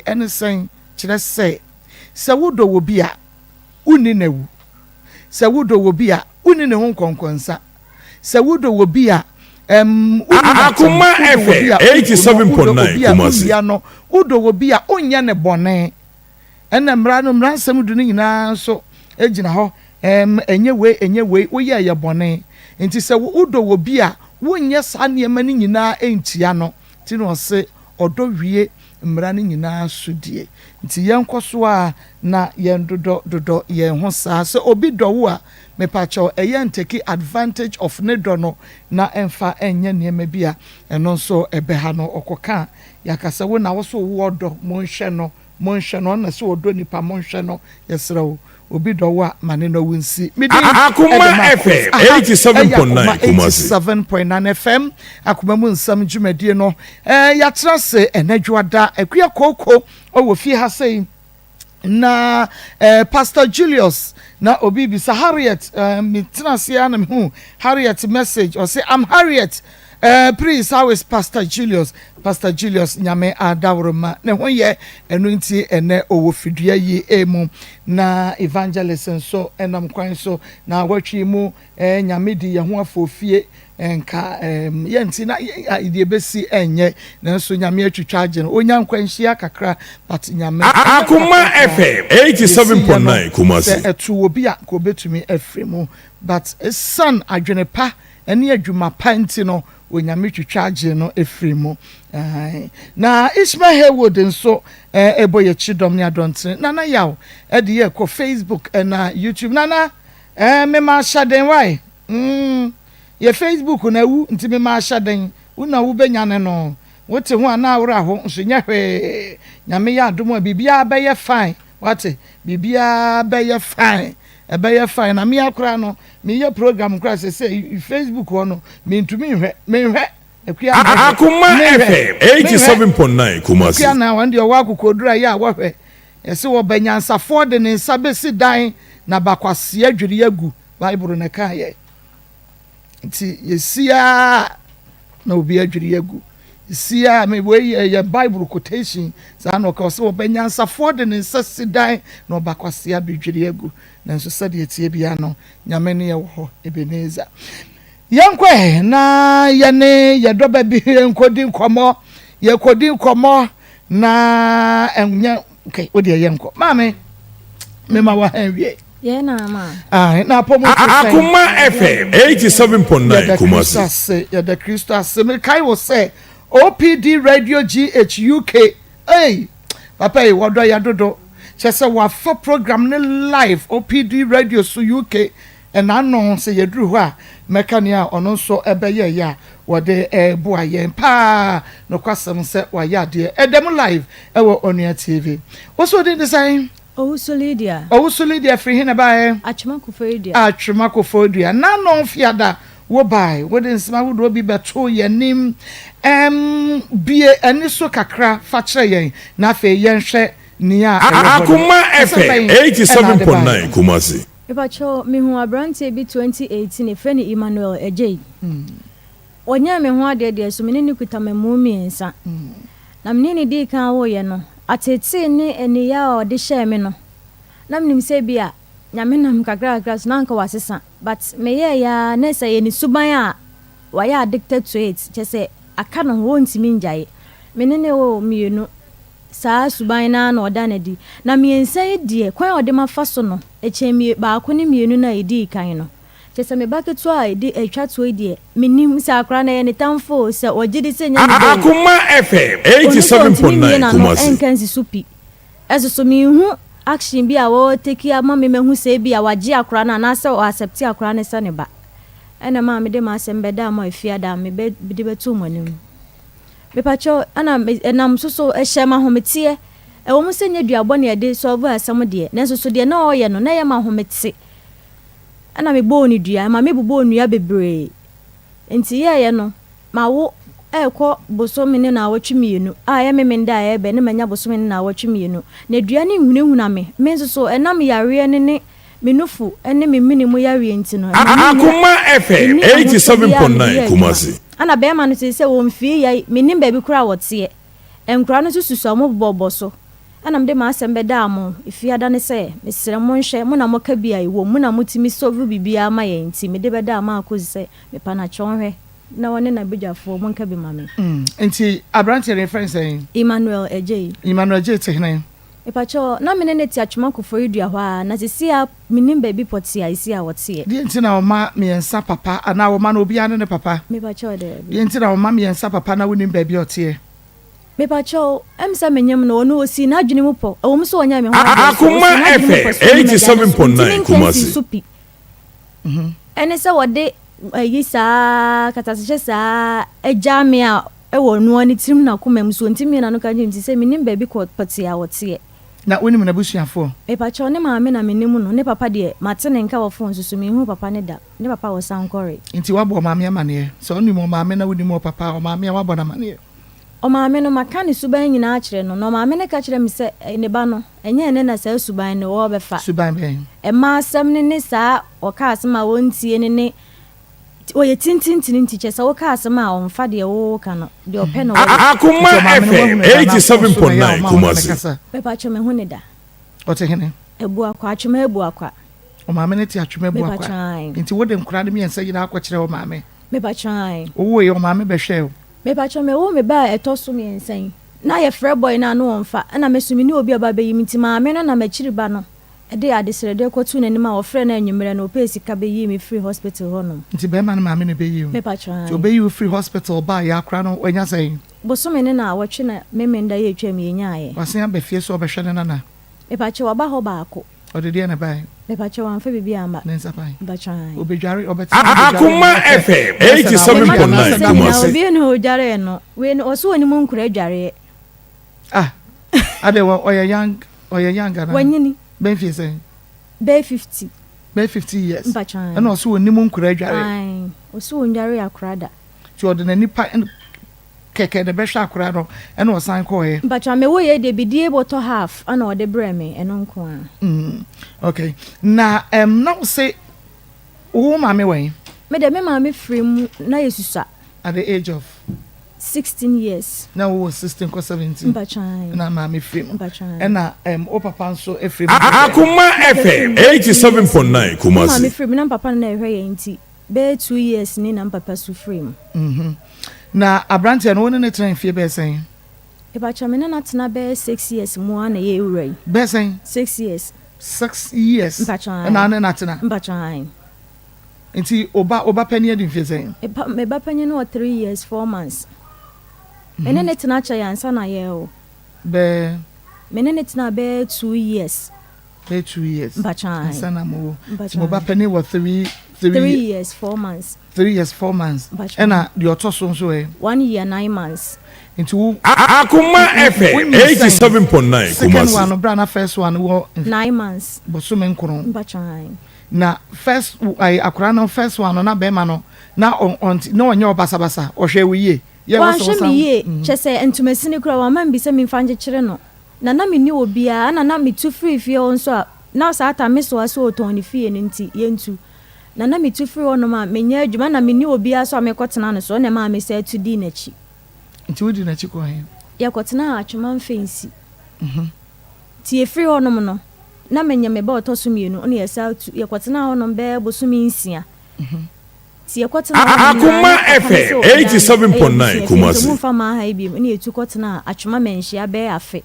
Ɛne sɛn? Kyerɛ sɛ, sɛ wodɔ obi a, wunni no awu. Sɛ wodɔ obi a, wunni ne ho nkɔnkɔnsa. Sɛ wodɔ obi a, ɛm, wunni no atɛm. Akoma Wodɔ obi FM a, wumpo no. Wodɔ 87.9 obi a, Kumasi. wunwia no. Wodɔ obi a, wonyɛ no bɔne. Ɛnna Mmara no, Mmara Nsɛm Du no nyinaa nso gyina hɔ. Ɛm, ɛnyɛ wei, ɛnyɛ wei, woyɛ a ɛyɛ bɔne. Enti sɛ wodɔ obi a, wonyɛ saa nneɛma no nyinaa ntia no. Nti na ɔse ɔdɔ wie mmara no nyinaa so die. Nti yɛnkɔ so ara na yɛndodɔ dodɔ yɛn ho saa. Sɛ obi dɔ wo a, mepakyɛw ɛyɛ ntake advantage of ne dɔ no na ɛmfa nyɛ nneɛma bi a ɛno nso ɛbɛha no. Ɔkɔka a, yɛaka sɛ wo na wo so wowɔ dɔ, monhwɛ no. Monhwɛ no, ɔno na ɛsɛ ɔdɔ nipa, monhwɛ no, yɛsrɛ wo, obi dɔ wo a, ma ne nɔ wo nsi. Me din Akoma de Marcus, FM aha ɛyɛ Akoma 87.9 Kumasi. 87.9 FM, Akoma mu nsɛm dwumadie no, eh, yɛatena ase ɛnɛ dwoada, Akua Kooko wɔ fie ha sei, na eh, Pastor Julius, na obi bisa Harriet, eh, me tena ase ara na mehu Harriet message, ɔse, I'm Harriet, Eh please how is pastor Julius pastor Julius nyame adaworoma ne ho yɛ ɛno nti ɛnɛ ɔwɔ fidua yi emu na evangelist nso ɛnam kwan so na wɔtwe mu eh nyame di yɛ ho afofie nka eh yɛ nti na deɛ bɛsi ɛnyɛ nanso nyame atwitwa agye no onya nkwanhyia kakra but nyame Akoma FM yɛsi yɛ no 87.9 Kumasi. sɛ ɛto obi a nka obɛtumi afiri mu but ɛsan adwene pa ɛne adwuma pa nti no Onyame twitwa gyee no firii mu. Ae. Na Ishmael Haywood nso ɛbɔ yɛ kyidɔm ne adɔntene. Nana Yaw ɛde yɛ kɔ Facebook ɛna YouTube. Nana ɛɛ mema ahyɛden wae. Mm, yɛ Facebook na awu nti mema ahyɛden. Wo na wobɛnyane no. Wote ho a na awerɛ aho nso nyɛ hwee. Nyame yɛ adom a biribiara bɛyɛ fine. Wate? Biribiara bɛyɛ fine. Ɛbɛyɛ fine. Na me ara koraa no, meyɛ program koraa sɛsɛ Facebook hɔ no, mentumi nhwɛ. Menhwɛ. Akua mehwɛ. Akoma Menhwɛ. FM Menhwɛ. 87.9 Kumasi. Akua na wɔn deɛ ɔwɔ akokoduru a ɛyɛ a wɔhwɛ. Yɛse wɔba nyansafoɔ de ne nsa bɛsi dan na bakwasea dwiri agu. Bible na ɛkaeɛ. Nti yɛsi ara na obi adwiri agu. Yɛsi ara, me wei yɛ yɛ Bible quotation saa na ɔka ɔsɛ ɔba nyansafoɔ de ne nsa si dan na ɔba kwasea bɛdwiri agu. Nanso sɛdeɛ ɛteɛ biara no, Nyame ne yɛ wɔ hɔ, Ebenezer. Yɛnkɔ ɛ na yɛne yɛ dɔba bi nkɔdi nkɔmmɔ. Yɛkɔdi nkɔmmɔ na ɛnyɛ okay, wo deɛ yɛnkɔ. Maame, mema wɔ ha nwie. Yɛn na ama. Ah, na apɔ mu te sɛn? Akoma FM 87.9 Yɛda Kristo Kumasi. ase, yɛda Kristo ase. Mekae wo sɛ OPD Radio GH UK. Ei, papa yi wɔdɔ yɛ dodo. Kyerɛ sɛ wafa program ne live OPD Radio so UK. Ɛna ano sɛ yɛduru hɔ a mɛka nea ɔno nso ɛbɛyɛeɛ a wɔde ɛreboa yɛn paa. Nokwasɛm sɛ wayɛ adeɛ. Ɛda mu live ɛwɔ Onua TV. Wo so din de sɛn? Owusu Lydia. Owusu Lydia firi he na ɛbaeɛ? Atwema Koforidua. Atwema Koforidua. Nano Fiada wo bae, wode nsɛm ahodoɔ bi bɛtoo yɛn anim. Ɛm, bue ani so kakra fa kyerɛ yɛn, na afei yɛnhwɛ nea ɛwɔ hɔ no. Akoma Nsɛm FM bɛn na ade baeɛ 87.9 no? Kumasi. Mepakyɛw, mehuu aberanteɛ bi 2018, yɛfrɛ no Emmanuel Adjei. Ɔnyɛɛ me ho adeɛ deɛ, so me ne no kuta mmamu mmiɛnsa. Na me ne no dii kan woeɛ no, ateetee ne aniya a ɔde hyɛɛ me no, na menim sɛ ebia Nyame nam kakrakakra so na anka wasesa. But meyɛeɛ ara na sɛ ɛyɛ ne suban a wayɛ addicted to it, kyerɛ sɛ aka ne ho, ɔntumi ngyae. Me ne no woo mmienu, saa suban no ara na ɔda no adi. Na mmiɛnsa yi deɛ, kwan a ɔde mafa so no, ɛkyɛn mmie baako ne mmienu no a ɛdii kan no. Kyerɛ sɛ me ba ketewa a ɛdi ɛtwa toɔ yi deɛ, mennim sɛ akwadaa no ɛyɛ ne tamfo o, sɛ ɔgye di sɛ ɛnyɛ ne ba o. Akoma FM Ɔno sɛ ɔntumi mmue 87.9 n'ano Kumasi. nka nsi so pi. Ɛso so menhu action bi a wɔ take ama me mahu sɛ ebia wagye akwadaa no anaasɛ ɔ accept akwadaa no sɛ ne ba. Ɛna ɛmaa mede m'asɛm bɛdaa mo a Efiada a mebɛ de bɛtoo mo anim. Mepakyɛw, ɛna me ɛnam so so ɛhyɛɛ me ahometeɛ. Ɛwɔ mu sɛ nyɛ duabɔ na yɛde solve asɛm deɛ, nanso so deɛ na ɔreyɛ no na ɛyɛ me ahomete. Ɛna mebɔɔ no dua, ɛma mebobɔɔ nnua bebree. Nti yɛɛyɛ no, mawo ɛrekɔ bosome ne naawɔtwe mmienu a ɛyɛ Memenda a ɛrebɛ ne manya bosome ne naawɔtwe mmienu. Na dua no nhunahuna me. Me nso so, ɛnam yareɛ no ne me nufu ne me mene mu yareɛ nti no, ɛma mennya, Akoma FM menni ahotɔ biara a mede 87.9 yɛ adwuma. Kumasi. Ɛna bɛrima no seesei ɔmfii yɛn, mennim baabi koraa a ɔteɛ. Nkwadaa no nso susua, wɔbobɔbobɔ so. Ɛna mede m'asɛm bɛdaa mo Efiada ne sɛ, mesrɛ monhwɛ, mo na moka bi a ɛwom, mo na motumi solve biribiara ma yɛn nti mede bɛdaa Marcus sɛ mepanakyɛw nhwɛ na ɔne n'abadwafoɔ monka bi ma me. Nti aberanteɛ no yɛfrɛ no sɛn? Emmanuel Adjei. Emmanuel Adjei te hene? Mepakyɛw, na me ne no te Atwoma Koforidua hɔ ara, na seesei ara mennim baabi pɔtee a esi a ɔteɛ. Deɛ nti na wɔma mmiɛnsa papa anaa wɔma no obiara ne ne papa? Mepakyɛw, daabi. Deɛ nti na wɔma mmiɛnsa papa na wonnim baabi a ɔteɛ? Mepakyɛw, ɛm sɛ menyem no, ɔno osii n'adwene mu pɔ, ɛwɔ mu sɛ ɔnyɛɛ me ho adeɛ nso, Akoma osii n'adwene mu FM pɔ sɛ ɔne m'agya no so, ntimi 87.9 nka nsii Kumasi. so pi. Ɛne sɛ wɔde ayi saa katasehyɛ saa agyaa me a ɛwɔ ɔno ara ne tirim n'akoma mu so ɔntumi n'ano ka nkyerɛ me nti sɛ mennim baabi kɔ pɔtee a ɔteɛ. Na wonim n'abusuafoɔ? Mepakyɛw, ne maame na menim no, ne papa deɛ mate ne nka wɔ phone so so menhuu papa no da, ne papa wɔ Sankore. Nti woabɔ ɔmaame amaneɛ? Sɛ wonim ɔmaame na wonim ɔpapa a, ɔmaame a woabɔ no amaneɛ? Ɔmaame no, maka ne suban nyinaa akyerɛ no, na ɔmaame no ka kyerɛ me sɛ ne ba no, ɛnyɛ ɛnnɛ na saa suban no ɔrebɛfa. Suban bɛn? Mmaa asɛm no ne saa ɔka asɛm a ɔntie no ne ɔyɛ tintintini nti kyerɛ sɛ woka asɛm a ɔmfa deɛ woreka no, deɛ ɔpɛ na ɔyɛ. Akoma Nti ɔmaame no FM woahu no da anaa phone so na ɛyɛ a 87.9 ɔma wo ne no Kumasi. kasa? Mepakyɛw mehu no da. Ɔte hene? Abuakwa, Atwema Abuakwa. Ɔmaame no te Atwema Abuakwa. Mepakyɛw ae. Nti wode nkwadaa no mmiɛnsa nyinaa akɔkyerɛ ɔmaame? Mepakyɛw ae. Wowoeɛ ɔmaame bɛhwɛɛ wo? Mepakyɛw mewoo me ba a ɛtɔ so mmiɛnsa yi na yɛfrɛ boy no a na ɔmfa ɛna me so menni obi a ɔba bɛyi me nti maame no nam akyiri ba no de adesrɛdeɛ kɔtoo n'anim a ɔfrɛɛ no anwummerɛ no ɔpɛɛ sika bɛyii me firii hospital hɔ nom. Nti bɛɛma no maame na ɛbɛyii wo? Mepakyɛw Nti ae. ɔbɛyi wo firi hospital baeɛ akora no wanya sɛn? Bosome ne naawɔtwe na Memenda yi a ɛtwaam yi yɛnyaaeɛ. Wasen aba fie sɛ ɔbɛhwɛ ne nana? Mepakyɛw waba hɔ baako. Ɔde deɛn na ɛbaeɛ? Mepakyɛw wamfa biribi amma. Ne nsa pan. Mpakyɛw ae. Ɔbɛdware, ɔbɛtena hɔ bɛdware Akoma no pɛ. FM Bɛyɛ sɛ naawɔtwe Mema no anaasɛ 87.9 mmiɛnsa da nyinaa Kumasi. obiara nni hɔ a ɔdwaree no. Wei no ɔse ɔnim nkura adwareɛ. Ah adɛn wɔ ɔyɛ young ɔyɛ young anaa? Wanyini. Bɛyɛ mfie sɛn? Bɛyɛ 50. Bɛyɛ 50 years. Mpakyɛw ae. Ɛna ɔse ɔnim nkura adwareɛ. Ae ɔse ɔndwaree akora da. Nti ɔde n'ani pa kɛkɛ na ɛbɛhwɛ akora no ɛna ɔsan kɔɔɛ. Mpakyɛw me wo yɛ deɛ bidie bɔtɔ half ɛna ɔde brɛ me ɛno nko ara. Mm okay na ɛm na wo se wo maame wɔ he? Me deɛ me maame firi mu na yɛ susua. At the age of? 16 years. Na wo wɔ 16 kɔ 17. Mpakyɛw ae. Na maame firi mu. Mpakyɛw ae. Ɛna ɛm wo papa nso firi mu bɛyɛ. Akoma FM 87.9 Me maame Kumasi. firi mu na me papa na na ɛhwɛ yɛn nti bɛyɛ 2 years ni na me papa su firi mu. Mhm. Na abranteɛ no wo ne no tena mfie bɛyɛ sɛn? Mepakyɛw me ne no atena bɛyɛ six years mu ara na yɛrewura yi. Bɛyɛ sɛn? Six years. Six years Mpakyɛw ae. ɛna wo ne no atena? Mpakyɛw ae. Nti wo ba wo ba panin adi mfie sɛn? Me ba me ba panyin no wɔ three years four months. Me ne no tena kyɛe ansa na yɛrewo. Bɛyɛ. Me ne no tenaa bɛyɛ two years. Bɛyɛ two years. Mpakyɛw ae. Ansa na mo wo. Mpakyɛw Nti mo ba ae. panin wɔ three three. Three years four months. Three years four months ɛna deɛ ɔtɔ so nso ɛ. One year nine months. Nti wo. Akoma FM 87.9 Second Kumasi. one no bra na first one wɔ. Nine months. Bosome nkron. Mpakyɛw ae. Na first ayi akora no first one no na bɛrima no na ɔnti na ɔnyɛ ɔbasabasa ɔhwɛ wo yie. Yɛ wɔ sɛ Wanhwɛ me yie kyɛ sɛ ntomasini koraa wamma me bi sɛ memfa nkyekyere no. Na na menni obiara ɛna na metu firii fie hɔ nso a na saa time me soa sɛ ɔtɔn ne fie no nti yɛntu. Na na metu firi hɔnom a menyɛ adwuma na menni obiara nso a mekɔtena no so ɛna ɛmaa me san tu dii n'akyi. Nti wodii n'akyi kɔɔ he? Yɛkɔtenaa Atwoma Mfensi. Nti yɛfiri hɔnom no, na manya me ba a ɔtɔ so mmienu ɛna yɛsan tu, yɛkɔtenaa hɔnom bɛyɛ bosome nsia. Nti yɛkɔtenaa hɔnom no ara Akoma na papa no FM sɛ ɔdan no ɛyɛ 87.9 abusua fie nti Kumasi. ɔmfa mmaa ha yi bio ɛna yɛtu kɔtenaa Atwoma Manhyia bɛyɛ afe.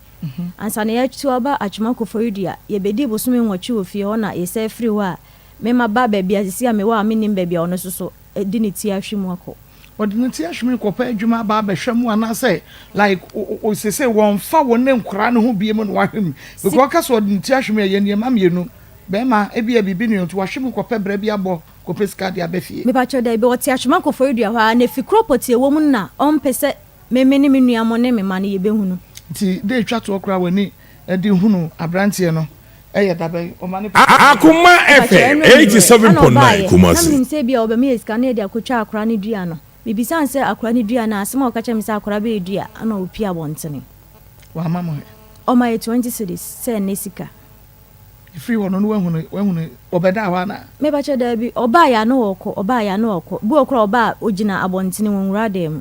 Ansa na yɛatu aba Atwoma Koforidua, yɛbɛdii bosome nwɔtwe wɔ fie hɔ na yɛsan firi hɔ a Me maba baabi a seesei a mewɔ a mennim baabi a ɔno nso so de ne ti ahwe mu akɔ. Ɔde ne ti ahwe mu kɔpɛ adwuma aba abɛhwɛ mu anaasɛ like seesei wɔmfa wo ne nkwadaa no ho biem na wahwe mu because ɔka sɛ ɔde ne ti ahwe mu ɛyɛ nneɛma mmienu bɛrima ebia biribi ne nti wahwe mu kɔpɛ brɛ bi abɔ kɔpɛ sika de aba fie. Mepakyɛw dabi ɔte Atwoma Koforidua hɔ ara na efi kuro pɔtee ɛwɔ mu no na ɔmpɛ sɛ me me ne me nua mo ne me mma no yɛbɛhu no. Nti da etwa toɔ koraa w'ani de hunu abranteɛ no yɛ da bɛn? Ɔma ne papa hu no. Akoma Mepakyɛw FM ɛno anwummerɛ ɛna 87.9 ɔbaeɛ na Kumasi. menim sɛ ebia ɔbɛma yɛ sika na yɛde akɔtwa akora no dua no. Mebisaa no sɛ akora no dua no a asɛm a ɔka kyerɛɛ me sɛ akora bɛyɛ dua ɛna ɔpue abɔntene. Wamma mo ɛ? Ɔma yɛ 20 cedis sɛ ɛnnɛ sika. Ɛfiri hɔ no na wahu no wahu no ɔbɛdaa hɔ anaa? Mepakyɛw daabi ɔbaeɛ a na ɔɔkɔ ɔbaeɛ a na ɔɔkɔ bi wɔ hɔ koraa a ɔba a ɔgyina abɔntene wɔnwura dan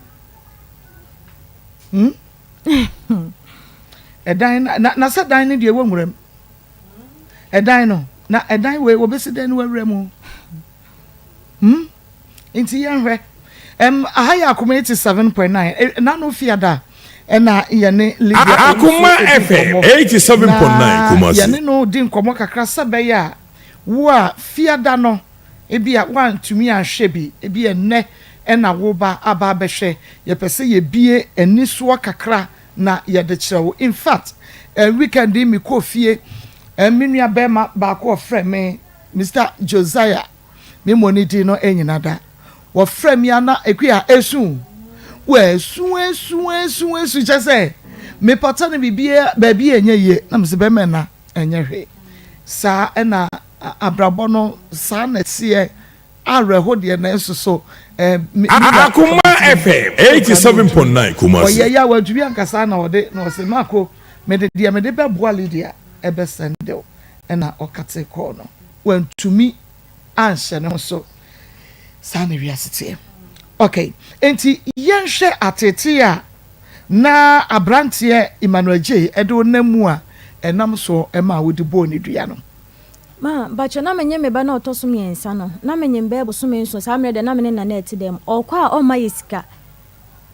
mu. Hmm? Ɛdan no, na, na sɛ dan no deɛ ɛwɔ nwuram. Ɛdan no, na ɛdan wei wɔbɛsi dɛn no wawura mu? Hmm? Nti yɛnhwɛ. Ɛm, aha yɛ Akoma 87.9. E, Nano Fiada ɛna yɛne Lydia Akoma Owusu edi FM nkɔmmɔ. 87.9 Na Kumasi. yɛne no di nkɔmmɔ kakra sɛ bɛyɛ a wo a Fiada no ebia woantumi anhwɛ bi, ebia ɛnnɛ ɛna woba aba abɛhwɛ. Yɛpɛ sɛ yɛbie anisoɔ kakra na yɛde kyerɛ wo. In fact, eh, weekend yi mekɔɔ fie, eh, me nua bɛrima baako ɔfrɛ me, Mister Josiah, me mmɔ ne din no nyina da. Wɔfrɛ me a na Akua esu. Wɔasu, esu, esu, esu, kyɛ sɛ mepata no biribiara, baabi a ɛnyɛ yie, na mese bɛrima ɛna ɛnyɛ hwee. Saa ɛna abrabɔ no, saa na ɛteɛ. Awerɛho deɛ nanso so eh, me wura Akoma FM 87.9 Kumasi. Ɔyɛ yɛ a wantumi ankasa na ɔde na ɔse Marco mede deɛ mede bɛboa Lydia ɛbɛsɛnde wo ɛna ɔkate kɔɔ no wantumi anhyɛ ne ho so saa na wiase teɛ ok enti yɛnhwɛ ateetee a na abranteɛ Emmanuel Gyei ɛde wo nam mu a ɛnam soɔ ɛmaa wode bɔɔ ne dua no. Ma, mpakyɛ na menye me ba no a ɔtɔ so miɛnsa no, na menyem bɛyɛ bosome nson, saa mmerɛ deɛ na me ne Nana ɛte dɛm, ɔɔkɔ a ɔmma yɛ sika,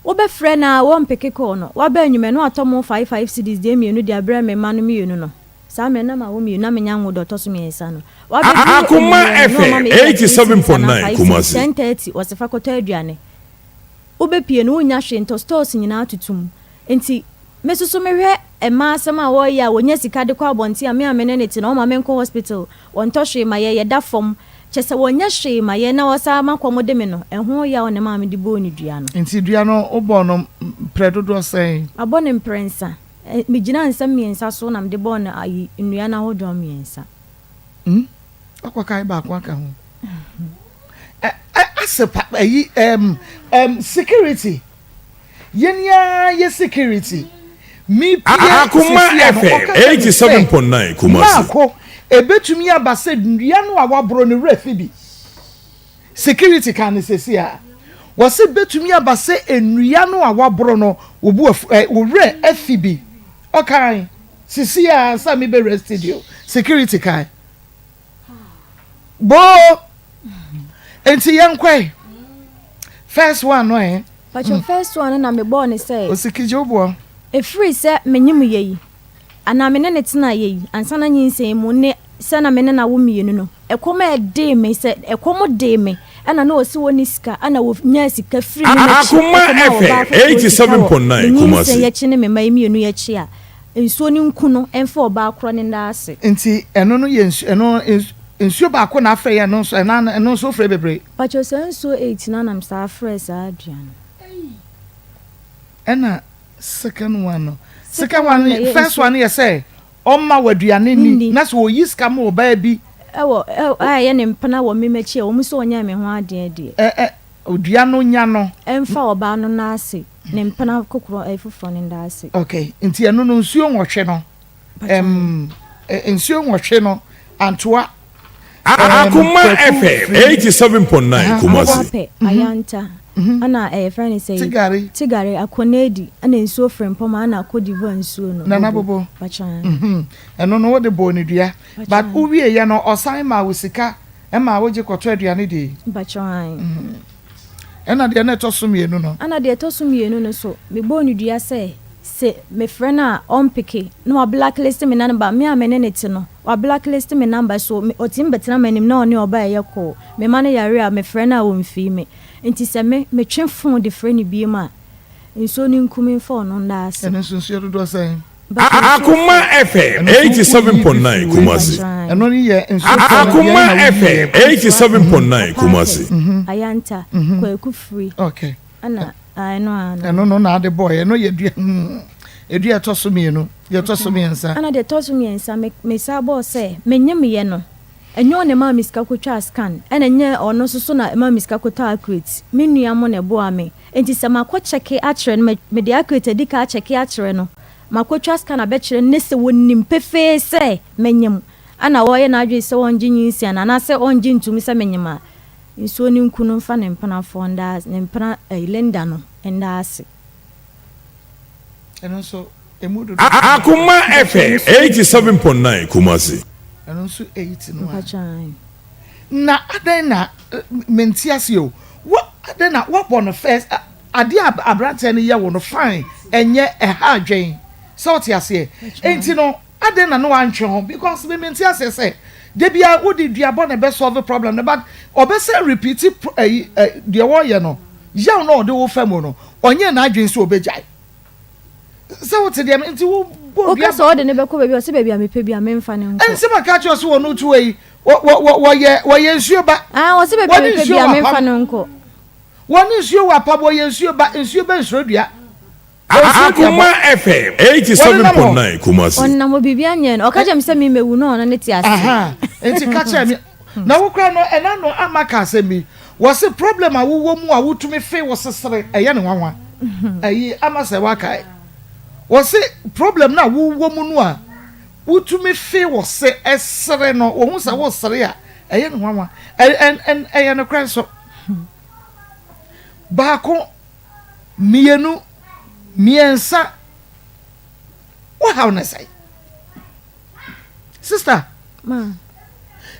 wo bɛ frɛ no a wɔmpeke call no, waba anwummerɛ na watɔ mo five five cedis deɛ mienu de abrɛ me mma no mienu no, saa mmerɛ no na mawo mienu na menya nwo deɛ ɔtɔ so miɛnsa no, wabɛduru Akoma anwummerɛ no na ɔma FM me either three cedis anaa 87.9 five cedis, Kumasi. 10:30 ɔse fa kɔtɔ aduane, wo bɛ pie no wonnya hwee ntɔ, stores nyinaa tutum, Nti me soso me hwɛ mmaa asɛm a wɔyɛ a wɔnya sika de kɔ abɔnten a me a me ne no te no wɔma me nkɔ hospital wɔntɔ hwee ma yɛ yɛda fam kyɛsɛ wɔnyɛ hwee ma yɛ na wɔsan ma kɔm de me no ɛho yaw na ɛmaa me de bɔɔ no dua no. Nti dua no wo bɔɔ no mprɛ dodoɔ sɛn? Mabɔ no mprɛnsa. Me gyinaa nsɛm mmiɛnsa so na mede bɔɔ no ayi nnua no ahodoɔ mmiɛnsa. Hmm wakɔ kae baako aka ho. Ɛ ɛ asɛ pa ayi ɛm ɛm security. Yɛn ara yɛ security. Me pie Akoma sisi ano FM ɔka kyerɛ me sɛ 87.9 Kumasi. Maako ebetumi aba sɛ nnua no a waboro no werɛ fi bi. Security ka no sɛsi a. Wɔse betumi aba sɛ nnua no a waboro no wo bo afu ɛ wo werɛ afi bi. Ɔkae sisi a ansa me bɛwura studio. Security kae. Boo! Enti yɛnkɔe. First one no ɛ. Pacho first one no na me bɔɔ ne sɛ. Osikigye wo boɔ. Ɛfiri sɛ menyem yɛ yi, anaa me ne no tena yɛ yi, ansa na nyinsɛn mu ne sɛ na me ne no awo mienu no, ɛkɔm a ɛdee me, sɛ ɛkɔm dee me, ɛna na ɔse ɔnni sika, ɛna ɔnyaa sika firi me m'akyi Akoma kɔmaa ɔbaa FM foforɔ sika wɔ me 87.9 nyinsɛn Kumasi. akyi ne me mma yi mienu yi akyi a, Nsuo no nku no mfa ɔbaa korɔ no nna ase. Nti ɛno no yɛ nsu ɛno nsuo baako na afrɛ yɛ ɛno nso ɛna ɛno nso wofrɛ bebree. Pakyɛw saa nsuo eit no na mesaa frɛɛ saa aduan no. Ɛna second one no second one no first one no yɛ sɛ ɔmma wo aduane nni na sɛ ɔyi sika ma ɔbaa bi. Ɛwɔ ɛ a ɛyɛ ne mpena wɔ me m'akyi a wɔn sɛ ɔnyɛɛ me ho adeɛ deɛ. Ɛ ɛ odua no nya no. Ɛmfa ɔbaa no nan ase. Ne mpena kokorɔ ɛyɛ foforɔ no nda ase. Ok nti ɛno no nsuo nwɔtwe no ɛm nsuo nwɔtwe no antoa ɛm Akoma kwaku FM firi 87.9 Kumasi. Aboapɛ, Ayanta, ɛna ɛyɛ fɛn ne sɛ Tigare. Tigare, Akonedi, ɛna nsuo Frempɔma, ɛna Cote d'Ivoire nsuo no. Nana Bobo. Bakyan. Ɛno no wode bɔɔ ne dua. But wo wie yɛ no ɔsan maa wo sika ɛmaa wogye kɔtɔ aduane dii. Bakyan. Ɛna deɛ na ɛtɔ so mienu no. Ɛna deɛ ɛtɔ so mienu no so, mebɔɔ no dua sɛ, se mefrɛ no a ɔmpeke, na wablacklist me number, me a me ne no te no, wablacklist me number, so ɔtumi bɛtena m'anim na ɔne ɔbaa ɛyɛ call, me ma no yare a, mefrɛ no a ɔmfii me. Nti sɛ me, metwe phone de frɛ no biom a, nsuo no nku me mfa ɔno nna ase. Ɛno nso nsuo dodoɔ sɛn? Akoma FM 87.9 Kumasi. Ɛno ne yɛ nsuo fɔ no Akoma FM 87.9 Kumasi. Ayanta, Kwaku Firi. Okay. Ɛna ɛno ano. Ɛno no na ade bɔɔ ɛno yɛ dua edua ɛtɔ so mienu, deɛ ɛtɔ so miɛnsa. Ɛna deɛ ɛtɔ so miɛnsa me me saa bɔɔ sɛ menyem yɛ no. Ɛnyɛ ɔno na ɛmaa me sika kɔtwaa scan, ɛna ɛnyɛ ɔno nso so na ɛmaa me sika kɔtɔɔ accurate. Me nua mo na ɛboaa me. Enti sɛ makɔ kyɛke akyerɛ no, mede accurate adi kan akyɛke akyerɛ no, makɔtwa scan abɛkyerɛ no ne sɛ ɔnim pefee sɛ menyem, ɛna ɔreyɛ n'adwene sɛ ɔngye nyinsɛn no anaasɛ ɔngye ntom sɛ menyem a, nsuo no nku no mfa ne mpenafoɔ nda ne mpena ɛyi Linda no nda ase. Ɛno nso. Emu dodo. Akoma FM 87.9 Kumasi. Ɛno nso 8 no a. Na adɛn na mente aseɛ o. Wo adɛn na woabɔ no first adeɛ a aberanteɛ no yɛ wo no fine ɛnyɛ ɛha adwen sɛ wote aseɛ enti no adɛn na ne wantwe ho because me mente aseɛ sɛ da biara wode duabɔ na ɛbɛ solve problem no but ɔbɛsɛ repeat ɛyi deɛ wɔyɛ no yaw na ɔde wo fa mu no ɔnyɛ n'adwen sɛ ɔbɛgyae. Sɛ wote deɛ nti wo bɔ dua. Woka sɛ ɔde no bɛkɔ baabi a ɔsɛ baabi a mepɛ bi a memfa no nkɔ. Nsɛm a ka kyerɛ sɛ wɔn to yi wɔ wɔ wɔyɛ wɔyɛ nsuo ba. Ah wɔsɛ baabi a mepɛ bi a memfa no nkɔ. Wɔne nsuo wɔ apam wɔyɛ nsuo ba nsuo bɛ nsuro dua. Akoma FM 87.9 Kumasi. Ɔnam hɔ biribi anyɛ no ɔka kyerɛ me sɛ me mɛwu na ɔno ne te ase. Nti ka kyerɛ me na wo kora no ɛna no ama ka asɛm bi. Wɔse problem a wowɔ mu a wotumi fe wo sesere ɛyɛ ne nwanwa. Ɛyi ama sɛ wakae. Wɔse problem no a wowɔ mu no a wotumi fe wo se ɛsere no, wɔhu sɛ wosere a ɛyɛ ne nwanwa. Ɛyɛ nokorɛ nso. Baako, mmienu, mmiɛnsa, wohaw no sɛn? Sister, Ma.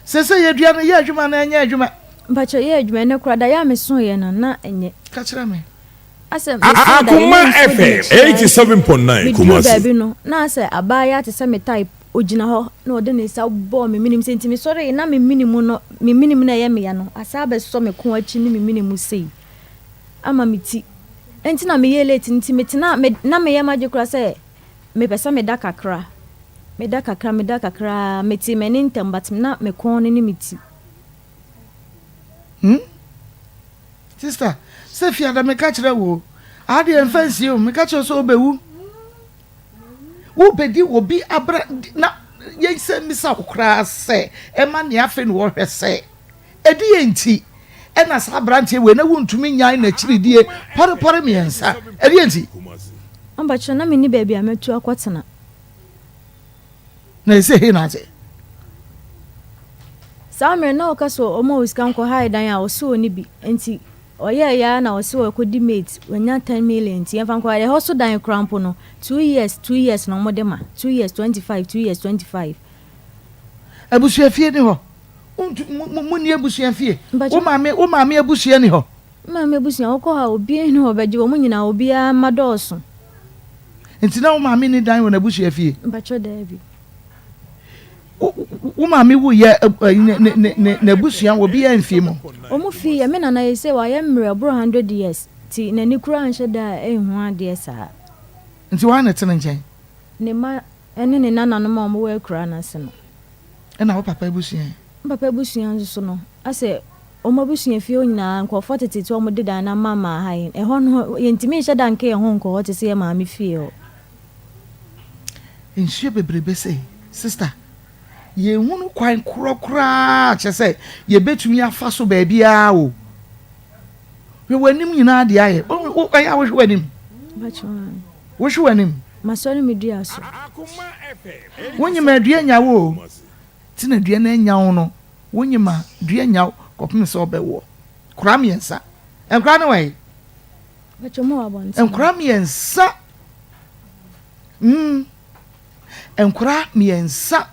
Sese yɛ dua no yɛ adwuma na ɛnyɛ adwuma. Mpakyɛ yɛ adwuma ɛnɛ koraa daeɛ a meso yɛ no na ɛnyɛ. Ka kyerɛ me. Asɛ meso daeɛ na Akoma nsuo di FM m'akyi ara nti 87.9 meduru Kumasi. baabi no na asɛ abaayewa te sɛ me type ogyina hɔ na ɔde ne nsa bɔɔ me menim sɛ nti mesɔree na me mene mu no me mene mu na ɛyɛ me ya no asa abɛsɔ me kɔn akyi ne me mene mu sei ama me ti nti na meyɛ late nti metena me na meyɛ m'adwe koraa sɛ Mepɛ sɛ meda kakra. Meda kakra, meda kakra aa, metee m'ani ntɛm but na me kɔn no ne me ti. Hmm? Sister, sɛ fiada meka kyerɛ wo o, adeɛ mfa nsie o, meka kyerɛ wo sɛ wobɛwu. Wobɛdi obi abra na yɛnsɛ mmisa wo koraa sɛ ɛma nea afei na wɔhwɛ sɛ Ɛdeɛn nti na saa aberanteɛ wei na wontumi nnyae n'akyiridie pɔrepɔre mmiɛnsa? Ɛdeɛn nti? Mpakyɛ na menni baabi a mɛtu akɔtena. Na ɛsɛ he na ase? Saa mmerɛ na ɔka sɛ ɔma wo sika nkɔ hae dan a ɔse ɔnni bi nti ɔyɛɛyɛ ara na ɔse ɔkɔdi mate wanya 10 million nti yɛmfa nkɔ hae ɛhɔ so dan koraa mpo no 2 years 2 years na wɔde ma 2 years 25 2 years 25. Abusuafie ni hɔ? Wontu mo mo monni abusua fie. Mpakyɛ. Wo maame wo maame abusua ni hɔ. Me maame abusua wokɔ hɔ a obiara nni hɔ ɔbɛgye wɔn nyinaa obiara mma dɔɔso. Nti na wo maame nni dan wɔ n'abusua fie? Mpakyɛ daabi. Wo wo maame wu yɛ ne ne ne ne n'abusua obiara mfii mu? Wɔn fii yɛ me nana yi sɛ wayɛ mmerɛ ɔboro hundred years nti n'ani koraa nhyɛ da nhu adeɛ saa. Nti hwan na ɛte ne nkyɛn? Ne mma ne ne nananom a wɔwɔ akuraa no ase no. Ɛna wo papa abusua ɛ? Me papa abusua nso so no, asɛ wɔn abusua fie hɔ nyinaa nkurɔfoɔ tete te wɔn de dan no ama maa ha yi. Ɛhɔ no, yɛntumi nhyɛ da nka yɛn ho nkɔ hɔ te sɛ yɛn maame fie hɔ. Nsuo bebrebe sei, sister, yɛnhunu kwan korɔ koraa kyerɛ sɛ yɛbɛtumi afa so baabiara o. Hwɛ w'anim nyinaa deɛ ayɛ. Ɛyɛ a wohwɛ w'anim? Wohwɛ w'anim? Masɔre me dua so. Wonyim a dua nya wo o. Ti na dua no anya wo no, wonyim a dua nya wo kɔpem sɛ ɔbɛwoɔ. Nkora mmiɛnsa. Nkora no wɔ he? Nkora mmiɛnsa. Mm. Nkora mmiɛnsa.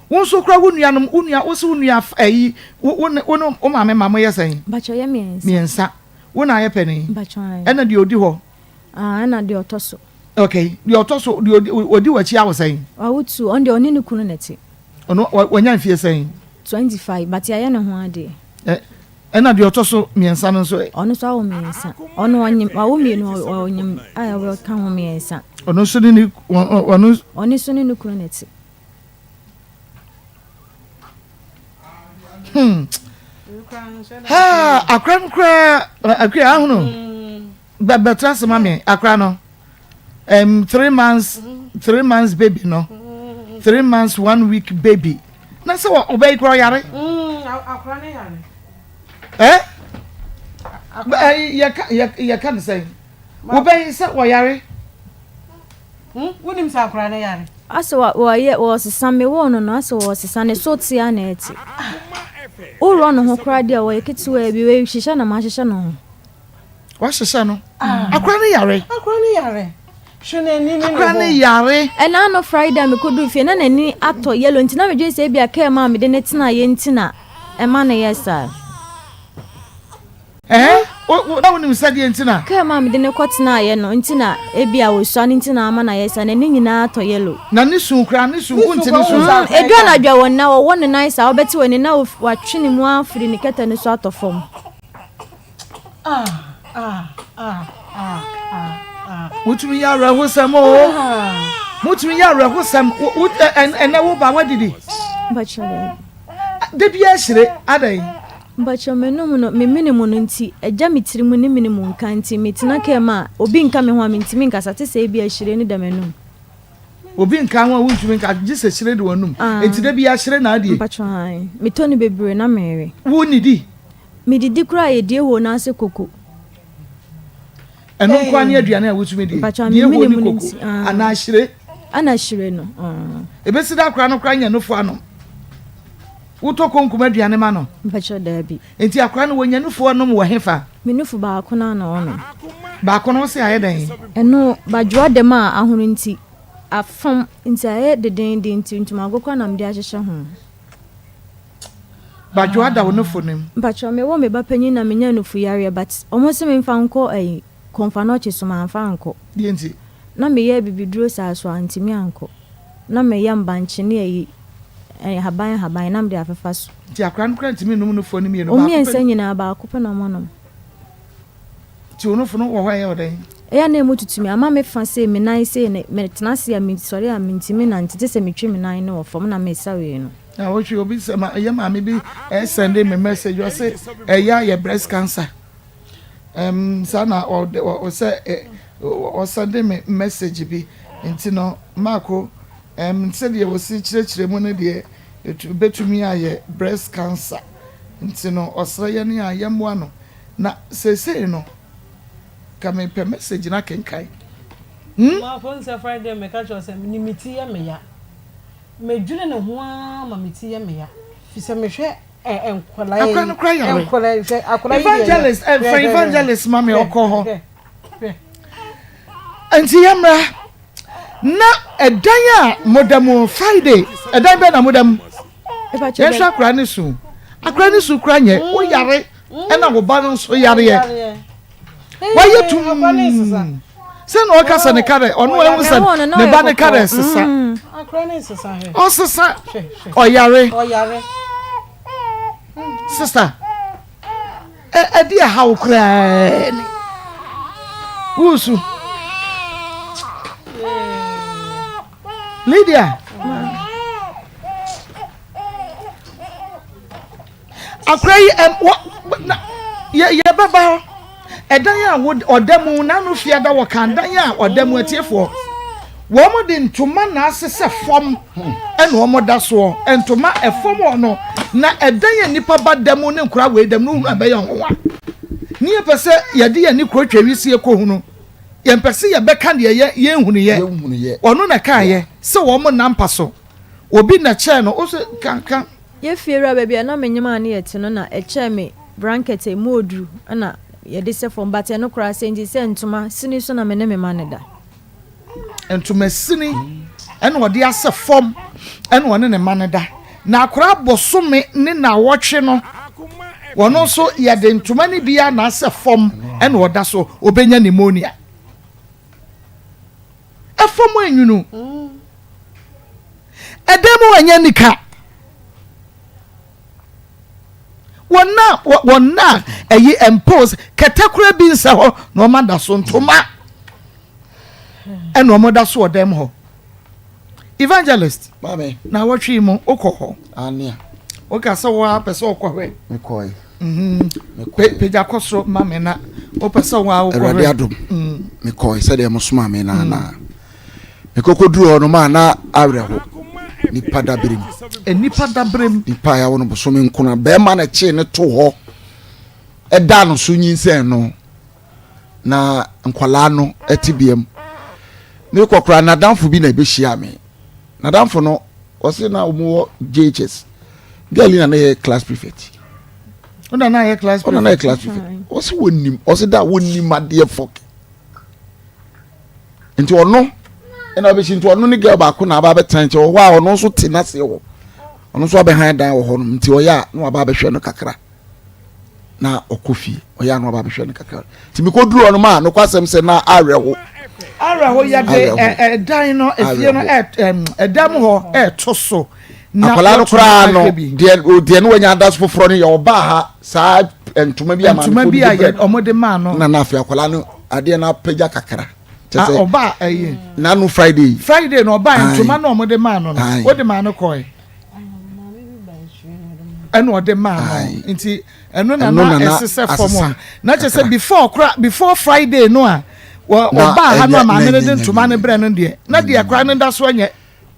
Wo nso kora wo nuanom, wo nua, wo se wo nua ayi, wo wo ne wo maame ma mo yɛ sɛn? Mpakyɛ yɛ mmiɛnsa. Mmiɛnsa. Wo na ayɛ panin? Mpakyɛ ae. Ɛna deɛ odi hɔ? Ah, ɛna deɛ ɔtɔ so. Okay, deɛ ɔtɔ so, deɛ odi, odi w'akyi awo sɛn? Wawo two, ɔno deɛ ɔne ne kunu na ɛte. Ɔno, wanya mfie sɛn? 25, but yɛayɛ ne ho adeɛ. Ɛ, ɛna deɛ ɔtɔ so mmiɛnsa no nso ɛ? Ɔno nso awo mmiɛnsa. Ɔno ɔnyem, wawo mmienu, ɔnyem a ɔka ho mmiɛnsa. Ɔno nso ne ne, ɔno. Ɔno nso ne ne kunu na ɛte. Hmm. Ha, akora no koraa, akua ahono. Bɛtra ase ma me, akora no. Um, 3 months, 3 months baby no. 3 months, 1 week baby. Na sɛ ɔbɛyi koraa ɔyare. Akora no yare. Eh? Yɛka yɛka no sɛn? Wobɛyi sɛ ɔyare. Hmm? Wonim sɛ akora no yare? Asɛ wɔyɛ wɔsesa me wɔ no no asɛ wɔsesa ne so te a na ɛte. Worɔ ne ho koraa deɛ wɔyɛ ketewaa bi wei hyehyɛ na mahyehyɛ ne ho. Wahyehyɛ no. Akora no yare. Akora no yare. Hwɛ n'ani ne ne ho. Akora no yare. Ɛna ano Friday a mekɔduu fie na n'ani atɔ yellow nti na medwene sɛ ebia kaa mu a mede no tenaeɛ nti na ɛma no yɛ saa. Ɛɛ, wo, wo, na wonim sɛ deɛ nti na. Kaa mu a mede no kɔtenaeɛ no nti na ebia ɔsua no nti na ama no ayɛ saa, n'ani nyinaa atɔ yellow. Na ne su koraa, ne su, wonte ne su. Mm, ɛduru anadwo a wɔnna, wɔwɔ ne nan saa, wobɛte w'ani na watwe ne mu afiri ne kɛtɛ no so atɔ fam. Motumi yɛ awerɛhosɛm o. Motumi yɛ awerɛhosɛm. Ɛnɛ wo ba wadidi. Da bi ahyire adɛn? Mpakyɛ m'anum no me mene mu no nti agya me tiri mu ne mene mu nka nti metena kaa mu a obi nka me ho a mentumi nkasa te sɛ ebi ahyire ne da m'anum. Obi nka ho a wontumi nka gye sɛ hyire de w'anum. Nti da bi ahyire na adie. Mpakyɛ han metɔ no bebree na mere. Wo nidi? Medidi koraa a yɛdie hoo no ase koko. Ɛno nkoa ne aduane a wotumi die? Die hoo ne koko anaa hyire? Ana hyire no. Ebesi da akora no koraa nya nufu anom. Wotɔ konkum aduane ma no? Mpakyɛ daabi. Nti akora no wɔnya nufu anom wɔ hefa? Me nufu baako no na ɔnom. Baako no wose ayɛ dɛn? Ɛno badwoa dɛm a ahono nti afam nti ayɛ dedenden nti ntomago koraa na mede ahyehyɛ ho. Badwoa da wo nufo no mu. Mpakyɛw me wɔ me ba panyin na me nya nufu yareɛ but ɔmo se me nfa nkɔ ɛyi kɔnfanɔkye so manfa ankɔ. Deɛ nti? Na me yɛ abibiduro saa so antumi ankɔ na me yam bankye ne ɛyi nhaban nhaban na me de afefa so. Nti akora no koraa ntumi nnom nufoɔ no mmienu Ɔmo baako pɛ. mmiɛnsa nyinaa baako pɛ na ɔmo nom. Nti wo nofo no wɔ hɔ a ɛyɛ wo dɛn? Ɛyɛ a na emu tutu me, ama me fa sei, me nan sei no, metena ase a mesɔre a mentumi nnante, gye sɛ metwe me nan no wɔ fam na mesa wei no. Na wotwe obi sɛ ma ɛyɛ maame bi ɛsɛnde me message ɔse ɛyɛ ayɛ breast cancer ɛm saa na ɔde ɔsɛ ɔsɛnde me message bi nti no maako ɛm sɛdeɛ wɔsi kyerɛkyerɛ mu no deɛ betumi ayɛ breast cancer nti no ɔsrɛ yɛn a yɛmmoa no. Na seesei no, nka mepɛ message no akenkan. Hmm? Maako nsɛ Friday meka kyerɛ wo sɛ ne me ti yɛ me ya. Medwene ne ho ara ma me ti yɛ me ya. Fi sɛ mehwɛ nkwadaa yi. Akora no kora yare. Nkwadaa yi hwɛ akora yi deɛ. Evangelist, eh, fɛ evangelist ma me ɔkɔ hɔ. Nti yɛmmra na ɛdan a moda mu Friday, ɛdan bɛn na moda mu? Yɛnhwɛ akora ne su. Akora ne su kora nyɛ, wo yare ɛna wo ba no nso yareɛ. Wayɛ tum sɛ na ɔka sɛ ne karɛ ɔno ɛhu sɛ ne ba ne karɛ sesa. Ɔsesa ɔyare. Sista ɛde ɛhaw koraa ni. Wusu. Lydia. Akora yi ɛm wɔ na yɛ yɛbɛba hɔ. Ɛdan a wɔ ɔda mu n'ano fiada wɔ kan dan a ɔda mu atiefoɔ. Wɔn de ntoma na asesɛ fam ɛna wɔn da soɔ ntoma ɛfam hɔ no na ɛdan a nipa ba da mu ne nkora wei da mu no hunu ɛbɛyɛ nwanwa. Ne yɛ pɛ sɛ yɛde yɛn ne kuro twɛ wisie kɔ hunu. Yɛmpɛ sɛ yɛbɛka deɛ yɛ yɛnhunuiɛ. Ɔno na ɛkaeɛ sɛ wɔn nna mpa so. Obi na ɛkyɛɛ no. Wo sɛ ka ka. Yɛ fiewura baabi a na menyem a ne yɛte no na ɛkyɛɛ me branket a ɛmu ɔduru na yɛde sɛ fam but ɛno koraa sɛ nti sɛ ntoma sini so na me ne me ma no da. Ntoma sini ɛna ɔde asɛ fam ɛna ɔne ne ma no da. Na akwadaa bosome ne naawɔtwe no wɔn nso yɛde ntoma no bi a na asɛ fam ɛna ɔda so ɔbɛnya pneumonia. Ɛfam enwunu. Ɛdan mu ɛnyɛ nika. Wɔn a wɔn a ɛyi mpos kɛtɛ kora bi nsɛ hɔ na wɔn ada so ntoma ɛna wɔn da so wɔ dɛm hɔ. Evangelist. Maame. Na wɔtwe yi mu wokɔ hɔ. Ania. Woka sɛ wo ara pɛ sɛ wokɔ hwɛ. Mekɔe. Mhm. Pagya kɔ soro ma me na wopɛ sɛ wo ara wokɔ hwɛ. Awurade adom. Mm. Mekɔe sɛdeɛ mo soma me na na. Mekɔkɔduru hɔ no maa na awerɛho. Nipa daberem. Nipa daberem. Nipa a yɛawo no bosome nkona. Bɛrima na kyee ne to hɔ. Ɛda no so nyinsɛn no. Na nkwadaa no te bea mu. Mekɔ koraa n'adamfo bi na ɛbɛhyia me. N'adamfo no ɔse na wɔn wɔ JHS. Girl yi na na yɛ class prefect. Ɔna na yɛ class prefect. Ɔna na yɛ class prefect. Ɔse wɔnim ɔse da wɔnim adeɛ fɔk. Nti ɔno ɛna ɔbɛsi nti ɔno ne girl baako na aba abɛtena nti ɔwɔ hɔ a ɔno nso te n'aseɛ wɔ ɔno nso abɛhan dan wɔ hɔ nom nti ɔyɛ a na waba abɛhwɛ no kakra na ɔkɔ fie ɔyɛ a na waba abɛhwɛ no kakra nti mekɔ duru hɔ nom a nokwasɛm sɛ na awerɛho awerɛho yɛde ɛdan no efie no ɛdan mu hɔ ɛɛto so na akwadaa no koraa no deɛ deɛ no wanya ada so foforɔ no yɛ ɔbaa ha saa ntoma bi a ntoma bi a yɛ ɔmo de maa no na na afei akwadaa no adeɛ no apagya kakra kyɛ sɛ ɔbaa ɛyi nanu friday friday na ɔbaa ntoma na ɔmo de maa no no o de maa no kɔɛ ɛna ɔde maa no nti ɛno na na ɛsesɛ fam a na kyɛ sɛ before kora before friday no a ɔbaa ha no a maame no de ntoma no brɛ no deɛ na deɛ kora no da so nyɛ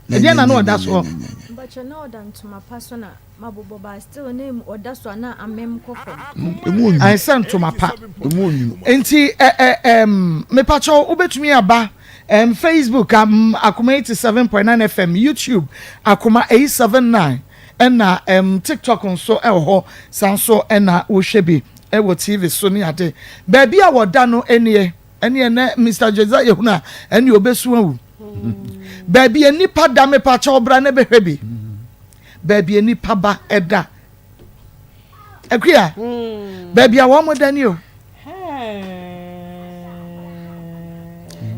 Ɛdeɛn na na ɔda soɔ? Mpakyɛ na ɔda ntoma pa so na mabobɔ but still na emu ɔda so a na amem kɔ fam. Emu onwunu. Ayɛ sɛ ntoma pa. Emu onwunu. Nti ɛ ɛ ɛm mepakyɛw wobɛtumi aba ɛm Facebook am Akoma 87.9 FM, YouTube Akoma 879 ɛna ɛm TikTok nso ɛwɔ hɔ saa nso ɛna wohwɛ bi ɛwɔ TV so ne ade. Baabi a wɔda no nie ɛne ɛnɛ Mister Josiah hunu a ɛne obesu awu. Baabi a nipa da mepa kyɛw bra na bɛhwɛ bi. Baabi a nipa ba ɛda. Akuya, baabi a wɔn da ni o.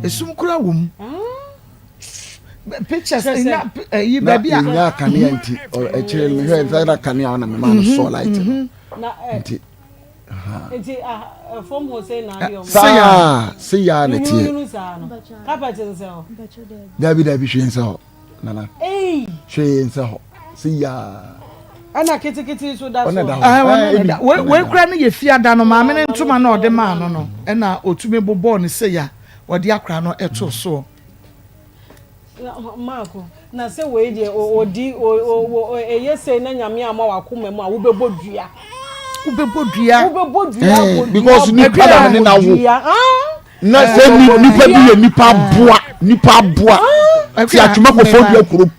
Esum kura wɔ mu. Pictures nya ɛyi baabi a. Na nya kanea nti ɛkyerɛ no mehwɛ nsa na kanea na mema no sɔ light no nti. Nti fam hɔ sɛ na ayɛ ɔmo. Saa se yaa na teɛ. Nwunu saa no. Carpet nsɛ hɔ. Dabi dabi hwee nsɛ hɔ nana. Hwee nsɛ hɔ se yaa. Ɛna ketekete nso da so. Ɔna da hɔ. Wei kura no yɛ fiada no maame ne ntoma na ɔde maa no no ɛna otumi bobɔɔ ne se ya ɔde akora no ɛto soɔ. Maako, na sɛ wei deɛ ɔdi ɛyɛ sei na nyame ama wakoma mu a wobɛbɔ dua. Wobɛbɔ dua. Wobɛbɔ dua bɔ dua. Because nipa na ne na wo. Na sɛ nipa bi yɛ nipa aboa nipa aboa ti atwuma kɔfɔ dua kurom.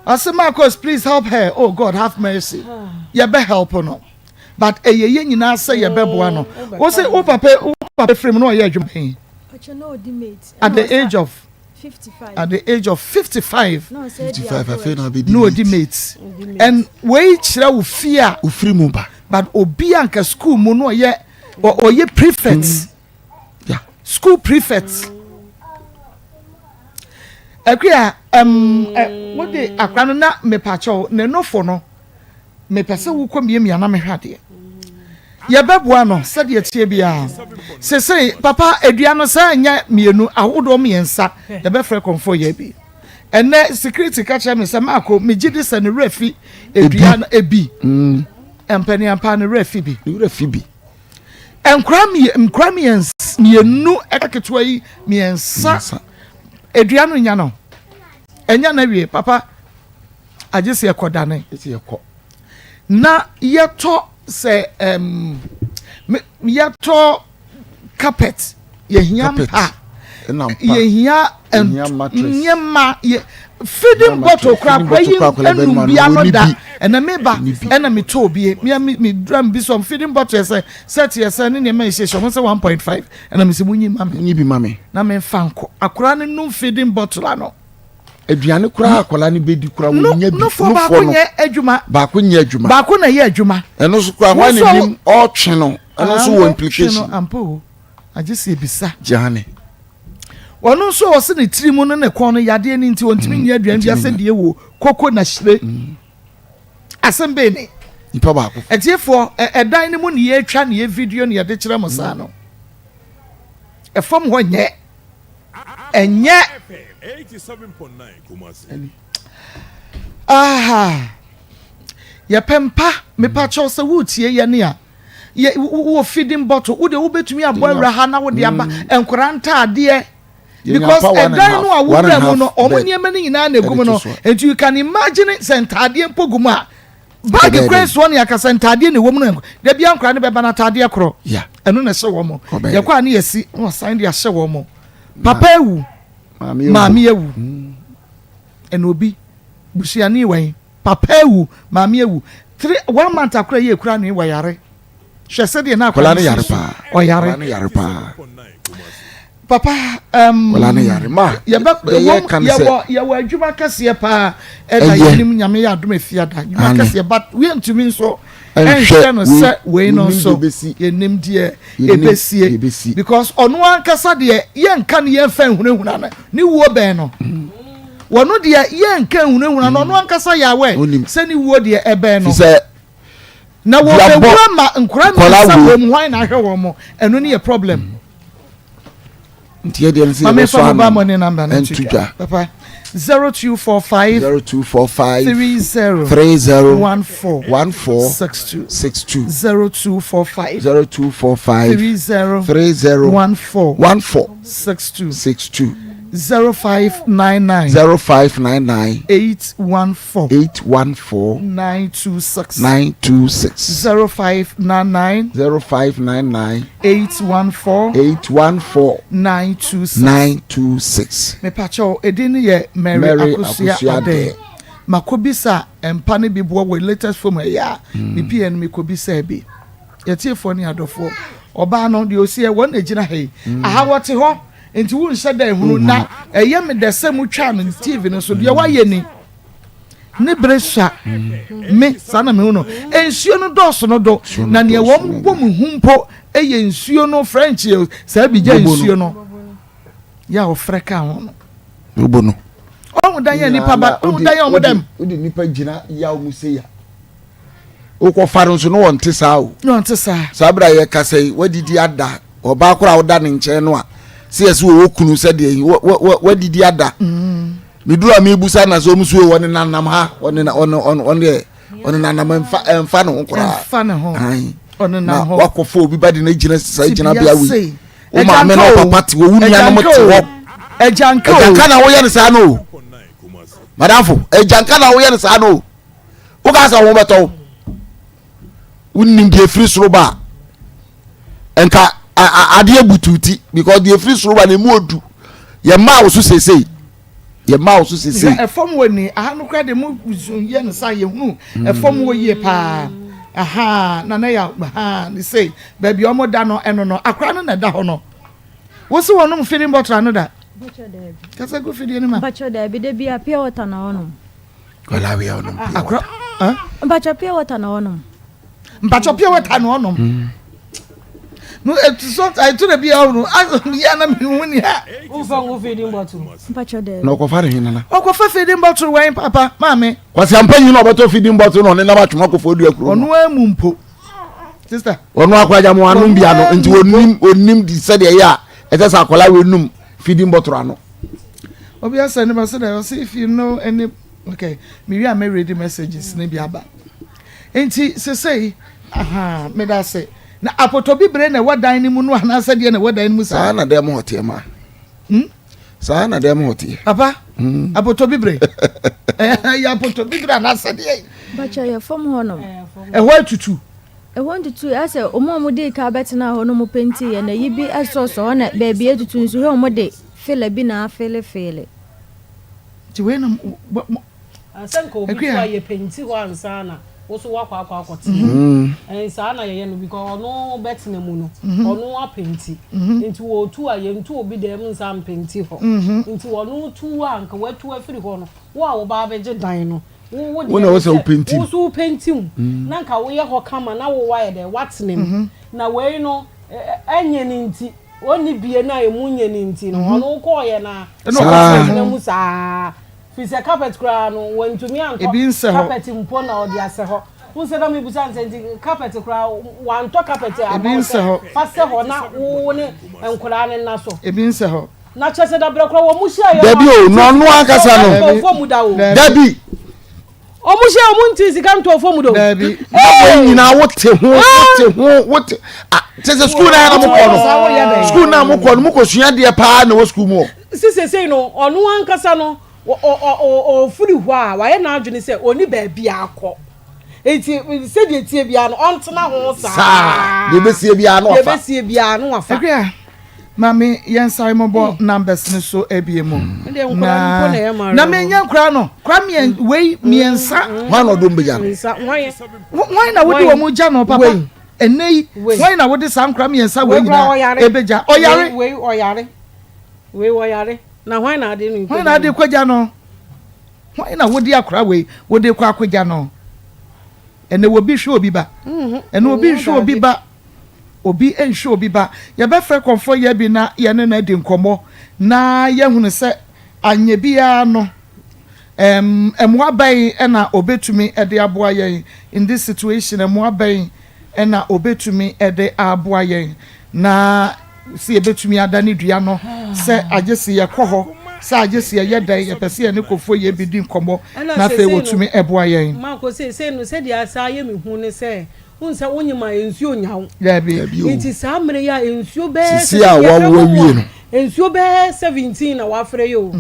Ɔsɛ Marcus please help her oh God have mercy yɛbɛ help no but ɛyɛ yɛ nyinaa sɛ yɛbɛboa no wo sɛ wo papa wo papa firi mu na ɔyɛ adwuma bɛn at the age of at the age of 55 na ɔdi mate and wei kyerɛ wo fie a ofiri mu ba but obi a nka school mu no ɔyɛ ɔyɛ prefect mm. yeah. school prefect akuya um, mm. wode akora no na mepakyɛw ne nofo no Mepɛ sɛ wokɔ miamia na mehwɛ adeɛ. Yɛbɛboa no sɛdeɛ ɛteɛ biara. Sesei papa adua no sɛ nyɛ mmienu ahodoɔ mmiɛnsa yɛbɛfrɛ kɔmfoɔ yɛ bi. Ɛnɛ security ka kyerɛ me sɛ Maako megye di sɛ ne werɛ fi adua no ebi. Mm. Mpaniampa ne werɛ fi bi. Ne werɛ fi bi. Nkora nkora mmienu ketewa yi mmiɛnsa adua no nya no. Ɛnya na wie papa. Agye sɛ yɛkɔ dane. Na yɛtɔ sɛ ɛm yɛtɔ carpet yɛhia mpa yɛhia nneɛma yɛ feeding bottle kora kora yi enum bi ano da ɛna mi ba ɛna mi tɔ obi mi mi mi dura mi bi sɔm feeding bottle yɛ sɛ set yɛ sɛ ne nneɛma yɛ hyehyɛ ɔmo sɛ 1.5 ɛna mi sɛ mo nyi ma mi nyi bi ma mi na mi nfa nkɔ akora ne num feeding bottle ano. Aduane koraa akwadaa no bɛdi koraa wɔnya bi. Nufoɔ baako nyɛ adwuma. Baako nyɛ adwuma. Baako na ɛyɛ adwuma. Ɛno nso koraa wɔn na nim ɔtwe no ɛno nso wɔ implication. Ɔtwe no ampa o agye sɛ ebisa. Gyaane. Ɔno nso ɔsi ne tiri mu ne ne kɔn no yadeɛ ne nti ɔntumi nyɛ aduane bi asɛ deɛ wɔ koko na hyire. Mm. Asɛm bɛyɛ ni. Nipa baako. Ɛtiefoɔ ɛdan no mu ne yɛtwa ne yɛ video ne yɛde kyerɛ mo saa no. Ɛfam hɔ nyɛ. Ɛnyɛ. Aha. Yɛpɛ mpa. Mepa kyɛw sɛ woretie yɛne a. Yɛ wɔ feeding bottle. Wo de wobɛtumi abɔ awura ha na wode aba mm. nkwadaa ntaadeɛ. Because ɛdan no a wowura mu no, wɔn nneɛma no nyinaa na egu mu no. Nti you can imagine sɛ ntaadeɛ mpo gu mu a. Baage kura nsoɔ ne akasa ntaadeɛ na ɛwɔ mu no da bia nkora no bɛba no ataadeɛ korɔ ɛno na ɛhyɛ wɔn yɛkɔ a ne yɛsi na wɔsan de ahyɛ wɔn papa awu maame awu mm. ɛna obi busuani wɛn papa awu maame awu three one month akora yɛ ekura ne wɔyare hwɛ sɛdeɛ na akora no si so ɔyare. Papa, um, Nkwadaa no yare. Ma, yɛbɛ, deɛ wɔm, yɛka ne sɛ. yɛwɔ, yɛwɔ adwuma kɛseɛ paa ɛda Ɛyɛ. yɛnim Nyame yɛ adom efiada. Adwuma Aane. kɛseɛ, but yɛntumi nso Ɛnhwɛ ɛnhwɛ no wei, sɛ wei no yɛnim nso deɛ ɛbɛsi. yɛnim deɛ Yɛnim ɛbɛsie. deɛ ɛbɛsi. Because ɔno ankasa deɛ yɛnka no yɛmfa nhunahuna no, ne wuo bɛn no. Wɔno deɛ yɛnka nhunahuna no, ɔno ankasa yɛ aware Onim. sɛ ne wuo deɛ ɛbɛn no. Fi sɛ Na duabɔ wɔbɛwu ama nkwadaa nkwadaa mmiɛnsa wei. wɔ mu, hwan na ahwɛ wɔn mo? Ɛno ne yɛ problem. Nti yɛ deɛ no sɛ Maame yɛbɛsɔ fa mobile ano money number no nto to dwa. dwa. Papa 0245 0245 30 30 14 14 62 62 0245 0245 30 30 14 14 62 62 0599 0599 814 814 926 926 0599 0599 814 814 926 926. Mepakyɛw, edin no yɛ Mary, Mary Akosua Akosua Adeh. Adeh. Makɔbisa mpa no bi boɔ wɔ latest phone ɛyɛ a mepie no mekɔbisaa bi. Yɛtiefoɔ ne adɔfoɔ, ɔbaa no deɛ ɔsiɛ wɔn na ɛgyina ha yi. Aha wɔte hɔ nti wonhyɛ da ehunu na ɛyɛ me dɛ sɛ motwaa no TV no so deɛ wayɛ ni. Ne bere sua me saa na mehu no. Nsuo no dɔɔso no do na neɛ wɔn bɔ mu hu mpo yɛ nsuo no French yɛ saa bi gya nsuo no yɛ a ɔfrɛ ka ho no. Bobo no. Ɔhu dan yɛ nipa ba ɔhu dan yɛ ɔmo dɛm. Wode nipa gyina yaw mu se ya. Wokɔfa no nso no wɔnte saa o. No ɔnte saa. Saa bere a yɛkasa yi wadidi ada ɔbaa koraa a woda ne nkyɛn no a sɛ yɛsɛ wɔwɔ kunu sɛdeɛ yi wadidi ada. Mm. Meduru a mebusa na sɛ ɔmo so wɔne nanam ha ɔne ɔne ɔne ɔne ɔne nanam ɛnfa ɛnfa ne ho koraa. Ɛnfa ne ho. Ɔne nam hɔ. Na wakɔfa obi ba de no gyina saa gyinabea wei. Wo maame ne wo papa te hɔ, wo nuanom te hɔ. Agyanka o. Agyanka na woyɛ no saa no o. Madamfo, agyanka na woyɛ no saa no o. Woka sɛ wo ho bɛtɔ wo. Wonim deɛ ɛfiri soro ba a, nka adeɛ butu ti because deɛ ɛfiri soro ba no emu odu. Yɛmmaa wo so seesei. Yɛmmaa wo so seesei. Hwɛ ɛfam wɔ ni aha no koraa de mo yɛ no saa yɛhunu ɛfam wɔ yie paa aha na na yɛ aha ne sei baabi a wɔn da no ɛno no akora no na ɛda hɔ no wosi wɔn nom feeding bottle ano da kasa gu fidie no ma. Mpakyɛ daabi da bi a pure water na wɔnom. Wala wia ɔnom pure akora water. Mpakyɛ pure water na wɔnom. Mpakyɛ pure water na ɔnom. Mm. No etu so etu na bi a ɔno aso yɛ na mi hu ni ha. Nfa ngu feeding bottle. Mpakyɛ daabi. Na ɔkɔfa ne he nana. Ɔkɔfa feeding bottle wɛn papa maame. Kwasi ampa nyi na ɔbɛtɔ feeding bottle na ɔne nam atwom akɔfo adua kuro. Ɔno amu mpo. Sister. Ɔno akora mo anom bi ano nti onim onim di sɛdeɛ ɛyɛ a ɛsɛ sɛ akwadaa wei num feeding bottle ano. Obi asɛ ne ba sɛ dɛ ɔsɛ if you know any okay me wi a me read messages ne bi aba. Nti sesei ahaa meda ase. Na apotɔbibire na ɛwɔ dan no mu no anaasɛ deɛ na ɛwɔ dan no mu saa? Saa na dɛm hɔ teɛ ma. Hmm? Saa na dɛm hɔ teɛ. Papa, hmm. apotɔbibire. Ɛyɛ apotɔbibire anaasɛ deɛ? Bàtchɛ yɛ fam hɔ nom. Ɛhɔ atutu. Ɛhɔ ntutu asɛ wɔn a wɔde ka bɛtena hɔ no mo penti yɛ na yi bi ɛsɔsɔ hɔ na baabi atutu nso hwɛ wɔn de fila bi na afeelefeele. Nti wei na Sɛ nka obi tu a yɛ penti hɔ ansa na wo so woakɔ akɔ akɔtena mu. Ɛn saa na yɛyɛ no because ɔno bɛtena mu no ɔno apenti nti wɔtu a yɛntu obi dan mu nsa mpenti hɔ nti ɔno tu a nka watu afiri hɔ no wo a woba abɛgye dan no wo wo Wo na deɛ ɛwɔ ne sɛ sɛ wopenti wo mu. nso wopenti mu na nka woyɛ hɔ kama na wo wayɛ dɛ woatena mu na wei no ɛnyɛ no nti ɔnni bie no a ɛmu nyɛ no nti no ɔno wokɔɔyɛ no a Ɛna ɔkɔtena ɔtena mu. mu saa. Firi sɛ carpet koraa no wantumi antɔ Ebi nsɛ hɔ. carpet mpo na ɔde asɛ hɔ. Wohu sɛ na mebisa no sɛ nti carpet koraa wantɔ carpet amma Ebi wo nsɛ sɛ hɔ. fa sɛ hɔ na wo ne nkwadaa no nna so. Ebi nsɛ hɔ. Na kyerɛ sɛ dabrɛ koraa wɔn hyiaeɛ no Dabi o, na ɔno ankasa no. ntɔɔ fam da o. Dabi. Dabi. Wɔn hyia wɔn nti sika ntɔɔ fam da o. Dabi. Na wɔn nyinaa wote ho, wote ho, wote. Ah, kyerɛ sɛ sukuu naa na mokɔ no. Sukuu naa mokɔ no, mokɔ sua adeɛ paa na ɛwɔ sukuu mu hɔ. Si sesei no ɔno ankasa no ɔfiri hɔ a wayɛ n'adwene sɛ ɔni baabi akɔ nti sɛdeɛ tie biara no ɔntena ho saa deɛ ɛbɛsie biara no wafa deɛ ɛbɛsie biara no wafa. Akua maame yɛn nsa mmɔbɔ numbers no so abie mu na na menyɛ nkora no kora mmiɛn wei mmiɛnsa. Hwan na ɔde wɔn bɛgya no. Hwan na wode wɔn gya no papa ɛnɛ yi hwan na wode saa nkora mmiɛnsa wei nyinaa ɛbɛgya ɔyare. Wei ɔyare. Wei wɔyare na hwan na ade no Hwan na ade kɔgya no? Hwan na wode akora wei wode kɔ akɔgya no? Ɛnɛ obi hwɛ obi ba. Ɛnɛ obi nhwɛ obi ba. Obi nhwɛ obi ba. Yɛbɛfrɛ kɔmfoɔ yɛ bi na yɛne no adi nkɔmmɔ na yɛahunu sɛ anyɛ biara no mmoa bɛn na obetumi de aboa yɛn in this situation, mmoa bɛn na obetumi de aboa yɛn na sɛ yɛbɛtumi adane dua no sɛ agye sɛ yɛkɔ hɔ sɛ agye sɛ yɛyɛ dɛn, yɛpɛ sɛ yɛne kɔfoɔ yɛ bi di nkɔmmɔ na afei wɔtumi boa yɛn. Marco, seesei no sɛdeɛ asa ayɛ me hu ne sɛ wohu sɛ wonyim a nsuo nnya wo. Daabi. Nti saa mmerɛ yi a nsuo bɛyɛ Sisi a wawo awie no. Nsuo bɛyɛ 17 na wafrɛ yi o.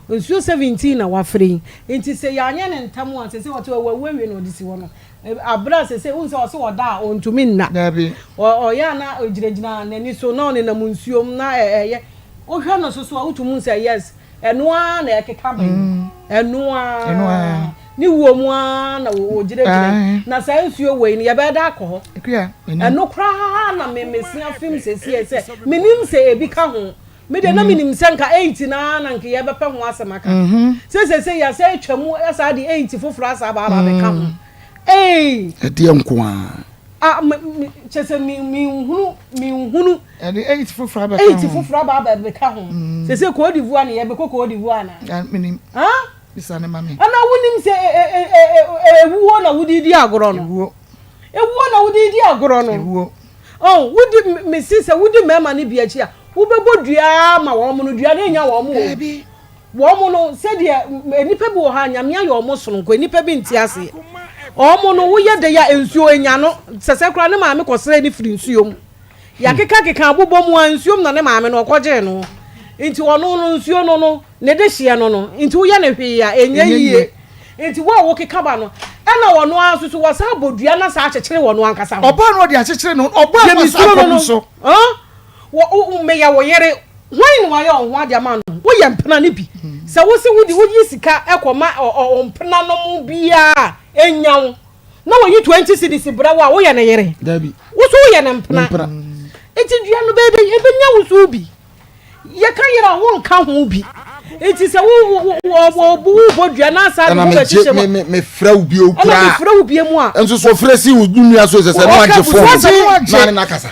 Nsuo 17 na wafrɛ yi. Nti sɛ yɛanyɛ no ntɛm a seesei ɔte hɔ wawu awie na ɔde si hɔ no. Bere a seesei wohu sɛ ɔse ɔda a ɔntumi nna. Dabi. Ɔyɛ a na ɔgyinagyina n'ani so na ɔnenam nsuom na ɛyɛ. Wohwɛ no so so a wotumi hu sɛ yes, ɛno ara na ɛkeka ba yi. Ɛno ara. Ne wuo mu ara na ɔgyinagyina yi. Na saa nsuo wei no yɛbɛyɛ dɛ akɔ hɔ. Ɛno koraa na me mesia fim seesei sɛ menim sɛ ebi ka ho. Me deɛ na menim sɛ nka eight no ara na nka yɛbɛpɛ ho asɛm aka. Sɛ seesei yɛasan atwa mu asan de eight foforɔ asan aba aba abɛka ho. Ei! Ɛdeɛ nko ara. Ah, me, me, kyerɛ sɛ me, menhunu, menhunu. Ɛde eight foforɔ abɛka ho. Eight foforɔ aba aba abɛka ho. Seesei Côte d'Ivoire na yɛbɛkɔ Côte d'Ivoire anaa? Ah, menim. Huh? Bisa no ma me. Anaa wonim sɛ e, e, e, e, ewuo na wode redi agorɔ no? Ewuo. Ewuo na wode redi agorɔ no? Ewuo. Oh, wodi, mese sɛ wodi mmarima no bi akyi a, wobɛbɔ dua ara ma wɔn no, dua no nnya wɔn o. Daabi. Wɔn no, sɛdeɛ nnipa bi wɔ hɔ a, Nyame ayɛ wɔn sononko, nnipa bi nte aseɛ. Wɔn no, woyɛ dɛ a, nsuo nya no. Sɛsɛ koraa ne maame kɔsrɛɛ no firi nsuo mu. Yɛakekakeka abobɔ mu a, nsuo mu na ne maame no ɔkɔgyee no. Nti ɔno no, nsuo no no, Ne dehyeɛ no no nti woyɛ no hwee a ɛnyɛ yie. Nti wo a wokeka ba no ɛna ɔno ara nso so wɔsan bɔ dua na saa akyekyere wɔn ankasa ho. Ɔbaa no ɔde akyekyere ne ho ɔbaa no ɔsan kɔ gu so. Wɔ meyɛ wo yere hwan na wayɛ wo ho adeɛ ama no woyɛ mpena no bi sɛ wo se wode woyi sika ɛkɔ ma mpena no mu biara ɛnya wo na wɔyi 20 cedis brɛ wo a woyɛ ne yere wo so woyɛ ne mpena nti dua no bɛyɛ ɛbɛnya wo so bi. Yɛka yere a wonka ho bi. Nti sɛ wo wo wo bɔ dua na asa de wo bɛ hyehyɛ mu. Mefrɛ wo bio koraa. Ɛna mefrɛ wo bio mu a. Nso so ɔfrɛ si wo nua so sɛ sɛ no agye fon na ne na kasa.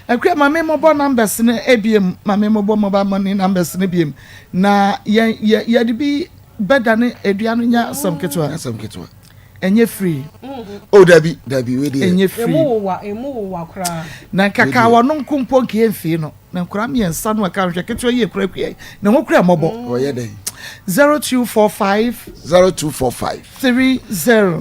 Akua ma me mobɔ numbers no ebiem ma me mobɔ mobile money numbers no ebiem na yɛn yɛ yɛde bi bɛdane edua no nya asɛm ketewa. Asɛm ketewa. Ɛnyɛ free. Oh dabi dabi wei deɛ. Ɛnyɛ free. Emu wowa emu wowa koraa. Na nkaka wɔn nko mpo nka yɛn fie no. Na nkwadaa mmiɛnsa no a ɛka no, hwɛ ketewa yi ekura kua yi, ne ho kura mmɔbɔ. Ɔyɛ dɛn? 0245. 0245. 30.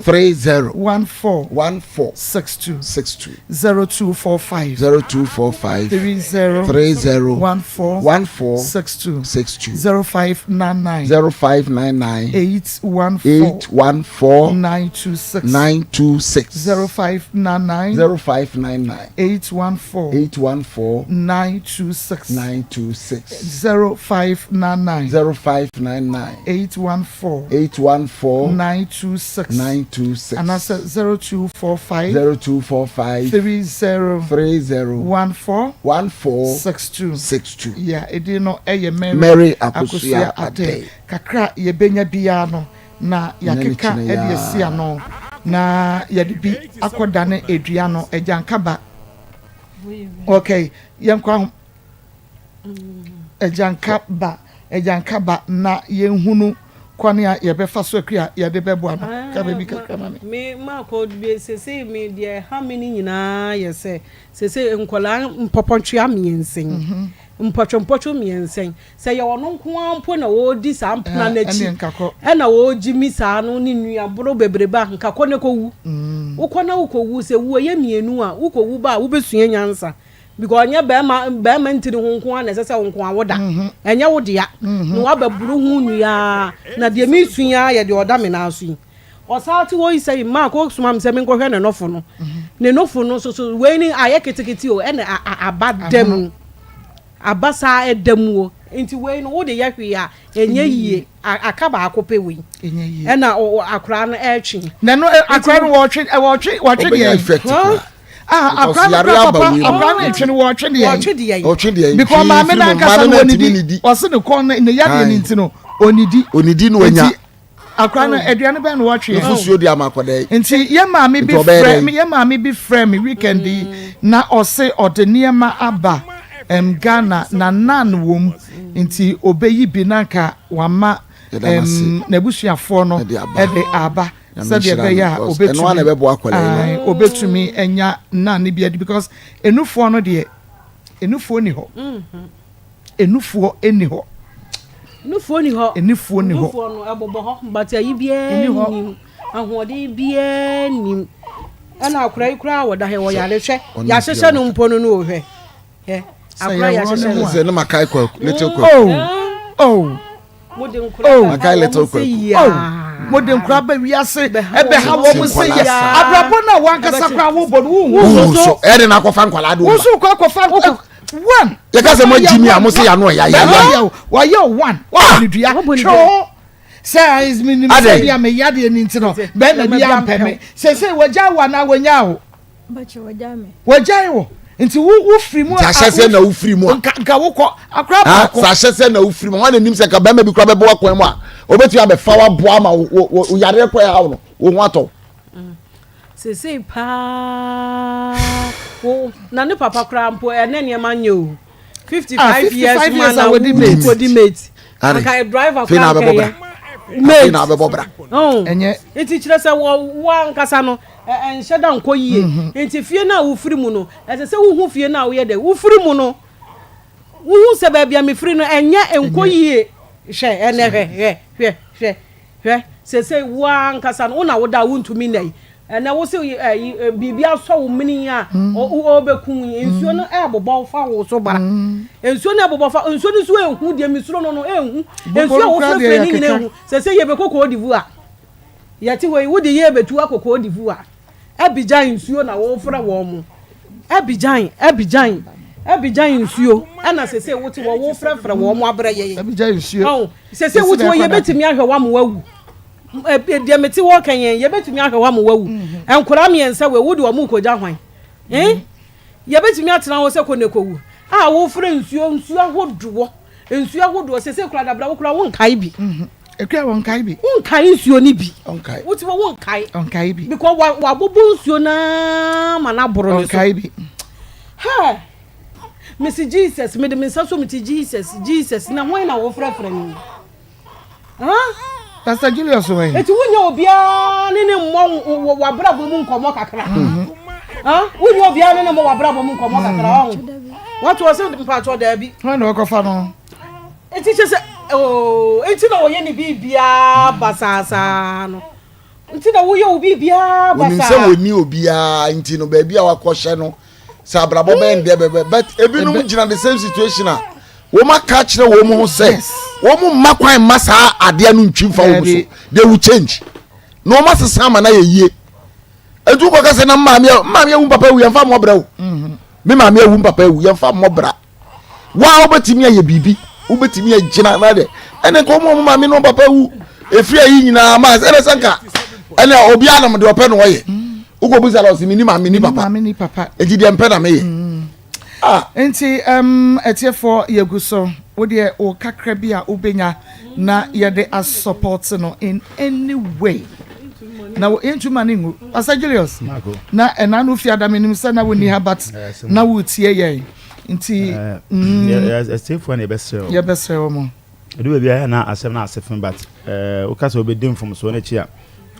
30. 14. 14. 62. 62. 0245. 0245. 30. 30. 14. 14. 62. 62. 0599. 0599. 814. 814. 926. 926. 0599. 0599. 814. 814. 926. 926. 0599. 0599. 814. 814. 926. 926. Anaasɛ 0245. 0245. 30. 30. 14. 14. 62. 62. Yeah, edin no ɛyɛ Mary, Mary Akosua Adei. Kakra a yɛbɛnya biara no na yɛakeka de asi ano na yɛde bi akɔdane dua no agyankaba. Okay, yɛnkɔ ahom agyankaba agyankaba na yɛnhunu kwan a yɛbɛfa so akua yɛde bɛboa no. Ka baabi kakra ma me. Me makɔ bi sese me deɛ ɛha me no nyinaa yɛ sɛ sese nkwadaa mpɔpɔntwea mmiɛnsa yi mpɔtwompɔtwo mmiɛnsa yi Sɛ ɛyɛ ɔno nko ara mpo na ɔredi saa mpena no akyi ɛna ɔregyimi saa no ne nnuaboro bebrebe a, nka kɔ na kɔwu. Wokɔ na wokɔwu, sɛ wu ɛyɛ mmienu a, wokɔwu ba a wobɛsua nyansa. Because ɛnyɛ bɛrima bɛrima ntini ho nko ara na ɛsɛ sɛ wo nko ara woda. Ɛnyɛ wo dea. Na woabɛboro ho nnua na deɛ mesu yi ara yɛ deɛ ɔda me nan so yi. Ɔsan te hɔ yi sɛ mmaa kɔ soma me sɛ menkɔhwɛ ne nofo no. Ne nofo no nso so wei ne ayɛ ketekete o ɛna aba da mu. Aba saa ɛda mu o. Nti wei no wode yɛ hwee a ɛnyɛ yie. Aka baako pɛ wei. Ɛna akoraa no ɛretwe. Na ɛno akoraa no wɔtwe wɔtwe wɔtwe deɛ. Ah, Because akora no yare kora aba papa, wei mu. akora no retwe no wɔtwe deɛ. Wɔtwe deɛ. Ɔtwe deɛ. Because Twi maame firi no mu, ankasa maame no no antumi ɔnidi. nidi. Ɔse ne kɔn no ne yadeɛ no Aye. nti no ɔnidi. Ɔnidi na wanya. Nti akora no aduane bɛn na wɔtwe? Nufosuo de ama akwadaa yi. Nti yɛ maame bi Nti ɔbɛyɛ frɛ dɛn? yɛ maame bi frɛ me weekend yi na ɔse ɔde nneɛma aba um, Ghana na nan wom nti ɔbɛyi bi na nka wama Yɛda no ase. um, n'abusuafoɔ no Ɛde aba. ɛde aba Nyame sɛdeɛ nhyira no, ɛbɛyɛ a because ɛno ara na ɔbɛtumi ɛbɛboa akwadaa yi no. ae, ɔbɛtumi anya nan no bi adi because enufoɔ no deɛ enufoɔ ni hɔ enufoɔ ni hɔ Nufoɔ ni hɔ. Nufoɔ ni hɔ. Nufoɔ no ɛbobɔ hɔ but ayi biara Ɛni hɔ. nim ahoɔden biara nim ɛna akora yi koraa wɔda hɛ wɔyare hwɛ Ɔno yɛahyehyɛ biara no mpo no no o hwɛ hwɛ akora yɛworɔ ne yɛahyehyɛ ho no a. Sɛ ne makae kwaku little kwaku. Oh oh mode nkora Oh. bɛha Makae wɔn little sɛ kwaku. yia Oh, mode nkora ba wiase Bɛha ɛbɛha wɔn wɔn sɛ sɛ yɛ yiaa. abrabɔ no a wankasa koraa wobɔ no wonhu Wohu so so ɛde na akɔfa nkwadaa de wo wɔn nso wokɔ akɔfa one Yɛka sɛ moagyi mi a, mo se yɛano ɛya ya ya. Wɔyɛ wɔyɛ one wɔbɔ ne dua Wɔbɔ ne dua. twoo sɛ menim sɛ Adɛn? bi a meyɛ adeɛ no nti no bɛrima bi ampɛ me sɛsɛ wɔgya wo anaa wɔnya wo Bakyɛ wɔgya me. wɔgyae wo nti wo wofiri mu Nti ahyɛseɛ na wofiri mu a. nka nka wokɔ akora Ha, baako sɛ ahyɛseɛ na wofiri mu a, wɔn anim sɛ nka bɛrima bi kora bɛbɔ w'akwan mu a, obetumi abɛfa w'aboa ama wo wo wo yareɛ kɔ ɛhaw no, wo ho atɔ wo. Seesei paa wo na ne papa koraa mpo ɛnɛ nneɛma nyɛ o. 55 years 55 man years na a wɔdi mate. wokɔdi mate. Are. Anka driver Afei na koraa abɛbɔ bra. nkɛyɛ. Afei Mate. na abɛbɔ bra. Oh. Ɛnyɛ. Nti kyerɛ sɛ wɔ wo ankasa no ɛnhyɛ da nkɔ yie. Nti fie no a wofiri mu no ɛsɛ sɛ wohu fie no a woyɛ dɛ wofiri mu no wohu sɛ baabi a mefiri no ɛnyɛ nkɔ yie. Hwɛ ɛnɛ hwɛ hwɛ hwɛ hwɛ hwɛ seesei wo ankasa no wo na woda a wontumi nna yi ɛnɛ wo se ɛyi biribi asɔ wo mene yi a ɔbɛku yi nsuo no ɛbobɔ fa wo so bara nsuo no ɛbobɔ fa nsuo no nso ehu deɛ mesuro no no ehu nsuo a wofrɛfrɛ ne nyina ehu seesei yɛbɛkɔ Côte d'Ivoire Yɛte hɔ yi, wode yɛn rebetu akɔ Côte d'Ivoire, Abidjan nsuo na worefrɛ wɔn mo. Abidjan, Abidjan, Abidjan nsuo ɛna sese wote hɔ worefrɛfrɛ wɔn mo abrɛ yɛn. Abidjan nsuo. Ɔn, sese wote hɔ yɛbɛtumi ahwɛ wo ama wawu. Deɛ mete hɔ ka yɛn, yɛbɛtumi ahwɛ wo ama wawu. Mhm. Nkwadaa mmiɛnsa wei, wode wɔn rekɔgya hwan? Eh? Yɛbɛtumi atena hɔ sɛ kɔ ne kɔwu. A wofrɛ nsuo, nsuo ahodoɔ. Nsuo ahodoɔ sese kura dabra wo kura wo nkae bi. Mhm. Ekura wɔn nkae bi. Wo nkae nsuo ni bi. Ɔnkae. Wo ti wɔ wo nkae. Ɔnkae bi. Because wa wabobɔ nsuo naa ma na aboro ne so. Ɔnkae bi. Hɛ. Mesi Jesus mede me nsa so me ti Jesus Jesus na hwan na wɔfrɛfrɛ no. Pastor Julius wɔ yi. Eti wunya obiara ne ne mmɔ w'abrabɔ mu nkɔmmɔ kakra. Mhm. Wunya obiara ne ne mmɔ w'abrabɔ mu nkɔmmɔ kakra ɔho. Wɔto ɔsɛ mpatsɔ daabi. Wɔn na wɔkɔfa no. Eti kyɛ sɛ ooo eti na wɔyɛ ne biribiara basaasaa no. Nti na woyɛ wo biribiara basaa. Onim sɛ wɔnni obiara nti no baabi a wakɔhyɛ no sɛ abrabɔ bɛyɛ ndɛ bɛbɛ but ebinom gyina the same situation a wɔn aka akyerɛ wɔn ho sɛ wɔn mma kwan mma saa adeɛ no ntwi nfa wɔn so they will change na wɔn asesa ama na yɛ yie etu kɔ kɛse na maame maame ewu papa ewu yɛn fa mmɔ brɛ o mhm. me maame ewu papa ewu yɛn fa mmɔ bra waa wobɛtumi ayɛ biribi wobɛtumi agyina na deɛ ɛne nka ɔmo ɔmo maame ne ɔmo papa wu efiri ayi nyinaa maa ɛna sɛ nka ɛna obiara nam deɛ ɔpɛ na ɔyɛ wokɔ bisa la ɔsi mi ni maame ni papa eti deɛ mpɛ na meyɛ. Mm. Ah. Nti um, ɛtiɛfoɔ yɛgu so wodeɛ wo kakra bi a wobɛnya na yɛde asupɔte no in any way na yɛntu ma no ngu Pastor Julius na ɛna no fiada menim sɛ na wonni ha but na wotie yɛn nti mm, atiefoɔ na yɛbɛsrɛ wɔn yɛbɛsrɛ wɔn ɛdu baabi ayɛ na asɛm no ase fem but woka sɛ wobɛdi mfomsoɔ no akyi a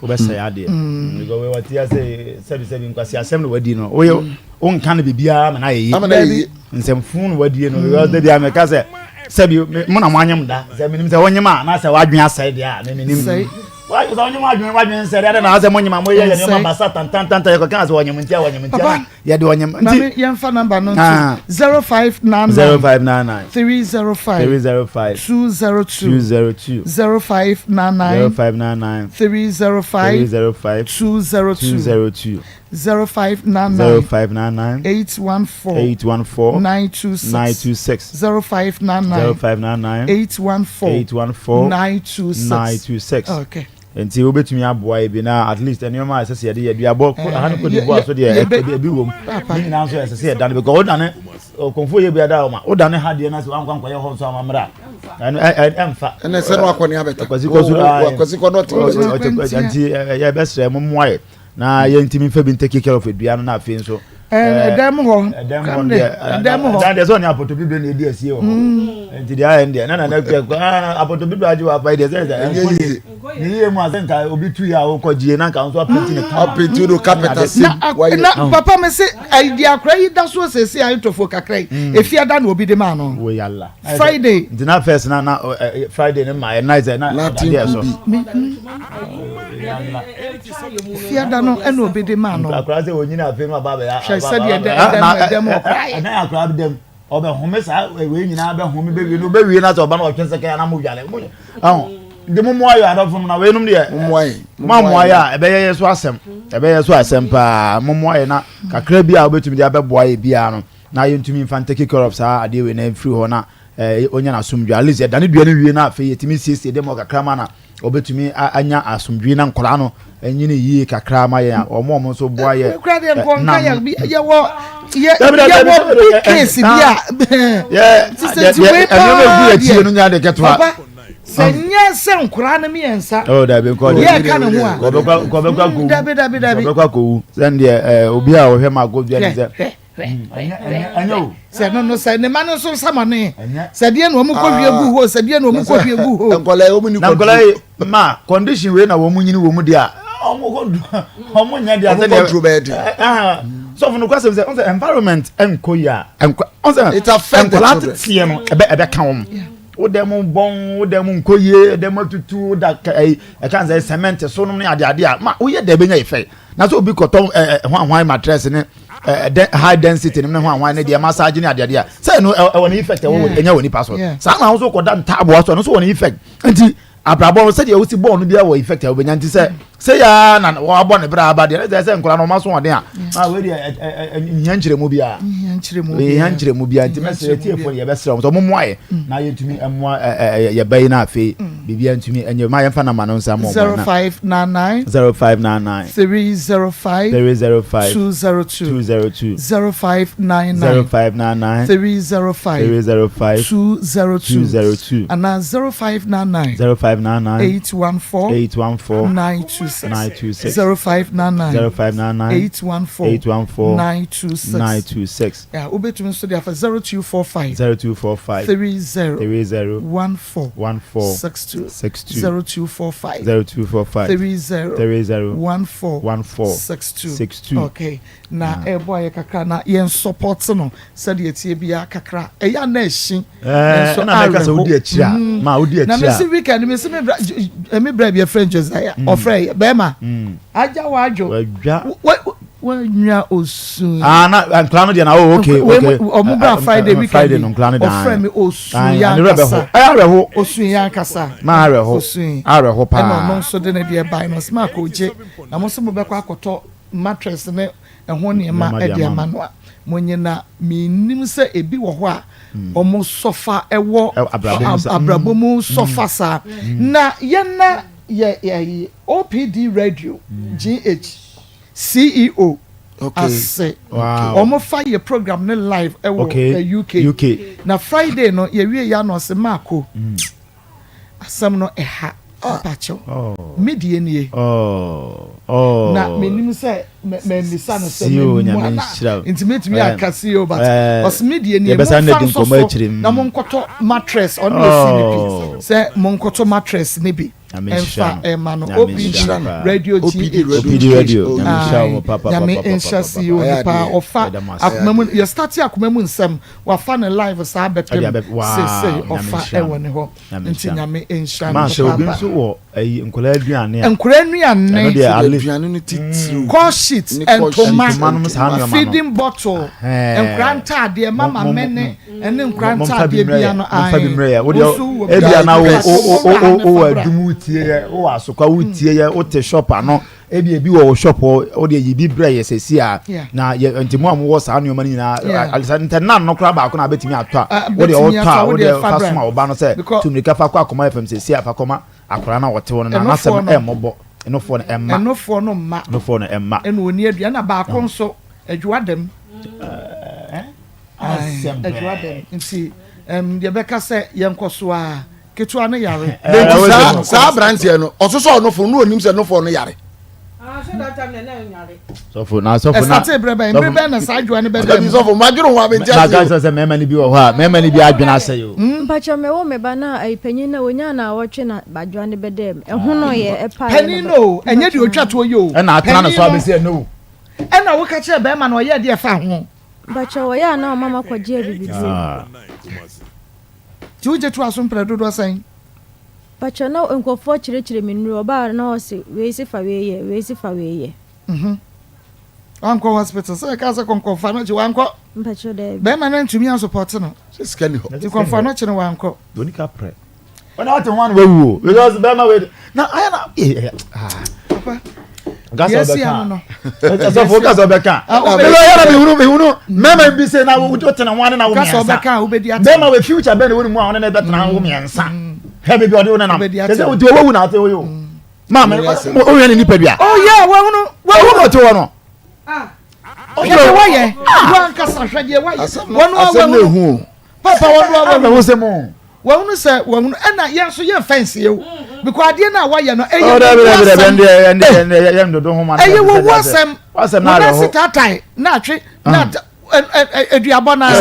wobɛsɛe adeɛ mm. because wei wɔte ase sɛbi sɛbi nkwasi asɛm na wadi no woyɛ mm. wonka no biribiara ma no ayɛ yie nsɛmfo na wadie no because da bia meka sɛ sɛbi mo na moanyem da sɛ menim sɛ wonyem a na sɛ woadwene asɛe deɛ a memenim sɛ wonyem adwene wadwene nsɛe deɛ na sɛ monyem a moyɛ yɛ nneɛma basa tantantanta yɛkɔka sɛ wɔnyem ntia wɔnyem ntia yɛde ɔnyem nti. Maame yɛnfa namba no nto 0599 0599 305 305 202 202 0599 0599 305 305 202 202 0599 0599 814 814 926 926 0599 0599 814 814 926 926. Okay. Nti wobɛtumi aboa yɛ bi na at least nneɛma a ɛsɛ sɛ yɛde yɛ duabɔ aha no Cote d'Ivoire so deɛ ebi wɔ mu ne nyinaa nso ɛsɛ sɛ yɛdane because wodane ɔkɔmfo yɛ bi ada ɔma wodane ha deɛ na sɛ wankɔ ankɔyɛ hɔ nso amammerɛ a ɛno ɛmfa ɛnɛ sɛ no akɔ ne abɛta kwasi kɔ so kwasi kɔ no ɔte nti yɛbɛsrɛ mo mmoa yɛ na yɛntumi nfa bi ntake care of dua no na afei nso ɛdan mu hɔ ɛdan mu hɔ deɛ ɛdan mu hɔ ɛdan deɛ sɛ ɔne apɔtɔ bibire na edi asie wɔ hɔ mm. nti deɛ ayɛ deɛ nana na kura kura apɔtɔ bibire agye wɔ afa yi deɛ sɛ sɛ ɛnkɔ yie ne yie mu asɛ nka obi tu yɛ a ɔkɔ gyie na nka nso apɛnti ne kama apɛnti no kapɛta se wayɛ na papa mi se ɛyi deɛ akora yi da so sese ayetɔfo kakra yi mm. efi ada na obi de maa no. Woyala. Friday. Nti na first na na Friday ne ma yɛ nice na Nothing ɔdadeɛ so. could be. Fiada no ɛna obi de maa no. Akora sɛ onyina afei no aba abɛyɛ. Hwɛ sɛdeɛ ɛdɛ ɛdɛm ɛdɛm ɔkora yɛ. Ɛdɛn akora bi dɛm ɔbɛhome saa wei nyinaa bɛhome bɛwie no bɛwie na sɛ ɔba no ɔtwe sɛkɛn anam dwale. Ɛho de mo mmoa yɛ adɔfo no na weinom deɛ mo mmoa yɛ. Mo mmoa yɛ a ɛbɛyɛ yɛ so asɛm ɛbɛyɛ so asɛm paa mo mmoa yɛ na kakra bi a wobɛtumi de abɛboa yɛ biara no. na yɛntumi mfa ntake care of saa adeɛ wei na mfiri hɔ na eh, ɔnya n'asomdwe at least yɛdane dua no wie na afei yɛtumi siesie dɛm kakra ma na ɔbɛtumi anya asomdwe na nkwadaa no nyini yie kakra ma yɛn a wɔn a wɔn nso boa yɛ kura deɛ nkɔ nka yɛ yɛwɔ yɛ yɛwɔ big case bi a sisɛ ti wei paa deɛ papa sɛ nyɛ sɛ nkwadaa no mmiɛnsa yɛ ka ne ho a dabi dabi dabi kɔbɛkɔ akɔwu sɛndeɛ obi a ɔhwɛ ma akɔ dua ne sɛ sɛ no no sɛ ne ma no nso samane sɛ deɛ na wɔn kɔ hwie gu hɔ sɛ deɛ na wɔn kɔ hwie gu hɔ. nkɔla yi wɔn ni kɔntro. na nkɔla yi ma condition wei na wɔn nyini wɔn di a wɔn kɔ wɔn nyɛ di a sɛ deɛ wɔn kɔntro bɛyɛ di. sɔfo no kwasɛm sɛ ɔn environment nkɔ yi a nkɔ ɔn sɛ it affect the nkɔla children. teteɛ no ɛbɛ ɛbɛ ka wɔn wo dɛm bɔn wo dɛm nkɔ yie dɛm atutu wo da ɛyi ɛka sɛ cement so nom ne ade ade a ma woyɛ dɛ bɛnya effect na sɛ obi kɔtɔ ɛɛ hwan hwan mattress ne ɛɛ high density ne hwan hwan ne deɛ massage ne adeade a sɛ ɛno ɛwɔ ne effect ɛwɔ ɛnya wɔ nipa so saa na ahosuo kɔda ntaaboa so ɛno nso wɔ ne effect nti abrabɔ no sɛdeɛ wosi bɔɔl no biara wɔ effect a wobɛnya nti sɛ sɛ yaa na wɔabɔ ne bra aba deɛ ɛsɛ sɛ nkwadaa no ɔma so ɔden a ah wei deɛ nhia nkyerɛmu biara nhia nkyerɛmu biara nti mɛsrɛ tiefoɔ deɛ yɛbɛsrɛ wɔn sɛ wɔn mmoa yɛ na yɛntumi mmoa yɛba yi na afei biribiara ntumi ɛnyɛ ma yɛmfa namba no nsa mɔ 0599 0599 305 305 202 202 0599 0599 305 305 202 202 anaa 0599 0599 814 814 926 926 0599 0599 814 814 926 926 Yeah, wobɛtumi nso de afa 0245 0245 30 30 14 14 62 62 0245 0245 30 30 14 14 62 62 okay na ɛbɔ ayɛ kakra na yɛn support no sɛdeɛ tie biara kakra ɛyɛ a na ɛhye ɛɛ nso ɛna mɛka sɛ wodi akyire a ma wodi na akyire mesi a weekend mesi me bra me bra bi efrɛ Josiah ɔfrɛ yɛ bɛrima agya wadwo wadwa wanya osun ah na nkura no deɛ na oh okay okay ɔmo bra Friday weekend Friday no nkura no deɛ ɔfrɛ mi osun yɛ ankasa ɛyɛ awerɛho osun yɛ ankasa ma awerɛho osun awerɛho paa ɛna ɔno nso de ne deɛ ban no ɔsoma akɔgye na mo nso mo bɛkɔ akɔtɔ mattress ne ɛho nneɛma ɛde ama no a mo nyina menim sɛ ebi wɔ hɔ a ɔmo sɔfa ɛwɔ abrabɔ mu sɔfa saa na yɛn na yɛ yɛ OPD radio GH CEO ase ɔmo fa yɛ program ne live ɛwɔ UK na Friday no yɛwie yɛ ano ɔse maako asɛm no ɛha mpakyɛw me deɛ nie na menim sɛ mammisa no sɛ memu ana nti mɛtumi aka CEO but ɔse me deɛ nie momfa nsɔ so na monkɔtɔ mattress ɔno ɔsi ne pi sɛ monkɔtɔ mattress ne bi ɛmfa ɛma no OPD radio GH OPD radio nyame nhyira CEO no paa ɔfa akoma mu yɛ start akoma mu nsɛm wafa ne live saa bɛpem seesei ɔfa ɛwɔ ne hɔ nti nyame nhyira no papaapa. Obi nso wɔ ɛyi nkɔla aduane a. Nkɔla aduane. Ɛno deɛ at least. Aduane no titiriw. Call sheet ntoma feeding bottle nkɔla ntaadeɛ mama mɛne ɛne nkɔla ntaadeɛ bia no ayi. Mfa bi mmerɛ yɛ wo deɛ ebia na wo wo wo wo wɔ adum wotie yɛ wo wɔ asokwa wotie yɛ wote shop ano. Ebia ebi wɔ wo shop hɔ, wo deɛ yi bi brɛ yɛ sɛsi a. Na yɛ nti mo a mowɔ saa nneɛma no nyinaa, alisa ntɛ nan no koraa baako na abɛtumi atɔ a, wo deɛ wotɔ a, wo deɛ fa soma wo ba no sɛ tu mmirika fa kɔ Akoma FM sɛsi a fa kɔma Akwadaa no a ɔte hɔ no na n'asɛm no ɛmmɔbɔ. Ɛnofoɔ no ɛmma. Ɛnofoɔ no mma. Ɛnofoɔ no ɛmma. Ɛna ɔni aduane na baako nso adwoa dɛm. Adwoa dɛm nti deɛ bɛka sɛ yɛnkɔ so a ketewa no yare. Nti saa saa aberanteɛ no ɔsosɔ ɔnofo no onim sɛ nofoɔ no yare. Sɔfo na sɔfo na. Ɛsate brɛ bɛn bere bɛn na saa adwoa no bɛda mu. Sɔfo ma dwene ho abɛnti ase. Na kan sɛ sɛ mmarima no bi wɔ hɔ a mmarima no bi adwene asɛe o. Mpakyɛw me wo me ba na ayi panyin na onyaa na awɔtwe na badwoa no bɛdaa mu ɛhono yɛ ɛpaeɛ Panin no o ɛnyɛ deɛ otwa toɔ yi o. Ɛna atena ne so abɛsi ɛnɛ o. Ɛna woka kyerɛ bɛrima no ɔyɛ deɛ fa ho. Mpakyɛw ɔyɛ a na ɔma ma kɔgye abibiduro. Nti wogye to aso mprɛ dodoɔ sɛn? Mpakyɛw na nkurɔfoɔ kyerɛkyerɛ me nnuro ɔbaa na ɔse wei se fa wei yɛ wei se fa wei yɛ. Mhm. Wankɔ hospital sɛ ɛka sɛ kɔnkɔnfa no kye wankɔ. Mpakyɛw daabi. Bɛrima no ntumi asopɔte no. Sɛ sika ni hɔ. Nti kɔnfa no kye no wankɔ. Doni ka prɛ. Ɔna ɔte ho ano wawu o because bɛrima wei na ayɛ na ee ah. Papa. Gasa ɔbɛka ɛsɔfo gasa ɔbɛka ɛbɛ yɛrɛ mi hunu mi hunu mɛma bi se na wo tena ho ane na wo mmiɛnsa bɛrima wei future bɛn na wɔn mu a ɔne ne bɛ tena wo mmiɛnsa hɛ beebi ɔde wo nenam ɛsɛ o ti o wawu na ate o yi o maame o yɛ ne nipadua. Oh yeah wahunu wahunu ɔte hɔ no. Hwɛ deɛ wayɛ wankasa hwɛ deɛ wayɛ wɔn a wahunu papa wɔn a wahunu. Wahunu sɛ wahunu ɛna yɛn nso yɛn fɛn sie o because adeɛ no a wayɛ no ɛyɛ wɔwu asɛm ɛyɛ wɔwu asɛm wɔn ase taatae na atwe na aduabɔ na na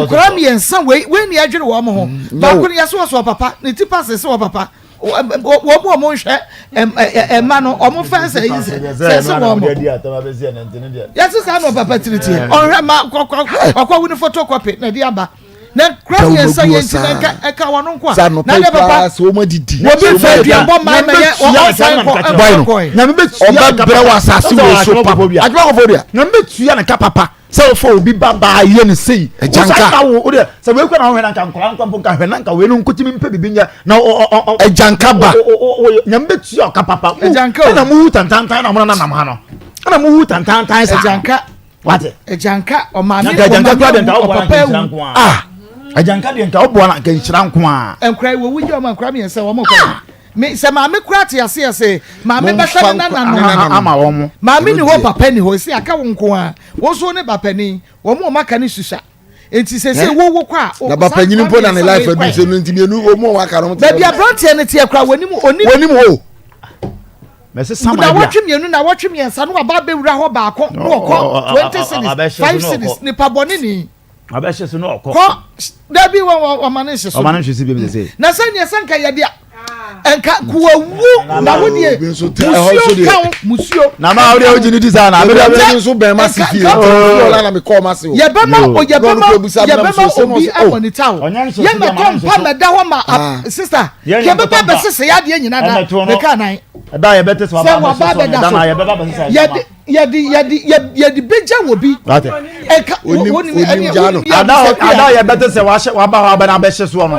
nkwadaa mmiɛnsa wei wei ni adwene wɔn ho baako no yɛsɛ wɔ so papa ne ti pa sese wɔ papa wɔn mu wɔn nhwɛ ɛma no wɔn fɛn sɛ yi sɛ sɛ sɛ wɔn mo yɛsɛ saa na ɔpapa tiri tiɛ ɔhwɛ ma kɔkɔ ɔkɔ wuni photocopy na ɛde aba. na kura mmiɛnsa yɛ nti na nka ɛka wɔn nko a na ne papa wɔbi nfa aduabɔ maa na yɛ ɔsan kɔ ɛkɔ kɔɛ. Nyame bɛ tua ɔbɛ brɛ wɔ asase wɔ so papa adwuma kɔfɔ dua. Nyame bɛ tua ne ka papa sɛ ɔfɔ obi ba baa yɛ ne sei. Ɛgyanka wosa wo deɛ sɛ wei kɔ na ɔhwɛ na nka nkɔla nkɔ mpo nka hwɛ na nka wei no nkotimi mpɛ bibi nyɛ na ɔ ɔ ɔ. Ɛgyanka ba. Nyame bɛ tua ɔka papa. Ɛgyanka o. Ɛna mu wu tantantan na mo nana nam ha no. Ɛna mu wu tantantan saa. Ɛgyanka. Wate. Agyanka ɔmaame ɔmaame awu ɔpapa awu. Ah agyanka deɛ nka ɔboa na nka nhyira nko a. Nkura yi wɔwu gye ɔma nkura mmiɛnsa wɔn kɔ. Ah! Me sɛ maame kura te aseɛ sɛ maame bɛhwɛ ne nana no ama wɔn. Maame ni hɔ papa ni hɔ esi aka wɔn nko a wɔn nso ne ba panin wɔn a wɔn aka ne susa nti sɛ sɛ wo wo kɔ a. Na ba panyin mpo na ne life adu sɛ no nti mmienu wɔn a wɔn aka no. Baabi aberanteɛ no teɛ kura wɔn anim onim. Wɔn anim hɔ. Nnawɔtwe mmienu, nnawɔtwe mmiɛnsa na waba abɛwura hɔ baako na ɔkɔ 20 cities, 5 cities, nipa bɔne ni. Ɔbɛhyɛ so na ɔkɔ. Kɔ dabi wɔ wɔ ɔma ne nhyɛ so. Ɔma ne nhyɛ so bi bi sɛ. Na sɛ neɛ sɛ nka yɛde nka kuwawu na wo deɛ musuo ka wo musuo. Na ma wo deɛ wogye ne di saa na abɛda bɛ nso bɛn ma si fie. Ɔla na mi kɔɔ ma se o. Yɛbɛma yɛbɛma yɛbɛma obi amɔnita o. Yɛmɛtɔ mpa mɛda hɔ ma sista. Yɛbɛba bɛsese yɛ adeɛ nyina da meka nan. Ɛda a yɛbɛte sɛ waba abɛhyɛ so no, ɛda no a yɛbɛba abɛsesa yɛn nneɛma. Yɛde yɛde yɛde yɛde bɛgya wɔ bi. Wate. Ɛka Onim wonim onim ɛne gya no. wonim Ada yɛ a ada a yɛbɛte sɛ wahyɛ waba hɔ abɛn abɛhyɛ soɔ no,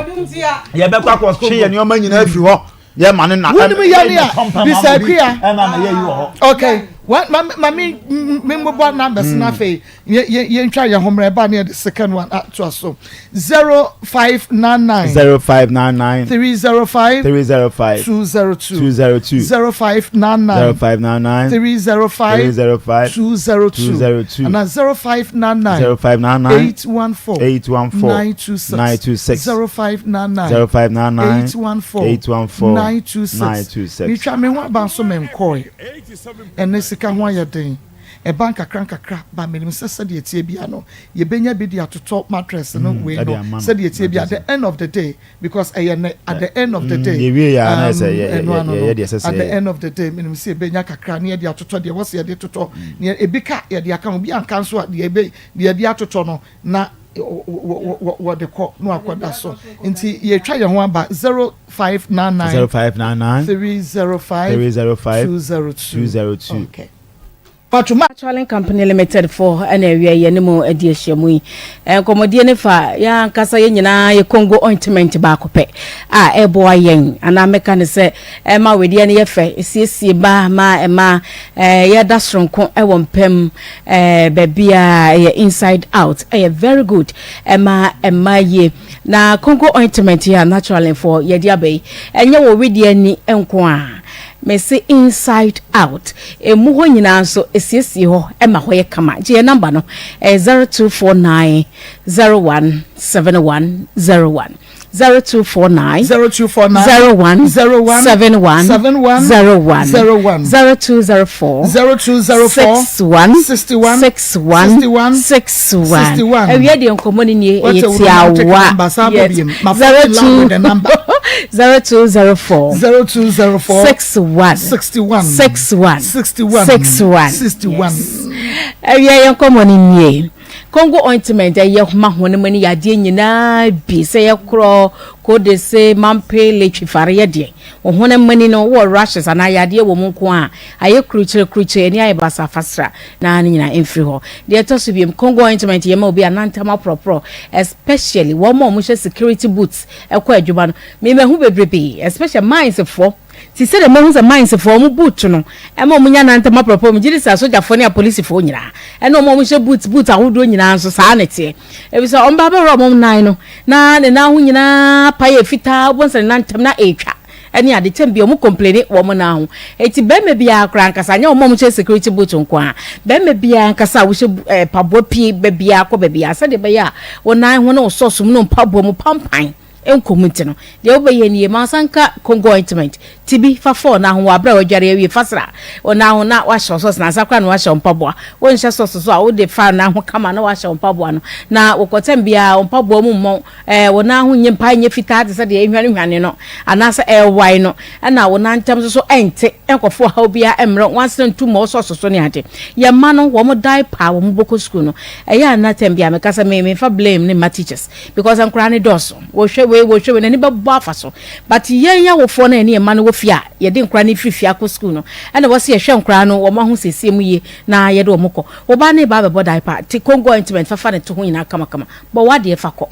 yɛbɛkɔ akɔtwe yɛn nneɛma nyinaa afiri hɔ. Yɛ ma ne na. Wonim yɛ ne a bisa akua. Ɛna na yɛ yi wɔ hɔ. Okay. Wa ma ma me me mbobɔ numbers na afei yɛntwa yɛn ho mmerɛ ɛba ne yɛde second one atoa so 0599 0599 305 305 202 202 0599 0599 305 305 202 202 ana 0599 0599 814 814 926 926 0599 0599 814 814 926 926 metwa me ho aba nso menkɔe ɛne sika ho ayɛ den Ɛba nkakrankakra ba menim sɛ sɛdeɛ ɛteɛ biara no yɛbɛnya bi de atotɔ mattress no wei no sɛdeɛ ɛteɛ biara at the end of the day because ɛyɛ nnɛ at the end of the day ɛno ano no at the end of the day menim sɛ yɛbɛnya kakra ne yɛde atotɔ deɛ ɛwɔ sɛ yɛde totɔ ne ebi ka yɛde aka ho bi anka nso a deɛ ɛbɛ deɛ yɛde atotɔ no na wɔde kɔ na wakɔda so nti yɛtwa yɛn ho aba 0599 0599 305 305 202 202 okay. Fatuma. Petroleum Company Limited foɔ na awia yi yɛne mo adi ahyiamu yi. Nkɔmmɔdie no fa yɛn ankasa yɛn nyinaa yɛ Congo ointment baako pɛ a ɛboa yɛn anaa mɛka no sɛ ɛma wedeɛ no yɛ fɛ, ɛsiesie ba ma ɛma yɛda soronko wɔ mpam baabiara, ɛyɛ inside out, ɛyɛ very good ɛma ɛma yie. Na Congo ointment yi a naturally foɔ yɛde aba yi ɛnyɛ wɔ wedeɛ ani nko a, Mese inside out. Emu hɔ nyinaa nso esiesie hɔ ma hɔ yɛ kama. Gye yɛn number no, ɛyɛ 0249 01 71 01. 0249 0249 01 01 71 71 01 01 0204 0204 61 61 61 61 61. 61. Awia deɛ nkɔmmɔ no nie, Wate ɛyɛ wo romantic tiawa. number, saa bɔ Yes. biem. Ma fall in love with the number. 0204 0204 61 61 61 61 61 61. Awia yɛn nkɔmmɔ no nie. Congo ointment ɛyɛ ma honam ani yadeɛ nyinaa bi sɛ yɛ korɔ kodese mampe letwifare yɛ deɛ wo honam ani no wɔ rashes anaa yadeɛ wɔ mu nko a ayɛ kurukyire kurukyire ani ayɛ basaa fasra na ne nyinaa mfiri hɔ. Deɛ ɛtɔ so biom Congo ointment yɛ ma obi a nantam aporɔporɔ especially wɔn a wɔhyɛ security boots ɛkɔ adwuma no me mahu bebrebe especially mines foɔ te sɛdeɛ mahu sɛ mines foɔ wɔn boot no ɛma wɔn nya nantam aprɔpɔ megye di sɛ asogyafoɔ ne apolisifoɔ nyinaa ɛne wɔn a wɔhyɛ boot boot ahodoɔ nyinaa nso saa na ɛteɛ efisɛ wɔn ba bɛworɔ wɔn nan no na ne nan ho nyinaa pa yɛ fitaa wobɛhu sɛ ne nan ntam na ɛretwa ɛne ade kyɛm bi wɔn complaini wɔn nan ho eti bɛrima biara koraa ankasa nyɛ wɔn a wɔhyɛ security boot nko a bɛrima biara ankasa a wohyɛ ɛɛ eh, paboa pie baabiara kɔ baabiara sɛdeɛ ɛbɛyɛ a wɔn nan ho ne wɔn sɔɔso mu ne wɔn mpaboa mu pampan nkɔ mu nti no deɛ wobɛyɛ nie ma nsa nka Congo ointment ti bi fa fɔɔ nan ho wɔ aberɛ a wadware awie fa sra wo nan ho na wahyɛ wo sɔs nansa koraa na wahyɛ wo mpaboa wonhyɛ sɔs so a wode fa nan ho kama na wahyɛ wo mpaboa no na wokɔtɛm biara wo mpaboa mu mmɔn Ɛɛ, wo nan ho nyɛ mpae nyɛ fitaa te sɛ deɛ ɛrehwanehwane no, anaasɛ ɛrewae no, ɛna wo nan ntam nso so ɛnte, ɛnkɔfa ɔhaw biara mmrɛ wo, nwansena ntu mma wo sɔɔso so ne ade. Yɛn mma no, wɔn diaper a wɔn bɔ kɔ sukuu no, ɛyɛ a na tɛm biara meka sɛ me, memfa blame no mma teachers, because nkwadaa no dɔɔso, wɔhwɛ wei, wɔhwɛ wei, n'ani bɛbɔ afa so. But yɛn awofoɔ no a yɛne yɛn mma no wɔ fie a, yɛde nkwadaa no firi fie akɔ sukuu no, ɛna ɛwɔ sɛ yɛhwɛ nkwadaa no wɔn ahosiesie mu yie na yɛde wɔn kɔ. Wo ba no reba abɛbɔ diaper, te Congo ointment fa fa ne to ho nyinaa kamakama. Bɔ w'adeɛ fa kɔ.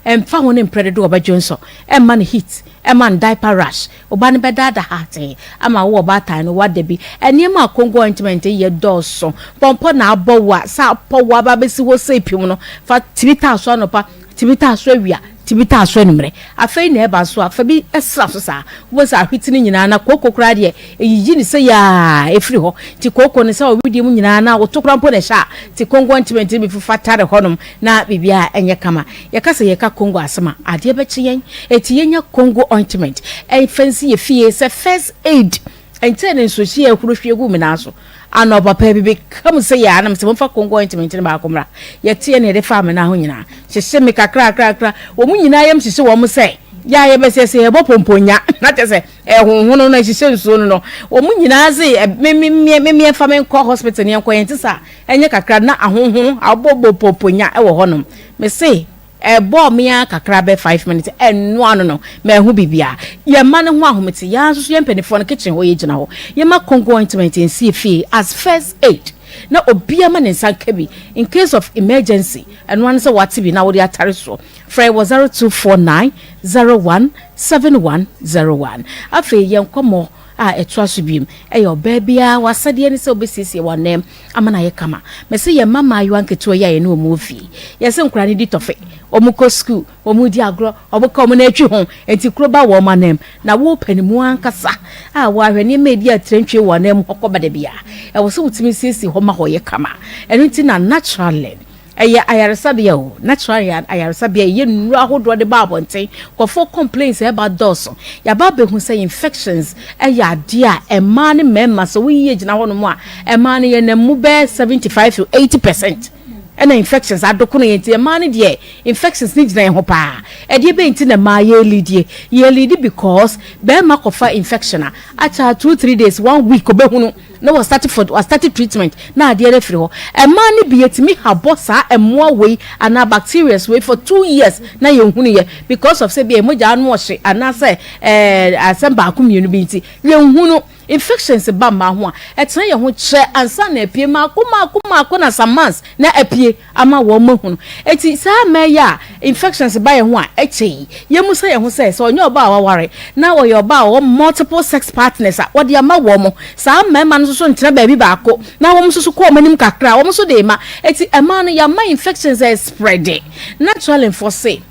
Ɛmfa ho ne mprɛ dodoɔ a ɔbɛdwo nsɔ, ɛmma no heat, ɛmma no diaper rash, wo ba no bɛdaadaa hatee ama wo ɔbaatan no woada bi. Nneɛma a Congo ointment yɛ dɔɔso. Pɔmpɔ na abɔ wo a, sɛ apɔ wo aba abɛsi hɔ sei pim no, fa tumi taa so anɔpa, tumi taa so awia, tumi taa so anwummerɛ. Afei na ɛba nso a, fa bi sra so saa. Wobɛhu sɛ ahwete no nyinaa na kooko koraa deɛ, ɛyiyi no sei ara ɛfiri hɔ. Nti kooko no sɛ ɔwedeɛ mu nyinaa na woto koraa mpo na ɛhyɛ a, nti Congo ointment no bi fa tare hɔnom. Na biribiara nyɛ kama. Yɛka sɛ yɛka Congo asɛm a, adeɛ bɛkye yɛn. Enti yɛnya Congo ointment mfa nsi yɛn fie sɛ first aid. Ɛnkyɛɛ na nsuohyeɛ ahuro hwie guu me nan so. Anɔpa paa bi meka mu sɛ yɛ a na mesɛ momfa Congo ointment no baako mmra. Yɛteɛ na yɛde faa me nan ho nyinaa. Hyehye me kakrakrakra. Wɔn nyinaa yam hyehye wɔn sɛ yɛ a yɛbɛsɛ sɛ yɛbɔ pomponya. Na kyerɛ sɛ ɛhonhono no ɛhyehyɛ nsuo no no. Wɔn nyinaa se me me me me meɛmfa me nkɔ hospital na yɛnkɔ yɛn te saa. Ɛnyɛ kakra na ahonhon abobɔpoponya wɔ hɔnom. Mese ɛbɔɔ me ara kakra bɛ 5 minutes ɛno ano no manhu biribiara. Yɛn mma no ho ahomete, yɛn ara nso so yɛn mpanimfoɔ no kitchen hɔ yɛgyina hɔ. Yɛma Congo ointment nsi fie as first aid na obiara ma ne nsa nka bi in case of emergency. Ɛno ara ne sɛ woate bi na wode atare soɔ. Frɛ wɔ 0249 01 7101. Afei yɛn nkɔmmɔ a ɛtoa so bio yɛ ɔbaa biara w'asɛdeɛ ne sɛ wobɛsiesie w'anam ama no ayɛ kama. Mese yɛn mma mmaayewa nketewa yi a yɛne wɔn wɔ fie, yɛse nkwadaa no di tɔfe, wɔn kɔ sukuu, wɔn di agorɔ, wɔn ka wɔn nan atwi ho, enti kuro ba wɔn anam. Na wo panimu ankasa a woahwɛ nneɛma a ɛdi atirantwie wɔ anam hɔ kɔba da biara, ɛwɔ sɛ wotumi siesie hɔ ma hɔ yɛ kama. Ɛno nti na naturally Ɛyɛ ayaresabea o, natural ayaresabea, yɛyɛ nnuro ahodoɔ de ba abɔnten, nkurɔfoɔ complaints a ɛba dɔɔso. Yɛaba abɛhu sɛ infections yɛ adeɛ a mmaa ne mmarima sɛ woyi yɛ gyina hɔnom a, mmaa no yɛnam mu bɛyɛ 75 to 80 percent ɛna infections adokono yɛn nti mmaa no deɛ infections no gyina yɛn ho paa. Ɛdeɛ bɛn nti na mmaa yɛ leadie? Yɛ lead because bɛrima kɔfa infection a akyɛ 2, 3 days, one week ɔbɛhunu na wɔ start for wɔ start treatment na adeɛ no afiri hɔ. Mmaa no bi yɛtumi habɔ saa mmoa wei anaa bacterias wei for 2 years na yɛnhunu yɛ because of sɛ bi a mogya ano ɔhye anaasɛ asɛm baako mmienu bi nti yɛnhunu. Infections ba mmaa ho a, ɛtena yɛn ho kyɛ ansa na apue mmaako mmaako mmaako na some months na apue ama wɔn ahunu. Enti saa mmaa yi a infections ba yɛn ho a ɛkyɛ yi, yɛmmisa yɛn ho sɛ, sɛ ɔnyɛ ɔbaa a waware na ɔyɛ ɔbaa a ɔwɔ multiple sex partners a, wɔde ama wɔn. Saa mmarima no nso so ntena baabi baako na wɔn nso so kɔ wɔn anim kakra a, wɔn nso de rema. Enti mmaa no, yɛama infections ɛrespreade. Naturally mfoɔ se.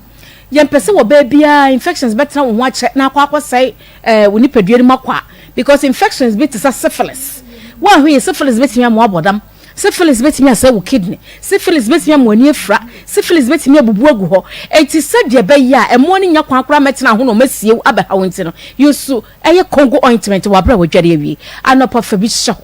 Yɛmpɛ sɛ wɔ baa biara infections bɛtena wo ho akyɛ na akɔ akɔsɛe eh, wo nipadua no mu akɔ a because infections bi te sɛ syphilis. Woanhwɛ yie syphilis bɛtumi ama woabɔ dam. Syphilis bɛtumi asɛe wo kidney. Syphilis bɛtumi ama w'ani afira. Syphilis bɛtumi abubu agu hɔ. Enti sɛdeɛ ɛbɛyɛ a mmoa no nnya kwan koraa mmɛtena ho na wɔasie wo abɛha wo nti no, use ɛyɛ Congo ointment wɔ aberɛ a woadware awie. Anɔpa fa bi hyɛ hɔ.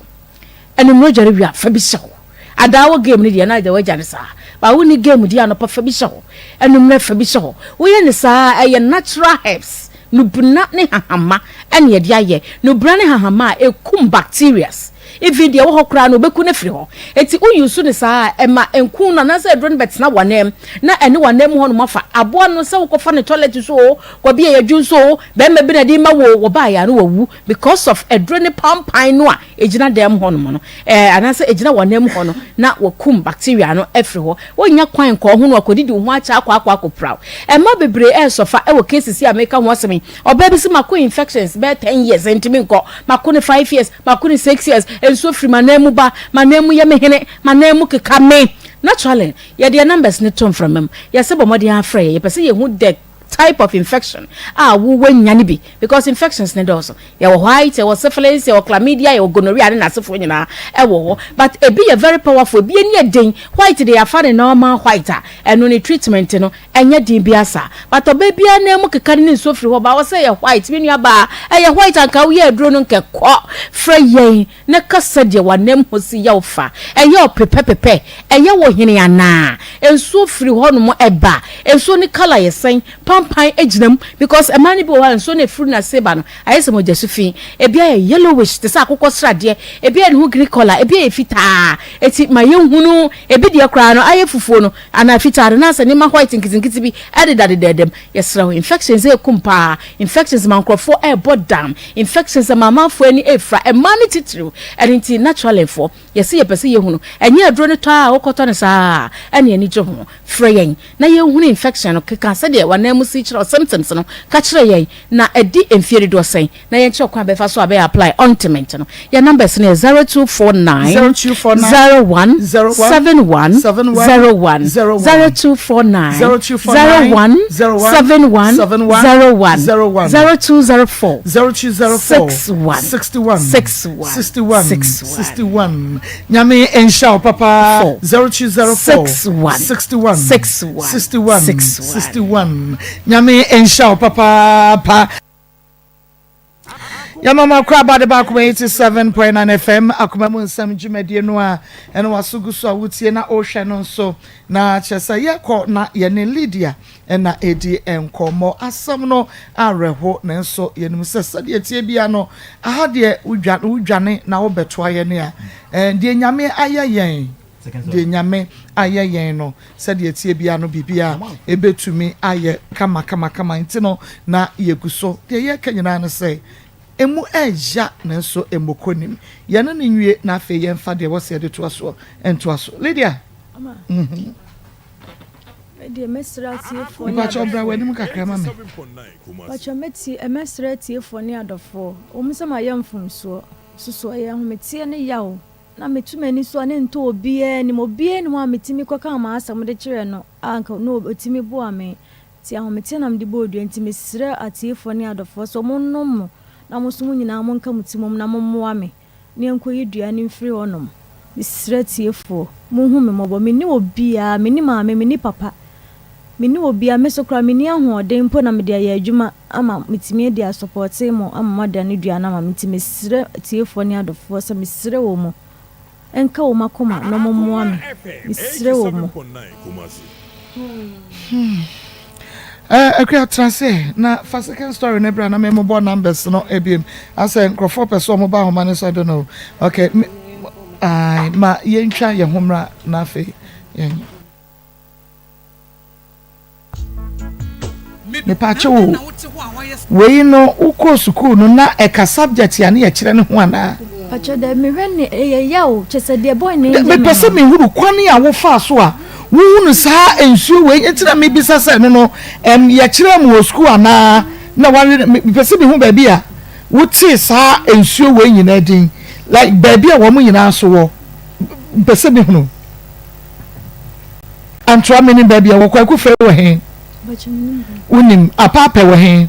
Anwummerɛ dware wie a, fa bi hyɛ hɔ. Adaa wɔ game no deɛ na deɛ wagya no saa. But wonni game deɛ anɔpa fa bi hyɛ hɔ. Anwummerɛ fa bi hyɛ hɔ. Woyɛ no saa a, ɛyɛ natural herbs, nubena ne hahama ɛna yɛde ayɛ. Nubena ne hahama a ɛkum bacterias. Even deɛ ɛwɔ hɔ koraa no, ɔbɛku no afiri hɔ. Enti wo use no saa a, ɛma nku no anaasɛ aduro no bɛtena w'anam na ɛne w'anam hɔnom afa. Aboa no sɛ wokɔfa no toilet so oo, kɔbi a yɛdwo nso oo, barima bi na ɛde rema wo oo, wɔbaeɛ a na wawu because of aduro ne pampan no a egyina dan mu hɔnom no, ɛɛ, anaasɛ egyina wɔn nan mu hɔ no, na wɔakum bacteria no afiri hɔ. Wonnya kwan nkɔɔ ho na wɔakɔdidi wo ho akyɛ akɔ akɔ akɔpira wo. Mmaa bebree ɛresɔfa wɔ cases yi a meka ho asɛm yi. Ɔbaa bi se mako infections bɛyɛ ten years ntumi nkɔ, mako no five years, mako no six years, nsuo firi m'anan mu ba, m'anan mu yɛ me hene, m'anan mu keka me. Naturally, yɛde yɛn numbers no to mframa mu. Yɛse bɔ mmɔden ara frɛ yɛn, yɛpɛ sɛ yɛhu the type of infection a wo wanya no bi because infections ne dɔɔso yɛwɔ white yɛwɔ syphilis yɛwɔ chlamydia yɛwɔ gonorrhea ne n'asefoɔ nyinaa ɛwɔ hɔ but ebi yɛ very powerful ebi ani yɛ den white de yɛafa ne normal white a ɛno ne treatment no ɛnyɛ den bi asa but ɔbaa biara nan mu keka ne nsuo firi hɔ ba wɔ sɛ yɛ white me nua baa ɛyɛ white anka woyɛ aduro no nkɛkɔ frɛ yɛn na ka sɛdeɛ w'ananmu si yɛ wo fa. Ɛyɛ wo pepɛpepɛ? Ɛyɛ wo hene anaa? Nsuo firi hɔnom ba? Nsuo no colour yɛ sɛn? Pampan gyina mu? Because mmaa no bi wɔ hɔ a nsuo no ɛfiri n'ase ba no ayɛ sɛ mogyasu fi. Ebi ayɛ yellowish te sɛ akokɔ sradeɛ, ebi ayɛ ne ho green colour, ebi ayɛ fitaa. Enti ma yɛnhunu, ebi deɛ koraa no ayɛ fufuo no anaa fitaa no na asɛ nneɛma white nketenkete bi dedadeda mu. Yɛsrɛ wo, infections ɛrekum paa, infections ma nkurɔfoɔ ɛrebɔ dam, infections ma amanfoɔ ani ɛrefira, mmaa no titiriw. Ɛno nti naturally foɔ, yɛse yɛpɛ sɛ yɛhunu, ɛnyɛ aduro no tɔ ara a wokɔtɔ no saa ara ɛna ani gye ho. Frɛ yɛn na yɛnhunu infection no, keka sɛdeɛ w'ananmu si kyerɛ wo, symptoms no, ka kyerɛ yɛn, na ɛdi mfeɛ dodoɔ sɛn. Na yɛnkyerɛ wo kwan a bɛfa so a bɛyɛ apply ointment no. Yɛn numbers no yɛ 0249 01 71 01, 0249 01 71 01, 0204 61 61 61. Nyame nhyira wo papa 0204 61 61 61 Nyame nhyira wo papaapa. Yɛma mo akora aba de ba akoma 87.9 FM akoma mu nsɛm dwumadie no a ɛne waso gu so a wotie na wohwɛ no nso na kyerɛ sɛ yɛkɔ na yɛne Lydia ɛna ɛdi nkɔmmɔ asɛm no awerɛho nanso yɛnim sɛ sɛdeɛ tie bia no aha deɛ wodwane na wobɛtoa yɛne a deɛ Nyame ayɛ yɛn Deɛ Nyame ayɛ yɛn no, sɛdeɛ ɛteɛ biara no, biribiara ɛbɛtumi ayɛ kama kama kama. Nti no, na yɛgu so. Deɛ yɛreka nyinaa ne sɛ, ɛmu ɛya nanso mmɔkɔ nnim. Yɛne no nwie na afei yɛmfa deɛ ɛwɔ sɛ yɛde toa soɔ ntoa so. Lydia. Mm-hmm. Mepakyɛ bra w'anim kakra ma me. Pakyɛ mɛtie mɛsrɛ atiefoɔ ne adɔfoɔ. Wɔn sɛ mayɛ mfomsoɔ. Soso ɛyɛ ahometeɛ ne yaw. Na meto m'ani so a, na ɛntɔ obiara anim. Obiara nni hɔ a metumi kɔkaa m'asɛm de kyerɛɛ no a anka na ɔtumi boa me. Nti ahometeɛ na mede bɔɔ dua. Nti mesrɛ atiefoɔ ne adɔfoɔ sɛ wɔnnom mo, na mo nso mo nyinaa monka mo ti mmom na mommoa me na yɛnkɔyi dua no mfiri hɔnom. Mesrɛ atiefoɔ, monhu me mmɔbɔ. Menni obiara, menni maame, menni papa. Menni obiara, me nso koraa menni ahoɔden mpo na mede ayɛ adwuma ama metumi adi asɔpɔtee mo ama moadane dua no ama me nti mesrɛ atiefoɔ ne adɔfoɔ sɛ mesrɛ wɔ mo nka wɔn akoma na wɔn mmoa me mesrɛ wɔ mo. Hmm. Eh, Akua tena ase na fa second story no bra na me mobɔ numbers no ebiem. Asɛ nkurɔfoɔ pɛ sɛ wɔn ba ahoma no so I don't know. Okay, me, ai, ma yɛntwa yɛn ho mmra na afei yɛn. Mepaakyɛw o. Wei no wokɔɔ sukuu no na ɛka subject a ne yɛkyerɛ no ho anaa? Pakyɛ dɛ mehwɛ ne ɛyɛ yaw kyɛ sɛ deɛ boy no yɛ me no. Mepɛ sɛ mehunu kwan a wofaa so a wohunu saa nsuo wei nti na mebisa sɛ ɛno no ɛm yɛkyerɛɛ mo wɔ sukuu anaa na wawe mepɛ sɛ mehu baabi a wotee saa nsuo wei nyinaa din like baabi a wɔn nyinaa nso wɔ mpɛ sɛ mehunu. Antoa menim baabi a wɔ Kwaku Fɛ wɔ he? Wonim Apaapɛ wɔ he?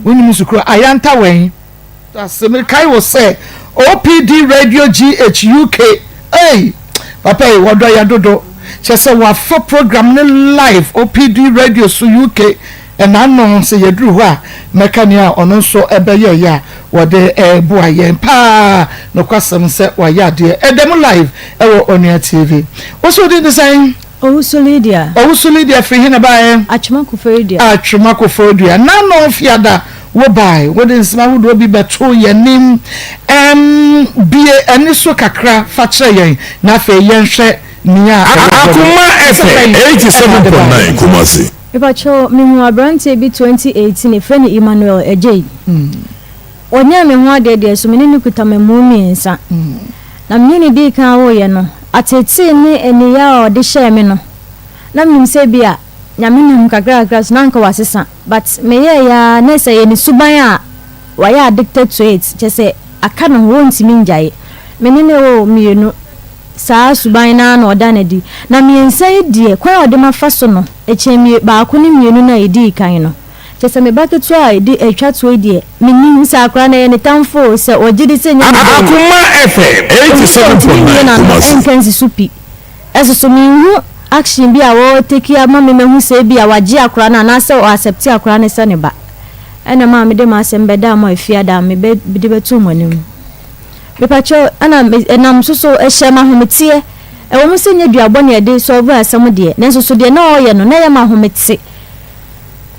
Wonim Sukuru Ayanta wɔ he? Ase mekae wo sɛ OPD Radio GH UK ei papa yi wɔdɔ yɛ dodo kyɛ sɛ wafa program no live OPD Radio so UK ɛna no sɛ yɛduru hɔ a mɛka nea ɔno nso ɛbɛyɛeɛ a wɔde ɛreboa yɛn paa nokwasɛm sɛ wayɛ adeɛ ɛda mu live ɛwɔ Onua TV. Wo so wodin de sɛn? Owusu Lydia. Owusu Lydia firi he na ɛbaeɛ? Atwema Koforidua. Atwema Koforidua. Nano Fiada wo bae, wode nsɛm ahodoɔ bi bɛtoo yɛn anim. Ɛm, bue ani so kakra fa kyerɛ yɛn na afei yɛnhwɛ nea ɛwɔ hɔ no. Akoma Nsɛm FM bɛn na wode baeɛ? 87.9 Kumasi. Mepakyɛw, mehuu aberanteɛ bi 2018, yɛfrɛ no Emmanuel Adjei. Ɔnyɛɛ me ho adeɛ deɛ, so me ne no kuta mmamu mmiɛnsa. Na me ne no dii kan woeɛ no, ateetee ne aniya a ɔde hyɛɛ me no, na menim sɛ ebia Nyame nam kakrakakra so na anka wasesa. But meyɛeɛ ara na sɛ ɛyɛ ne suban a wayɛ addicted to it, kyerɛ sɛ aka ne ho, ɔntumi ngyae. Me ne no woo mmienu, saa suban no ara na ɔda no adi. Na mmiɛnsa yi deɛ, kwan a ɔde mafa so no, ɛkyɛn mmie baako ne mmienu no a ɛdii kan no. Kyerɛ sɛ me ba ketewa a ɛdi ɛtwa toɔ yi deɛ, mennim sɛ akwadaa no ɛyɛ ne tamfo o, sɛ ɔgye di sɛ ɛnyɛ ne ba o. Akoma FM Ɛwom sɛ ɔntumi mmue 87.9 n'ano Kumasi. nka nsi so pi. Ɛso so menhu action bi a wɔ take ama me mahu sɛ ebia wagye akwadaa no anaasɛ ɔ accept akwadaa no sɛ ne ba. Ɛna ɛmaa mede m'asɛm bɛdaa mo a Efiada a mebɛ de bɛtoo mo anim. Mepakyɛw, ɛna me ɛnam nso so ɛhyɛ me ahometeɛ. Ɛwɔ mu sɛ nyɛ duabɔ na yɛde sɔlve asɛm deɛ, nanso so deɛ na ɔreyɛ no na ɛyɛ me ahomete.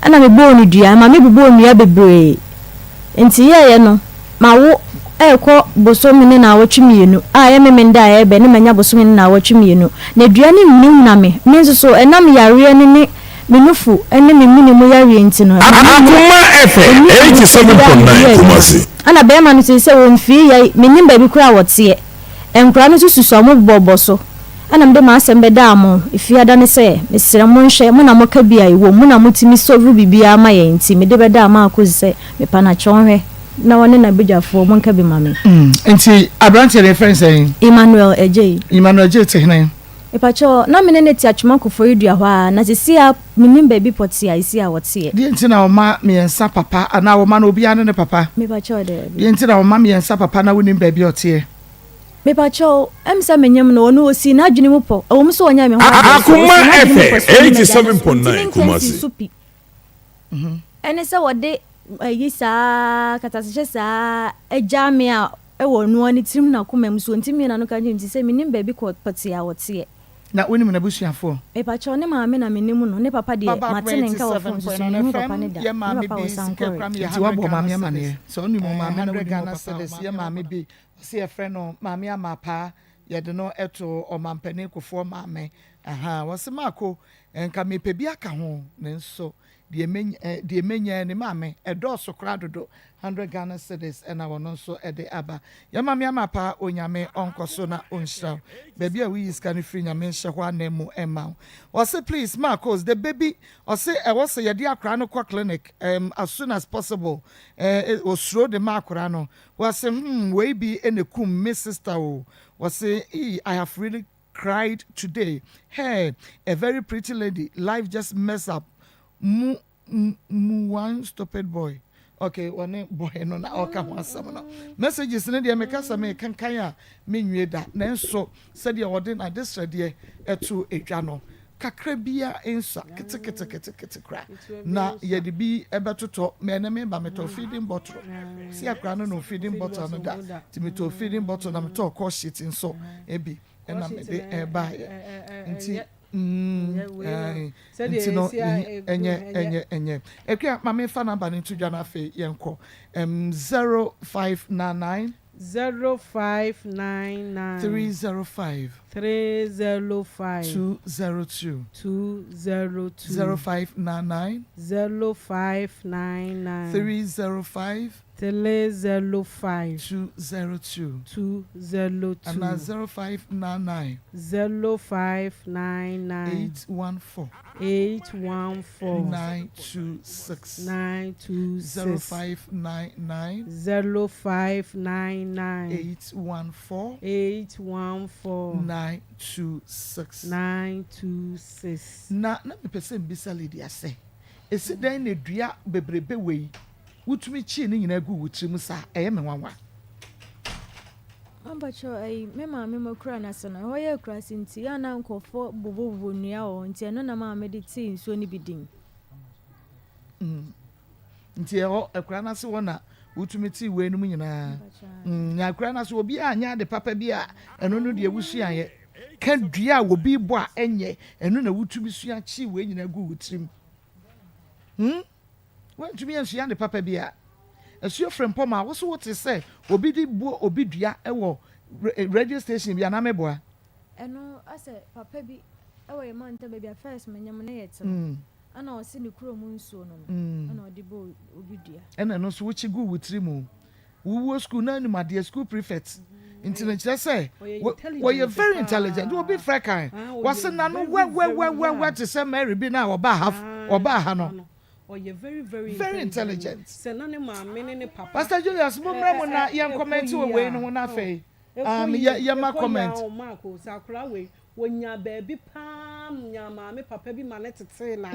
Ɛna mebɔɔ no dua, ɛma mebobɔɔ nnua bebree. Nti yɛɛyɛ no, mawo ɛrekɔ bosome ne naawɔtwe mmienu a ɛyɛ Memenda a ɛrebɛ ne manya bosome ne naawɔtwe mmienu. Na dua no nhunahuna me, me nso so ɛnam yareɛ no ne me nufu ne me mene mu yareɛ nti no, ɛma mennya Akoma FM ɛnni ahomete biara a mede yɛ 87.9 adwuma. Kumasi. Ɛna bɛrima no seesei wɔmfii yɛn, mennim baabi koraa a wɔteɛ. Nkwadaa no nso susua, wɔbobɔbobɔ so. Ɛna mede m'asɛm bɛdaa mo Efiada no sɛ, mesrɛ monhwɛ, mo na moka bi a ɛwom, mo na motumi sɔlve biribiara ma yɛn nti mede bɛdaa Marcus sɛ mepa no akyɛw nhwɛ na ɔne n'abadwafoɔ monka bi ma me. Nti aberanteɛ no yɛfrɛ no sɛn? Emmanuel Adjei. Emmanuel Adjei te hene? Mepakyɛw, na me ne no te Atwoma Koforidua hɔ ara, na seesei ara mennim baabi pɔtee a esi a ɔteɛ. Deɛ nti na wɔma mmiɛnsa papa anaa wɔma no obiara ne ne papa? Mepakyɛw, daabi. Deɛ nti na wɔma mmiɛnsa papa na wonim baabi a ɔteɛ? Mepakyɛw, ɛm sɛ menyem no, ɔno osii n'adwene mu pɔ, ɛwɔ mu sɛ ɔnyɛɛ me ho adeɛ nso, Akoma osii n'adwene mu pɔ FM sɛ ɔne m'agya no so, ntumi 87.9 nka nsii Kumasi. so pi. Ɛne sɛ wɔde ayi saa, katasehyɛ saa agyaa me a ɛwɔ ɔno ara ne tirim ne n'akoma mu, so ɔntumi mmue n'ano ka nkyerɛ me nti sɛ mennim baabi kɔ pɔtee a ɔteɛ. Na wonim n'abusuafoɔ? Mepakyɛw, ne maame na menim no, ne papa deɛ, Baba mate ne nka wɔ fon so, so 87.9 menhuu papa FM no da. yɛ Ne maame papa bi wɔ sika Sankore. kura me yɛ Nti woabɔ 100 maame Ghana amaneɛ? cedis. Sɛ wonim wo maame na 100 wonim wo Ghana papa a, wo cedis maame yɛ abɔ maame no. bi ɔse yɛfrɛ no Maame Amapaa yɛde no to Ɔmampanin Kufuor maame ahaa wɔse Maako nka mepɛ bi aka ho nanso deɛ menya eh, deɛ menya ni maame ɛdɔɔso koraa dodo 100 Ghana cedis ɛna wɔno nso ɛde aba yɛ maame Amapaa Onyame ɔnkɔ so na ɔnhyira wo baabi a woyi sika no firi Nyame nhyɛ hɔ anan mu mma wo wɔse please Maakos the baby ɔse ɛwɔ sɛ yɛde akwaraa no kɔ clinic um, as soon as possible eh, osuro de ma akwaraa no Wɔse hmm wei bi na ekum me sister o wɔse eii I have really cried today hey a very pretty lady life just mess up mu mu one stupid boy okay wɔne boy no na ɔka ho asɛm no messages no deɛ meka sɛ mekenkan a menwie da nanso sɛdeɛ wɔde n'adesrɛdeɛ ɛto edwa no kakra biara nsua keteketekete koraa na yɛde bi bɛtotɔ mɛ ne me ba metɔ feeding bottle si akora no no feeding bottle no da nti metɔ feeding bottle na metɔ kɔ sheet nso ebi ɛna mede ɛbaayɛ nti nti no ɛnyɛ ɛnyɛ ɛnyɛ akua ma mefa namba no nto dwa no afei yɛnkɔ 0599. 0599. 305. 305. 202. 202. 0599. 0599. 305. 305. 202. 202. Anaa 0599. 0599. 814. 814. 926. 926. 0599. 0599. 814. 814. 926. 926. Na na mepɛ sɛ mbisa Lydia sɛ, esi dɛn na dua bebrebe wei wotumi kyii ne nyinaa guu wo tirim saa? Ɛyɛ me nwanwa. Mpakyɛw ayi me maame mo akura no ase no ɛhɔ yɛ akurase nti yɛ a na nkurɔfoɔ bobɔbobɔ nnua wɔ hɔ nti ɛno na maa mede tee nsuo no bi din. Mm. Nti ɛhɔ akura no ase hɔ na wotumi tee weinom nyinaa. Mm, na akura no ase obiara anyɛ ade papa bi a ɛno no deɛ wosuaeɛ. Ka dua a obi bɔ a ɛnyɛ ɛno na wotumi sua kyee wei nyinaa guu wo tirim. Hmm? Woantumi ansua ade papa biara. Asuo frempɔm a wo so wote sɛ obi de bu obi dua wɔ radio station bi anaa meboa? Ɛno asɛ papa bi wɔ yɛn mantam baabi a first menyem ne yɛ te no ɛna ɔse ne kurom nsuo no no ɛna ɔde bɔ obi dua. Ɛna ɛno nso wokyi guu wo tiri mu. Wowɔ school na anim adeɛ school prefect nti no kyerɛ sɛ wɔyɛ very intelligent obi frɛ kan wɔse nano wɛwɛwɛwɛ te sɛ Mary bi na ɔbaa ha ɔbaa ha no Ɔyɛ very very very intelligent. Sɛ na ne maame ne ne papa. Pastor Julius mo mmra mu na yɛn comment wɔ wei no ho na afei um, yɛ yɛ ma comment. Ɛkɔ yie a Mark o sɛ akora wei wɔnya baabi paa nya maame papa bi ma ne tetee na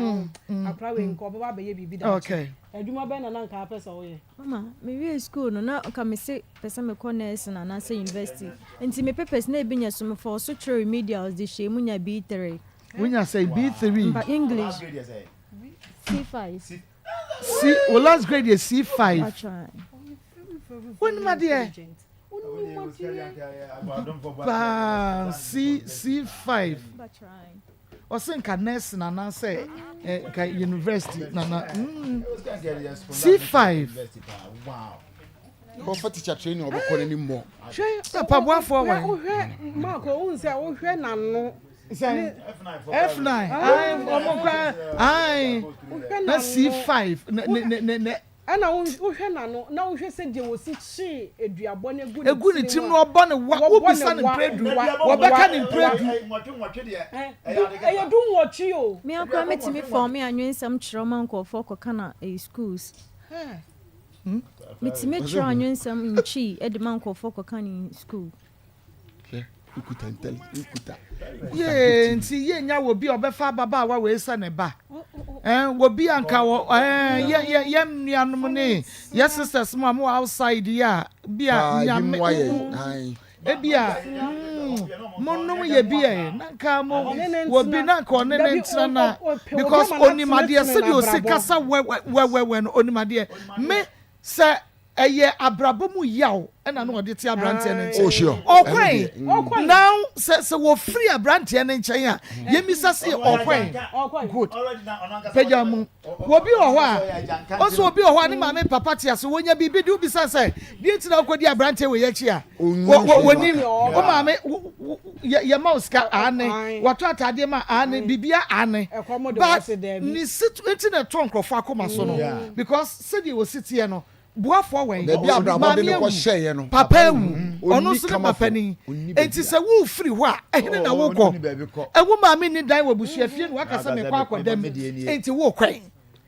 akora wei nka ɔbɛba abɛyɛ biribi daakye. Okay. Adwuma bɛn na na nka apɛ sɛ ɔyɛ? Mama, me wiee school no na nka me se pɛ sɛ me kɔ nursing anaasɛ university nti me papers na ebi nyɛ so me fɔɔ so twerɛ remedials de hyɛɛ mu nya B3. Wonya sɛn B3? Mpa English. C5. C wo last grade yɛ C5. Wonim adeɛ paa C C5. Ɔse nka nursing anaasɛ eh, nka university nana mm, C5. Kɔfa teacher training ɔbɛkɔ n'anim mɔ. Hwɛ mpaboafoɔ wɛn. Wohwɛ Mark ohun sɛ wohwɛ n'ano. Sɛn? F9 ayi ɔmo kora ayi na C5 ne ne ne ne. Ɛna wohwɛ n'ano na wohwɛ sɛ deɛ wɔsi kyee aduabɔ no egu ne Egu ne tirim na ɔbɔ ne wa wobisa ne mprɛ du wɔbɛka ne mprɛ du. Ɛyɛ 18 o. Me ara koraa mɛtumi fɔɔme anwensɛm kyerɛw ma nkurɔfoɔ kɔka no ɛyi schools. Metumi kyerɛw anwensɛm ntwi de ma nkurɔfoɔ kɔka no in school. Yee nti yɛ nya wɔ bi a ɔbɛfa ababaawa wei sɛ ne ba ɛn wɔ bi a nka wɔ ɛn yɛ yɛ yɛ nuanom ne yɛ sisters mu a mo outside yi a bi a nyame ebi a mm, mo nom yɛ bi ɛ na nka mo wɔ bi na nka ɔne ne ntena na because onim adeɛ sɛdeɛ osi kasa wɛwɛwɛwɛ no onim adeɛ me sɛ. Ɛyɛ abrabɔ mu yaw na na ɔde te aberanteɛ no nkyɛn. Oh, sure. Ɔkwan. Mm. Now sɛ sɛ wɔfiri aberanteɛ no nkyɛn a, yɛmmisa se ɔkwan. Good. Pagya mu. Obi wɔ hɔ a, ɔsɛ obi wɔ hɔ a ne maame papa te ase, wɔnya biribi de wobisa sɛ, deɛ nti na wokɔdi aberanteɛ wei akyi a, wɔnim. Wo maame yɛma wo sika aane, wɔatɔ ataadeɛ ma aane, biribia aane. But ne situ nti na ɛtɔ nkurɔfoɔ akoma so no because sɛdeɛ wɔsi teɛ no, Boafoɔ wɛn? Baabi a abrabɔ Maame de no awu, kɔhyɛeɛ no, papa awu, ɔnni ɔno nso ne kamafo, papa ni. ɔnni Enti baabi a. sɛ worefiri hɔ a, ɛhene na Oh, worekɔ? ɔnni baabi kɔ. Ɛwo maame nni dan wɔ abusua fie na waka sɛ Aka sɛ mekɔ me- akɔda me mu. deɛ nie. Enti worekɔn?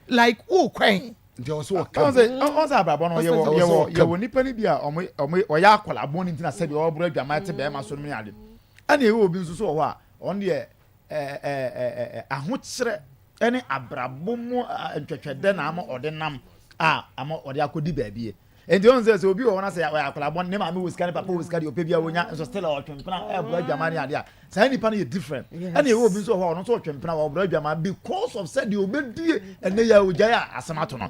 Like worekɔn? Nti ɛwɔ sɛ wɔka Ɔn mu. sɛ ɔn sɛ abrabɔ no Ɛwɔ yɛwɔ sɛ yɛwɔ ɔka mu. yɛwɔ nipa no bi a ɔmo ɔmo ɔyɛ akwadaa bɔne nti na sɛbi ɔboro adwaman te bɛrima so no ne ade. Ɛna ɛwɔ obi nso so wɔ hɔ a ɔno deɛ ɛɛ ɛɛ ɛɛ ahokyerɛ ne abrabɔ mu ntwɛtwɛdɛ na ama ɔde nam a ama ɔde akɔdi baabi nti wɔn sɛ sɛ obi wɔ hɔ na sɛ ɔyɛ akwadaa bɔ ne maame wɔ sika ne papa wɔ sika deɛ ɔpɛ bi a wɔnya nso still ɔtwe mpena ɛbɔ adwama ne adeɛ a saa nipa no yɛ different ɛna ɛwɔ obi nso wɔ hɔ ɔno nso ɔtwe mpena ɔbɔ adwama because of sɛ deɛ ɔbɛdie ɛnɛ yɛ ogyae a asɛm ato no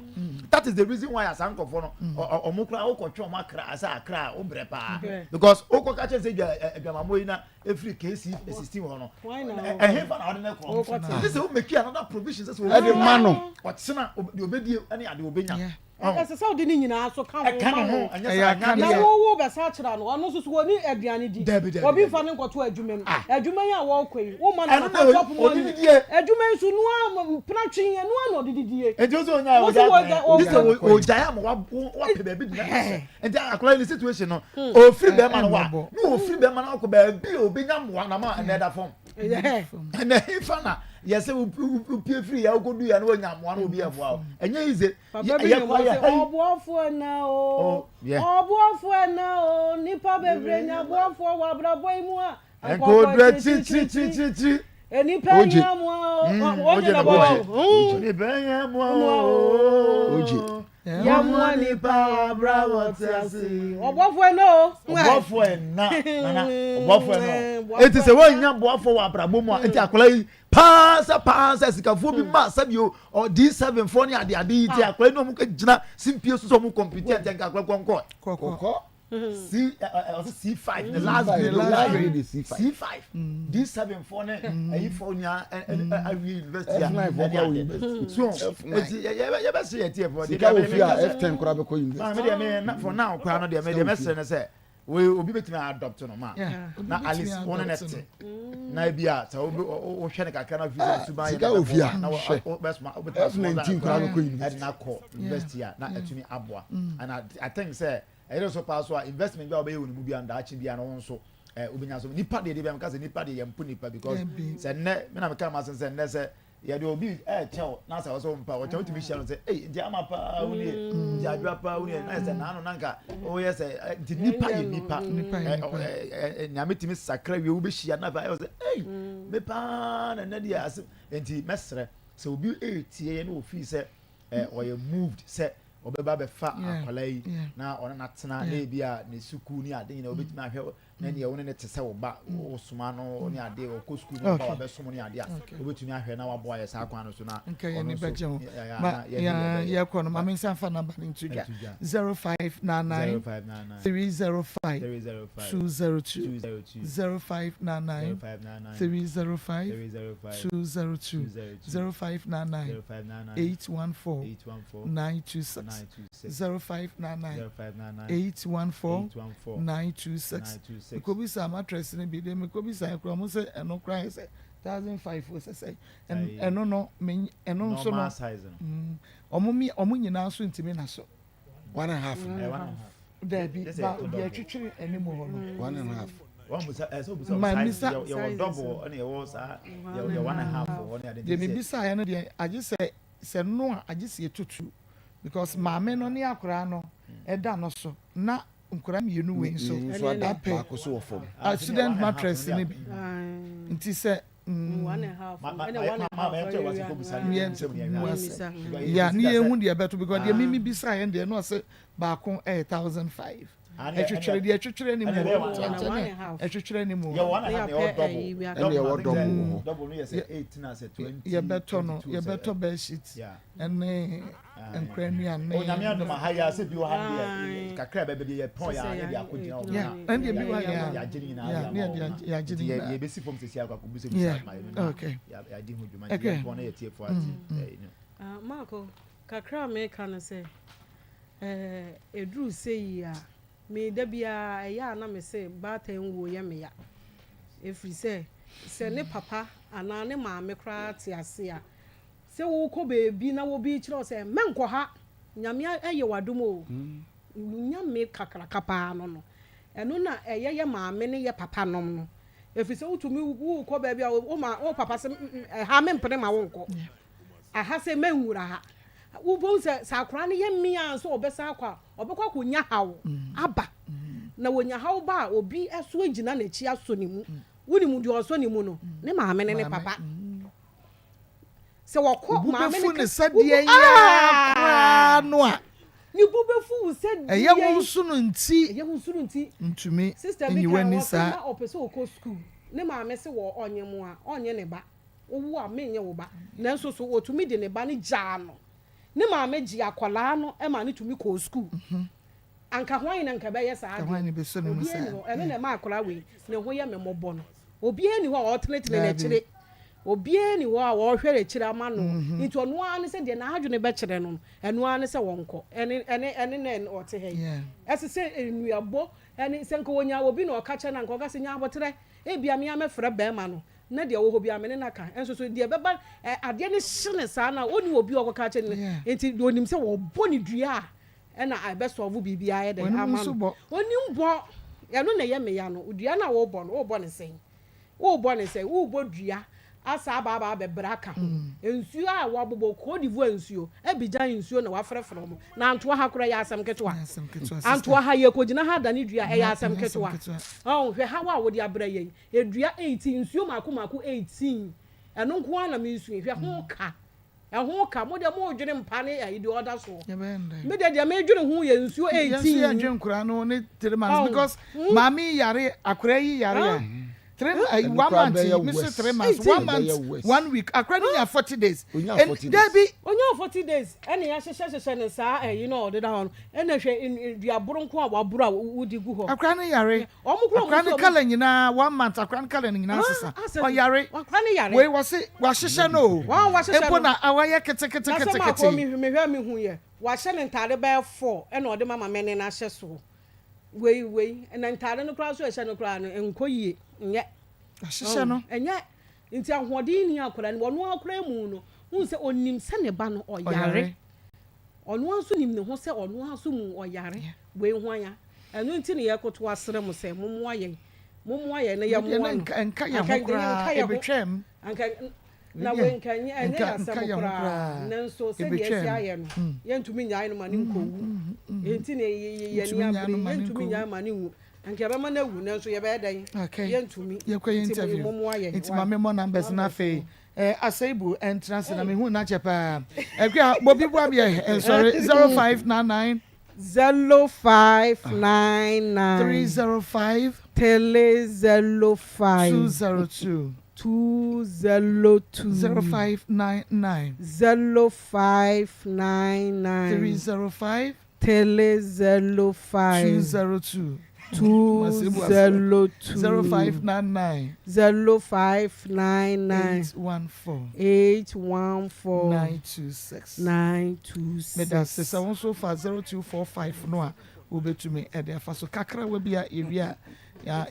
that is the reason why asa nkɔfoɔ no ɔmo kora wokɔtwe ɔmo akra asɛ akra a wobrɛ paa because wokɔka kyɛn sɛ adwamamɔ yi na efiri KC 16 hɔ no ɛhe fa na ɔde ne kɔ ɛne sɛ wo make another provision sɛ sɛ ɛde ma no ɔkyena deɛ ɔbɛdie ɛne adeɛ ɔbɛnya. Ɛsɛ sɛ wode ne nyinaa nso ka ho Ɛka ma ne ho, no. ɛnyɛ Ɛyɛ sɛ anyɛ akadeɛ. Na adeɛ. wo wo bɛsa akyerɛ no, ɔno nso so wɔni aduane di. Dabi, dabi, Obi dabi. mfa no nkɔto adwuma mu. Ah. Adwuma yi a wɔrekɔ yi, womma no Ɛno anapa na chop ɔde money. didie. Adwuma yi nso, noa mpena twe, ɛnoa na ɔde didie. Nti wo sɛ onyae Wo ɔgyae sɛ kwan. wɔgya- Gye sɛ wɔgya- o- ogyae ama wa- wo- wapɛ baabi de no ahyɛ. Nti akwadaa yi ne situation no, ofiri bɛrima no hɔ a, na ofiri bɛrima no akɔ baabi a obenya mmoa na ma ɛnɛ ɛda fam. Ɛnɛ hefa na yɛsɛ wopie firi yɛ wokɔdu yɛ na woanya mmoa na obi ɛboa wo. Ɛnyɛ easy. Papa bi nim ɔsɛ ɔboafoɔ ɛna o, ɔboafoɔ ɛna o, nipa bebree nya boafoɔ wɔ abrabɔ yi mu a, Nkodura kyirikyirikyirikyiri. Nipa hia mmoa o, ogye na bɔ o. Nipa hia mmoa o. Ogye. Yɛmmoa nipa wɔ abrabɔ te ase. Ɔboafoɔ ɛna o. Ɔboafoɔ ɛna nana ɔboafoɔ ɛna o. Eti sɛ wɔn nya boafoɔ wɔ abrabɔ mu a eti akwadaa yi paa sɛ paa sɛ sikafoɔ bi ma sɛbi o ɔ D7 foɔ ne ade ade yi ti akwadaa yi na wɔn gyina simpie so sɛ wɔn kɔmpiti ɛntɛn ka akwadaa kɔnkɔ. Kɔkɔ. C ɔsɛ C five the last grade the last grade is C five C five D seven foɔ ne ɛyi foɔ nyinaa ɛ awie university a F nine foɔ kɔ awie university so eti yɛ bɛ se yɛ tiɛ foɔ sika wɔ fi a F ten koraa bɛ kɔ university. Maa mi deɛ mi na for now koraa no deɛ mi deɛ mɛ srɛ ne sɛ wei obi bɛ tumi adopt no ma na at least wɔn ne te na ebi a sɛ wo hwɛ ne kakra na fi sɛ suban yɛ sika wɔ fi a na hwɛ wɔ bɛ soma wobɛ F 19 koraa bɛ kɔ university ɛde na kɔ university a na ɛtumi aboa and I think sɛ. Ɛyere so paa so a investment bi a wobɛyɛ wɔ ne mu bi a daakye bi a no wo nso eh, wobɛnya so. Nipa deɛ deɛ bia meka sɛ nipa deɛ yɛmpo nipa because sɛ nnɛ me na meka ma asɛm sɛ nnɛ sɛ yɛde obi ɛɛkyɛw na sɛ wɔsɛ wo mpa wɔkyɛ wotumi hyia no sɛ ei nti ama paa wo nie nti adwoa paa wo nie na yɛ sɛ naano na nka woyɛ sɛ nti nipa yɛ nipa nyame tumi sakra wie wobɛhyia na afei ayɛ sɛ ei me paa na nnɛ deɛ asɛm nti mɛsrɛ sɛ obi ɛɛtie yɛ na ofii sɛ ɔyɛ moved sɛ ɔbɛba abɛfa akwadaa yi na ɔne no atena na ebi a ne sukuu ne ade nyinaa obetumi ahwɛ na nea wo ne ne te sɛ wo ba wosoma no ne ade ɔkɔ sukuu no ba wabɛsom ne ade a obetumi ahwɛ na waboa yɛ saa kwan no so na ɔno nso ma yɛkɔ no ma me nsa nfa namba no nto dwa 0599 305 202 0599 305 202 0599 814 926 0599 814 926 mekɔbisaa mattress no bi deɛ mekɔbisaa koraa ɔmo sɛ ɛno koraa yɛ sɛ 1005 o sɛ sɛ ɛno no ɛno nso no ɔmo mi ɔmo nyinaa nso ntumi na so. One and a half. Daabi ba deɛ ɛtwitwiri anim hɔ no. One and a half. Mamisa deɛ mebisaeɛ no deɛ agye sɛ sɛ no a agye sɛ yɛtutu because maame no ne akwaraa no ɛda no so na nkwaraa mmienu wei nso ɛpɛ student mattress no bi nti sɛ ya ne yɛhu deɛ ɛbɛto because deɛ mimi bisaeɛ no deɛ no ɔsɛ baako ɛyɛ 1005 ɛtwetwere deɛ ɛtwetwere anim hɔ kyɛnkyɛn ɛtwetwere anim hɔ ɛne ɛwɔ dɔbɔ wɔ hɔ yɛbɛtɔ no yɛbɛtɔ bed sheet ɛne nkora nnuane onyame adom aha yɛ asɛ bi wɔ ha deɛ kakra bɛbɛ bi yɛ pɔn yɛ ne de akɔ gyina wɔ na ɛne deɛ bi wɔ ha yɛagye ne nyinaa ne yɛagye ne nyinaa yɛbɛsi fam sɛsi akɔ akɔbu sɛ bisa ma yɛ no yɛagye ho dwuma nti yɛmpɔn na yɛtie fo ate Marco kakra a meka no sɛ Ɛduru sei a, me da biara ɛyɛ a na me se baatan wuo yɛ me ya. Ɛfiri sɛ, sɛ ne papa anaa ne maame koraa te ase a, sɛ wokɔ baabi na obi rekyerɛ wo sɛ mɛnkɔ ha, Nyame ayɛ wo adom o, Nyame kakraka paa no no, ɛno na ɛyɛ yɛ maame ne yɛ papa nom no. Ɛfiri sɛ wotumi wokɔ baabi a wo papa se ɛha mempene ma wonkɔ. Aha sɛ mɛnwura ha. Wobɛhu sɛ sɛ akwadaa no yɛ mmea a sɛ ɔbɛsan akɔ a, ɔbɛkɔ akɔnya haw aba. Na wɔnya haw ba a, obi so agyina n'akyi asɔ ne mu. Wonim deɛ ɔsɔ ne mu no? Ne maame ne ne papa. Sɛ wɔkɔ maame ne ne sɛdeɛ yɛ koraa no a, ne bo bɛfu wo sɛ deɛ ɛyɛ wo nso no nti, ɛyɛ wo nso no nti. Ntumi Sister bi nyi kan w'ani wɔsɛ saa. na ɔpɛ sɛ ɔkɔ sukuu. Ne maame se wɔ ɔnye mo a, ɔnyɛ ne ba. Wowo a, menyɛ wo ba. Nanso so otumi de ne ba no gyaa no? Ne maame gyee akwadaa no ma no tumi kɔɔ sukuu. Anka hwan na anka ɛbɛyɛ saa adeɛ no? Obiara nni hɔ. Ɛno na ɛma akwadaa wei ne ho yɛ me mmɔbɔ no. Obiara nni hɔ a ɔretenetene n'akyire. Obiara nni hɔ a ɔrehwɛ akyiri ama no. Nti ɔno ara ne sɛ deɛ n'adwene bɛkyerɛ no no, ɛno ara ne sɛ wɔnkɔ. Ɛne, ɛne, ɛne na ɔte ha yi. Ɛsɛ sɛ nnuabɔ ɛne, sɛ nka ɔnya obi na ɔka kyerɛ no a, nka ɔka sɛ, Nya aboterɛ, ebia me ara mɛfrɛ barima no, na deɛ ɛwɔ hɔ biara me ne no aka. Nso so deɛ ɛbɛba, ɛ, adeɛ no hye no saa no a, ɔnni obi a ɔkɔka akyerɛ no. Nti ɔnim sɛ wɔbɔ no dua a, ɛna ɛbɛsɔlvo biribiara ayɛ dɛn ama no. Ɔnim bɔ. Ɛno na ɛyɛ me ya no. Dua no a wobɔ no, wobɔ no sɛn? Worebɔ no sɛ worebɔ dua asa aba aba abɛbrɛ aka ho. Nsuo a wɔabobɔ, Cote d'Ivoire nsuo, Abidjan nsuo na wɔafrɛfrɛ wɔn. Na Antoa ha koraa ɛyɛ asɛm ketewa. Antoa ha yɛrekɔgyina ha adane dua ɛyɛ asɛm ketewa. Ɔho, hwɛ haw a wode abrɛ yɛn. Dua 18, nsuo mmaako mmaako 18. Ɛno nko ara na meresu yi. Hwɛ ho ka. Ɛho ka. Mo deɛ moredwene mpa ne ayi deɛ ɔda soɔ. Me deɛ deɛ medwene ho yɛ nsuo 18. Yɛn nso yɛndwene nkoraa no ne 3 months because maame yi yare akoraa yi yare a 3 1 month yi me so 3 months 1 month 1 week akoraa no nya 40 days. Dabi. Onya 40 days ɛna yɛahyehyɛ hyehyɛ no saa ɛyi na ɔdeda hɔ no ɛna hwɛ duaboro nko a waboro a wode gu hɔ. Akoraa no yare. Akora ne colour nyinaa one month akora ne colour no nyinaa sesa ɔyare wei wɔse wahyehyɛ no o mpo na wayɛ ketekete ketekete. Na sɛ maakɔ mehwɛ mehu yɛ wahyɛ ne ntaade bɛyɛ four ɛna ɔde mama mɛne no ahyɛ soɔ wei wei na ntaade no koraa so ɛhyɛ no koraa no nkɔ yie nyɛ wahyehyɛ no ɛnyɛ nti ahoɔden ni akora no ɔno akora mu no hu sɛ onim sɛ ne ba no ɔyare. Ɔno ara nso nim ne ho sɛ ɔno ara nso mu ɔyare wei ho aya. Ɛno nti na yɛkoto asrɛ mo sɛ mommoa yɛn. Mommoa yɛn na yɛmmoa no. Anka nka yɛn ho koraa ɛbɛtwam. Anka na wei nka ɛnyɛ ɛnyɛ yɛn asɛm koraa. Nanso sɛdeɛ asi ayɛ no, yɛntumi nnyae no ma no nkɔwu. Enti na yɛn ani abere, yɛntumi nnyae ma no nwu. Anka yɛbɛma no awu nanso yɛbɛyɛ dɛn? Yɛntumi. Nti mommoa yɛn. Nti ma memmɔ numbers no afei. Eh, Aseibu ɛntena ase na mehu no akyɛ paa. Akua, bobi boa me ɛ, nsɔre 0599. 0599. 305. 305. 202. 202. 0599. 0599. 305. 305. 202. 202. 0599. 0599. 814. 814. 926. 926. Meda ase sɛ wo nso fa 0245 no a wobɛtumi de afa so kakra wa bi a yɛwie a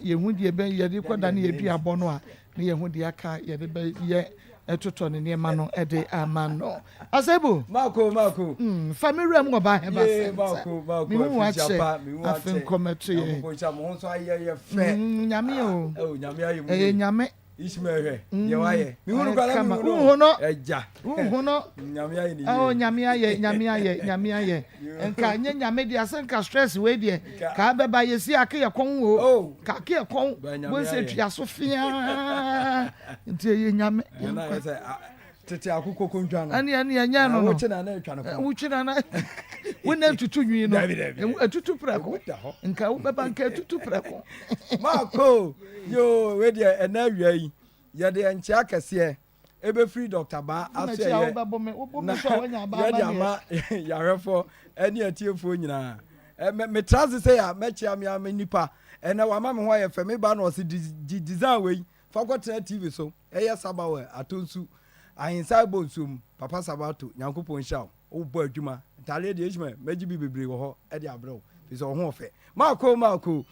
yɛhu deɛ yɛde kɔda ne yɛduabɔ no a ne yɛn ho deɛ aka yɛde bɛyɛ totɔ ne nneɛma no de ama no. Asebu. Mako mako. Mm, fa me wura mu wɔ ba hɛba sɛnta. Mako mako. Me hu akyɛ afe nkɔmɛto yɛ. Nyankopɔn nhyira mo ho nso ayɛ yɛ fɛ. Mm, nyame o. Oh, nyame ayɛ mu. Ɛyɛ nyame. Ishmael hwɛ deɛ wayɛ. Me hu no kora na me hu no. Ɛgya. Wohu no. Nyame ayɛ ne yie. Oh, nyame ayɛ, nyame ayɛ, nyame ayɛ. Nka nye nyame deɛ asɛ nka stress wei deɛ ka bɛba yɛsi ake yɛ kɔn o. Oh. Ka ake yɛ kɔn. Bonse tua so fiaa. Nti ɛyɛ nyame. Tete akokɔ kontwa no. Ɛne ɛne ɛnyɛ no no. Wotwe na na atwa no kɔn. Wotwe na na wo na ntutu nwi no. Etutu prɛko. Nka wobɛba nka etutu prɛko. Maako yoo wei deɛ ɛnɛ awia yi yɛde nkyea kɛseɛ ɛbɛfiri Dɔkta Baa asoɛeɛ na yɛde ama yɛahwɛfoɔ ne atiefoɔ nyinaa. Metra ase sɛ a mɛkyea me ara me nipa. Ɛnɛ wama me ho ayɛ fɛ. Me ba na ɔse gye design wei fa kɔtena TV so. Ɛyɛ Sabawel Atonsu Ahensan bɔ nsuo mu. Papa Sabato, Nyankopɔn nhyira wo. Wobɔ adwuma. Ntaadeɛ deɛ Ishmael, mɛgye bi bebree wɔ hɔ de abrɛ wo. Firi sɛ wo ho ɔfɛ. Maako maako.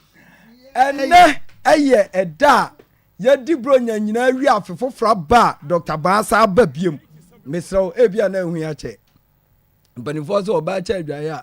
Ɛnɛ ɛyɛ ɛda a Yɛdi Buronya nyinaa wie afe foforɔ aba a Dɔkta Baa san aba biom. Mesrɛ wo, ebia na ehu akyɛ. Mpanimfoɔ sɛ ɔbaa kyɛ adwaeɛ a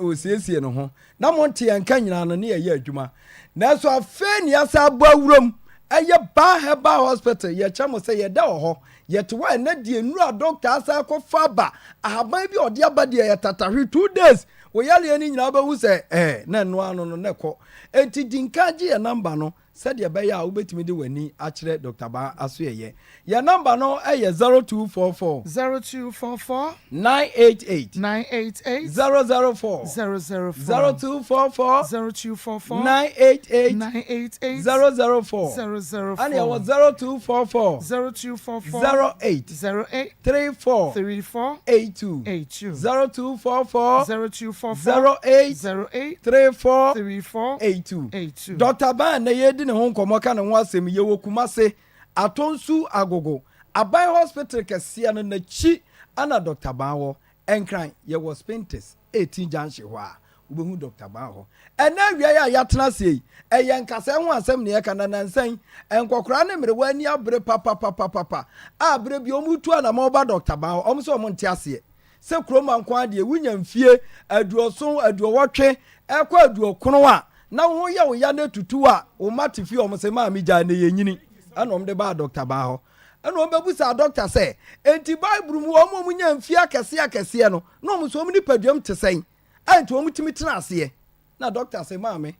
ɔsiesie ne ho. Na monte yɛn nka nyinaa no ne yɛyɛ adwuma. Nanso afei ne yɛasan abɔ awuram. Ɛyɛ Baa Herbal Hospital. Yɛkyɛ mo sɛ yɛda wɔ hɔ. Yɛte hɔ a ɛnɛ deɛ nnuro a dɔkta asan akɔfa aba. Ahaban bi a ɔde aba deɛ yɛ tatahwe two days. Wo yareɛ no nyinaa wobɛhu sɛ ɛɛ na ɛno ano no na ɛkɔ. Enti di nkan gye yɛn namba no. Sɛdeɛ ɛbɛyɛ a wobɛtumi de w'ani akyerɛ Dɔkta Baa asoɛeɛ. Yɛn nɔmba no yɛ 0244. 0244. 988. 988. 004. 004. 0244. 0244. 988. 988. 004. 004. Ɛna yɛwɔ 0244. 0244. 08. 08. 34. 34. 82. 82. 0244. 0244. 08. 08. 34. 34. 82. 82. Dɔkta Ban na yɛredi ne ho nkɔmmɔ ka ne ho asɛm. Yɛwɔ Kumase. Atonsu Agogo, Aban Hospital kɛseɛ no n'akyi na Dɔkta Baa wɔ. Nkran, yɛwɔ Spintex, 18 Junction hɔ a, wobɛhu Dɔkta Baa hɔ. Ɛnnɛ awia yi a yɛatena aseɛ yi, ɛyɛ nkasɛɛ ho asɛm na yɛreka, na nnansa yi, nkɔkoraa ne mmerewa ani abere papapapapa a berɛ bi wɔretu anamɔn ba Dɔkta Baa hɔ, wɔn sɛ wɔnte aseɛ sɛ kuroma nko ara deɛ wonya mfie aduɔson, aduɔwɔtwe ɛkɔ aduɔkron a, na wo ho yɛ wo ya na ɛtutu wo a, wo mma te fie wɔn se maame gyae na yɛnyini, ɛna wɔn de baa Dɔkta Baa hɔ. Ɛna wɔn bɛbusaa dɔkta sɛ, Enti Bible mu wɔn a wɔnya mfie akɛseɛ akɛseɛ no, na wɔn nso wɔn nipaduam te sɛn a enti wɔtumi tena aseɛ? Na dɔkta se, Maame,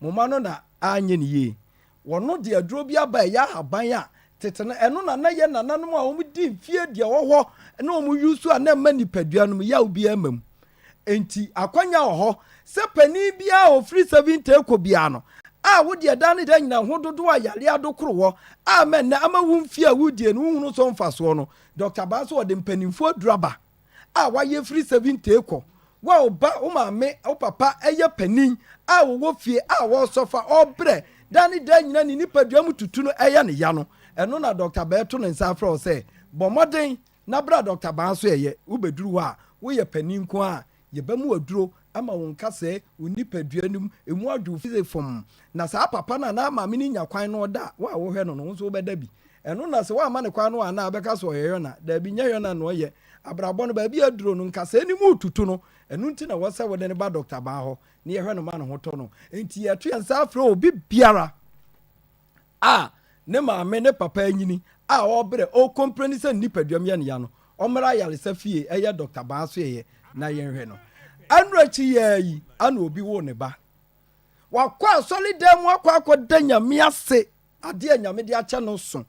mo mma no na anyɛ no yie. Wɔno de aduro bi aba a ɛyɛ ahaban a tete no ɛno na na yɛn nananom a wɔdi mfie deɛ wɔ hɔ na wɔn use a na ɛmma nipadua no mu yaw biara mma mu. Enti akwanya wɔ hɔ sɛ panin biara a ɔfiri 70 rekɔ biara no, a wo deɛ daa ne daa nyinaa ho dodoɔ a yareɛ adokoro wɔ a ama nnɛ ama wo mfie a woredie no wohunu so mfasoɔ no, Dɔkta Baa nso ɔde mpanimfoɔ aduru aba a wayɛ firi 70 rekɔ. Wo a wo ba, wo maame, wo papa yɛ panin a ɔwɔ fie a ɔresɔfa, ɔrebrɛ daa ne daa nyinaa ne nipadua mu tutu no ɛyɛ ne ya no, ɛno na Dɔkta Baa to ne nsa afrɛ wo sɛ bɔ mmɔden Na bra Dɔkta Baa nso ɛyɛ, wobɛduru hɔ a, woyɛ panin nko ara a, yɛbɛma wo aduro ama wo nkasɛɛ, wo nipadua no mu, ɛmu adwo wo firi fam. Na saa papa no anaa maame no nya kwan na ɔda a, wo a wohwɛ no no, wo nso wobɛda bi. Ɛno na sɛ woamma no kwan no anaa wobɛka sɛ ɔyɛ yɔna. Daabi, nyɛ yɔna na ɔyɛ. Abrabɔ no, baabi a aduro no, nkasɛɛ no mu retutu no, ɛno nti na ɛwɔ sɛ wode no ba Dɔkta Baa hɔ na yɛhwɛ no ma ne ho tɔ no. Enti yɛto yɛn nsa frɛ obi biara. a ne maame ne papa anyini a ɔrebrɛ ɔrekompleni sɛ ne nipaduam yɛ no ya no, ɔmmra ayaresa fie ɛyɛ Dɔkta Baa asoɛeɛ na yɛnhwɛ no. Ɛno akyi yi ara yi ana obi woo ne ba. Wakɔ asɔredan mu akɔ akɔda Nyame ase adeɛ a Nyame de akyɛ no so.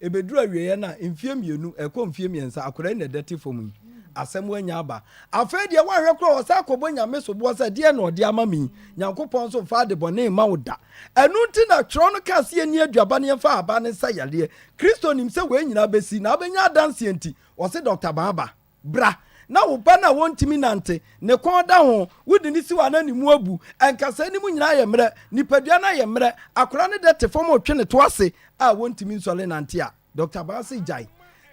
Ɛbɛduru awieɛ no a, mfeɛ mmienu, ɛrekɔ mfeɛ mmiɛnsa, akwadaa yi na ɛda ti fam yi. Asɛm anya aba. Afei deɛ woanhwɛ koraa ɔsan akɔbɔ Nyame soboɔ sɛ deɛn na ɔde ama me yi? Nyankopɔn nso mfa ade bɔne mma wo da. Ɛno nti na twerɛ no kaa sɛ yɛnni aduaba na yɛmfa ahaban no nsa yareɛ. Kristo nim sɛ wei nyinaa bɛsi, na abɛnya adanseɛ nti, ɔse Dɔkta Baaba, bra na wo ba no a ɔntumi nante, ne kɔn da ho, wode no si hɔ a na ne mu abu, nkasɛɛ no mu nyinaa ayɛ mmerɛ, nipadua no ayɛ mmerɛ, akwadaa no dɛ te fam retwe ne to ase a wɔntumi nsɔre nante a, Dɔkta Baa se gyae.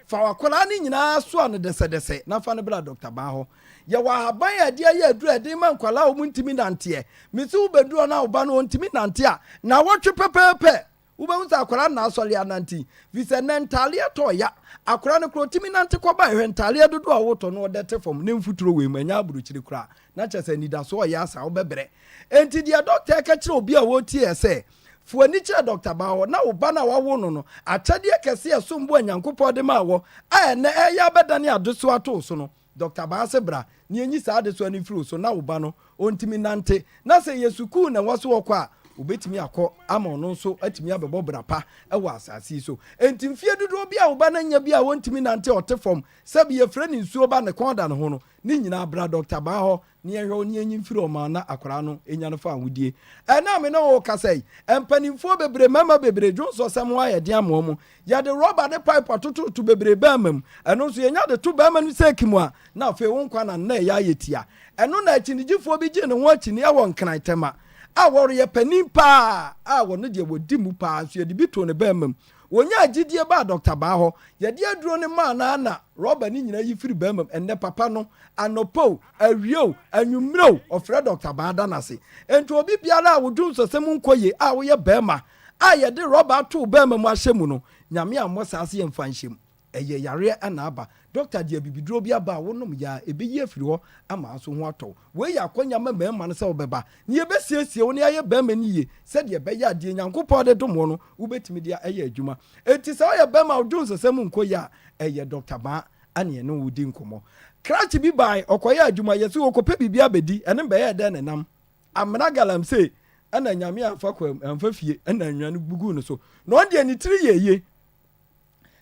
Fa w'akwadaa no nyinaa soa no dɛsɛdɛsɛ na fa no bra Dɔkta Baa hɔ. Yɛwɔ ahaban a yɛde ayɛ aduru a yɛde ma nkwadaa a wɔntumi nanteɛ. Mese wobɛduru hɔ na wo ba no ɔntumi nante a, nnawɔtwe pɛpɛɛpɛ wobɛhu sɛ akwadaa no na asɔre anante. Firi sɛ nnɛ ntadeɛ tɔ ya. Akwadaa no koraa ɔtumi nante kɔba hwɛ ntadeɛ dodoɔ a wotɔ no ɔdɛ te fam ne mfuturo wei mu ɛnyɛ aburokyire koraa na kyerɛ sɛ anidasoɔ ɔyɛ asa wobɛbrɛ. Enti deɛ dɔkta reka kyerɛ obi a ɔretie yɛ sɛ, Fa w'ani kyerɛ Dɔkta Baa hɔ na wo ba no a woawo no no, akyɛdeɛ kɛseɛ a ɛsom bo a Nyankopɔn de maa wɔ a ɛnnɛ ɛreyɛ abɛdane adesoa ato wo so no. Dɔkta Baa se bra na yɛnyi saa adesoa no mfiri wo so na wo ba no ɔntumi nnante na sɛ ɛyɛ sukuu na ɛwɔ so ɔkɔ a, ɔbɛtumi akɔ ama ɔno nso atumi abɛbɔ bra pa wɔ asase yi so. Enti mfeɛ dodoɔ bi a wo ba no anya bi a ɔntumi nnante a ɔte fam, sɛbe yɛfrɛ no nsuo ba ne kɔn da ne ho no, ne nyinaa bra Dɔkta Baa hɔ na yɛnhwɛ wo na yɛnyi mfiri ɔman na akwadaa no nya no fa ahodie. Ɛnnɛ a me ne wo rekasa yi, mpanimfoɔ bebree, mmarima bebree, dwonsɔsɛm ho ayɛ den ama wɔn. Yɛde rɔba ne pipe atototo bebree barima mu. Ɛno nso yɛnya de to barima no sɛɛki mu a, na afei wo nkwa na nna ɛyɛ ayɛ tia. Ɛno na akyinnyegyefoɔ bi gyee ne ho akyinnye wɔ Nkran Tema a wɔreyɛ panin paa a wɔno deɛ wɔdi mu paa nso yɛde bi too ne barima mu. Wɔnyaa gyidie baa Dɔkta Baa hɔ. Yɛde aduro no maa no ara na rɔba no nyinaa yi firi barima mu. Ɛnnɛ papa no, anɔpa o, awia o, anwummerɛ o, ɔfrɛ Dɔkta Baa da no ase. Enti obi biara a wo dwonsɔsɛm nkɔ yie a woyɛ barima a yɛde rɔba ato wo barima mu ahyɛ mu no, Nyame ammɔ saa sɛ yɛmfa nhyɛ mu. Ɛyɛ yareɛ na aba. Dɔkta de abibiduro bi aba a wonom yɛ a ɛbɛyi afiri hɔ ama wo nso ho atɔ wo. Wei yɛ akwanya ma mmarima no sɛ wobɛba na yɛbɛsiesie wo na yɛayɛ barima no yie sɛdeɛ ɛbɛyɛ a deɛ Nyankopɔn de dom wo no wobɛtumi de ayɛ adwuma. Enti sɛ woyɛ barima a wo dwonsɔsɛm nkɔ yie a, ɛyɛ Dɔkta Baa na yɛne wo redi nkɔmmɔ. Krakye bi bae, ɔkɔyɛɛ adwuma, yɛse ɔrekɔpɛ biribi abɛdi, ɛno bɛyɛɛ dɛn na ɛnam amena galamsey ɛna Nyame amfa kwa amfa fie ɛna anwea no guguu no so. Na ɔno deɛ ne tiri yɛ yie.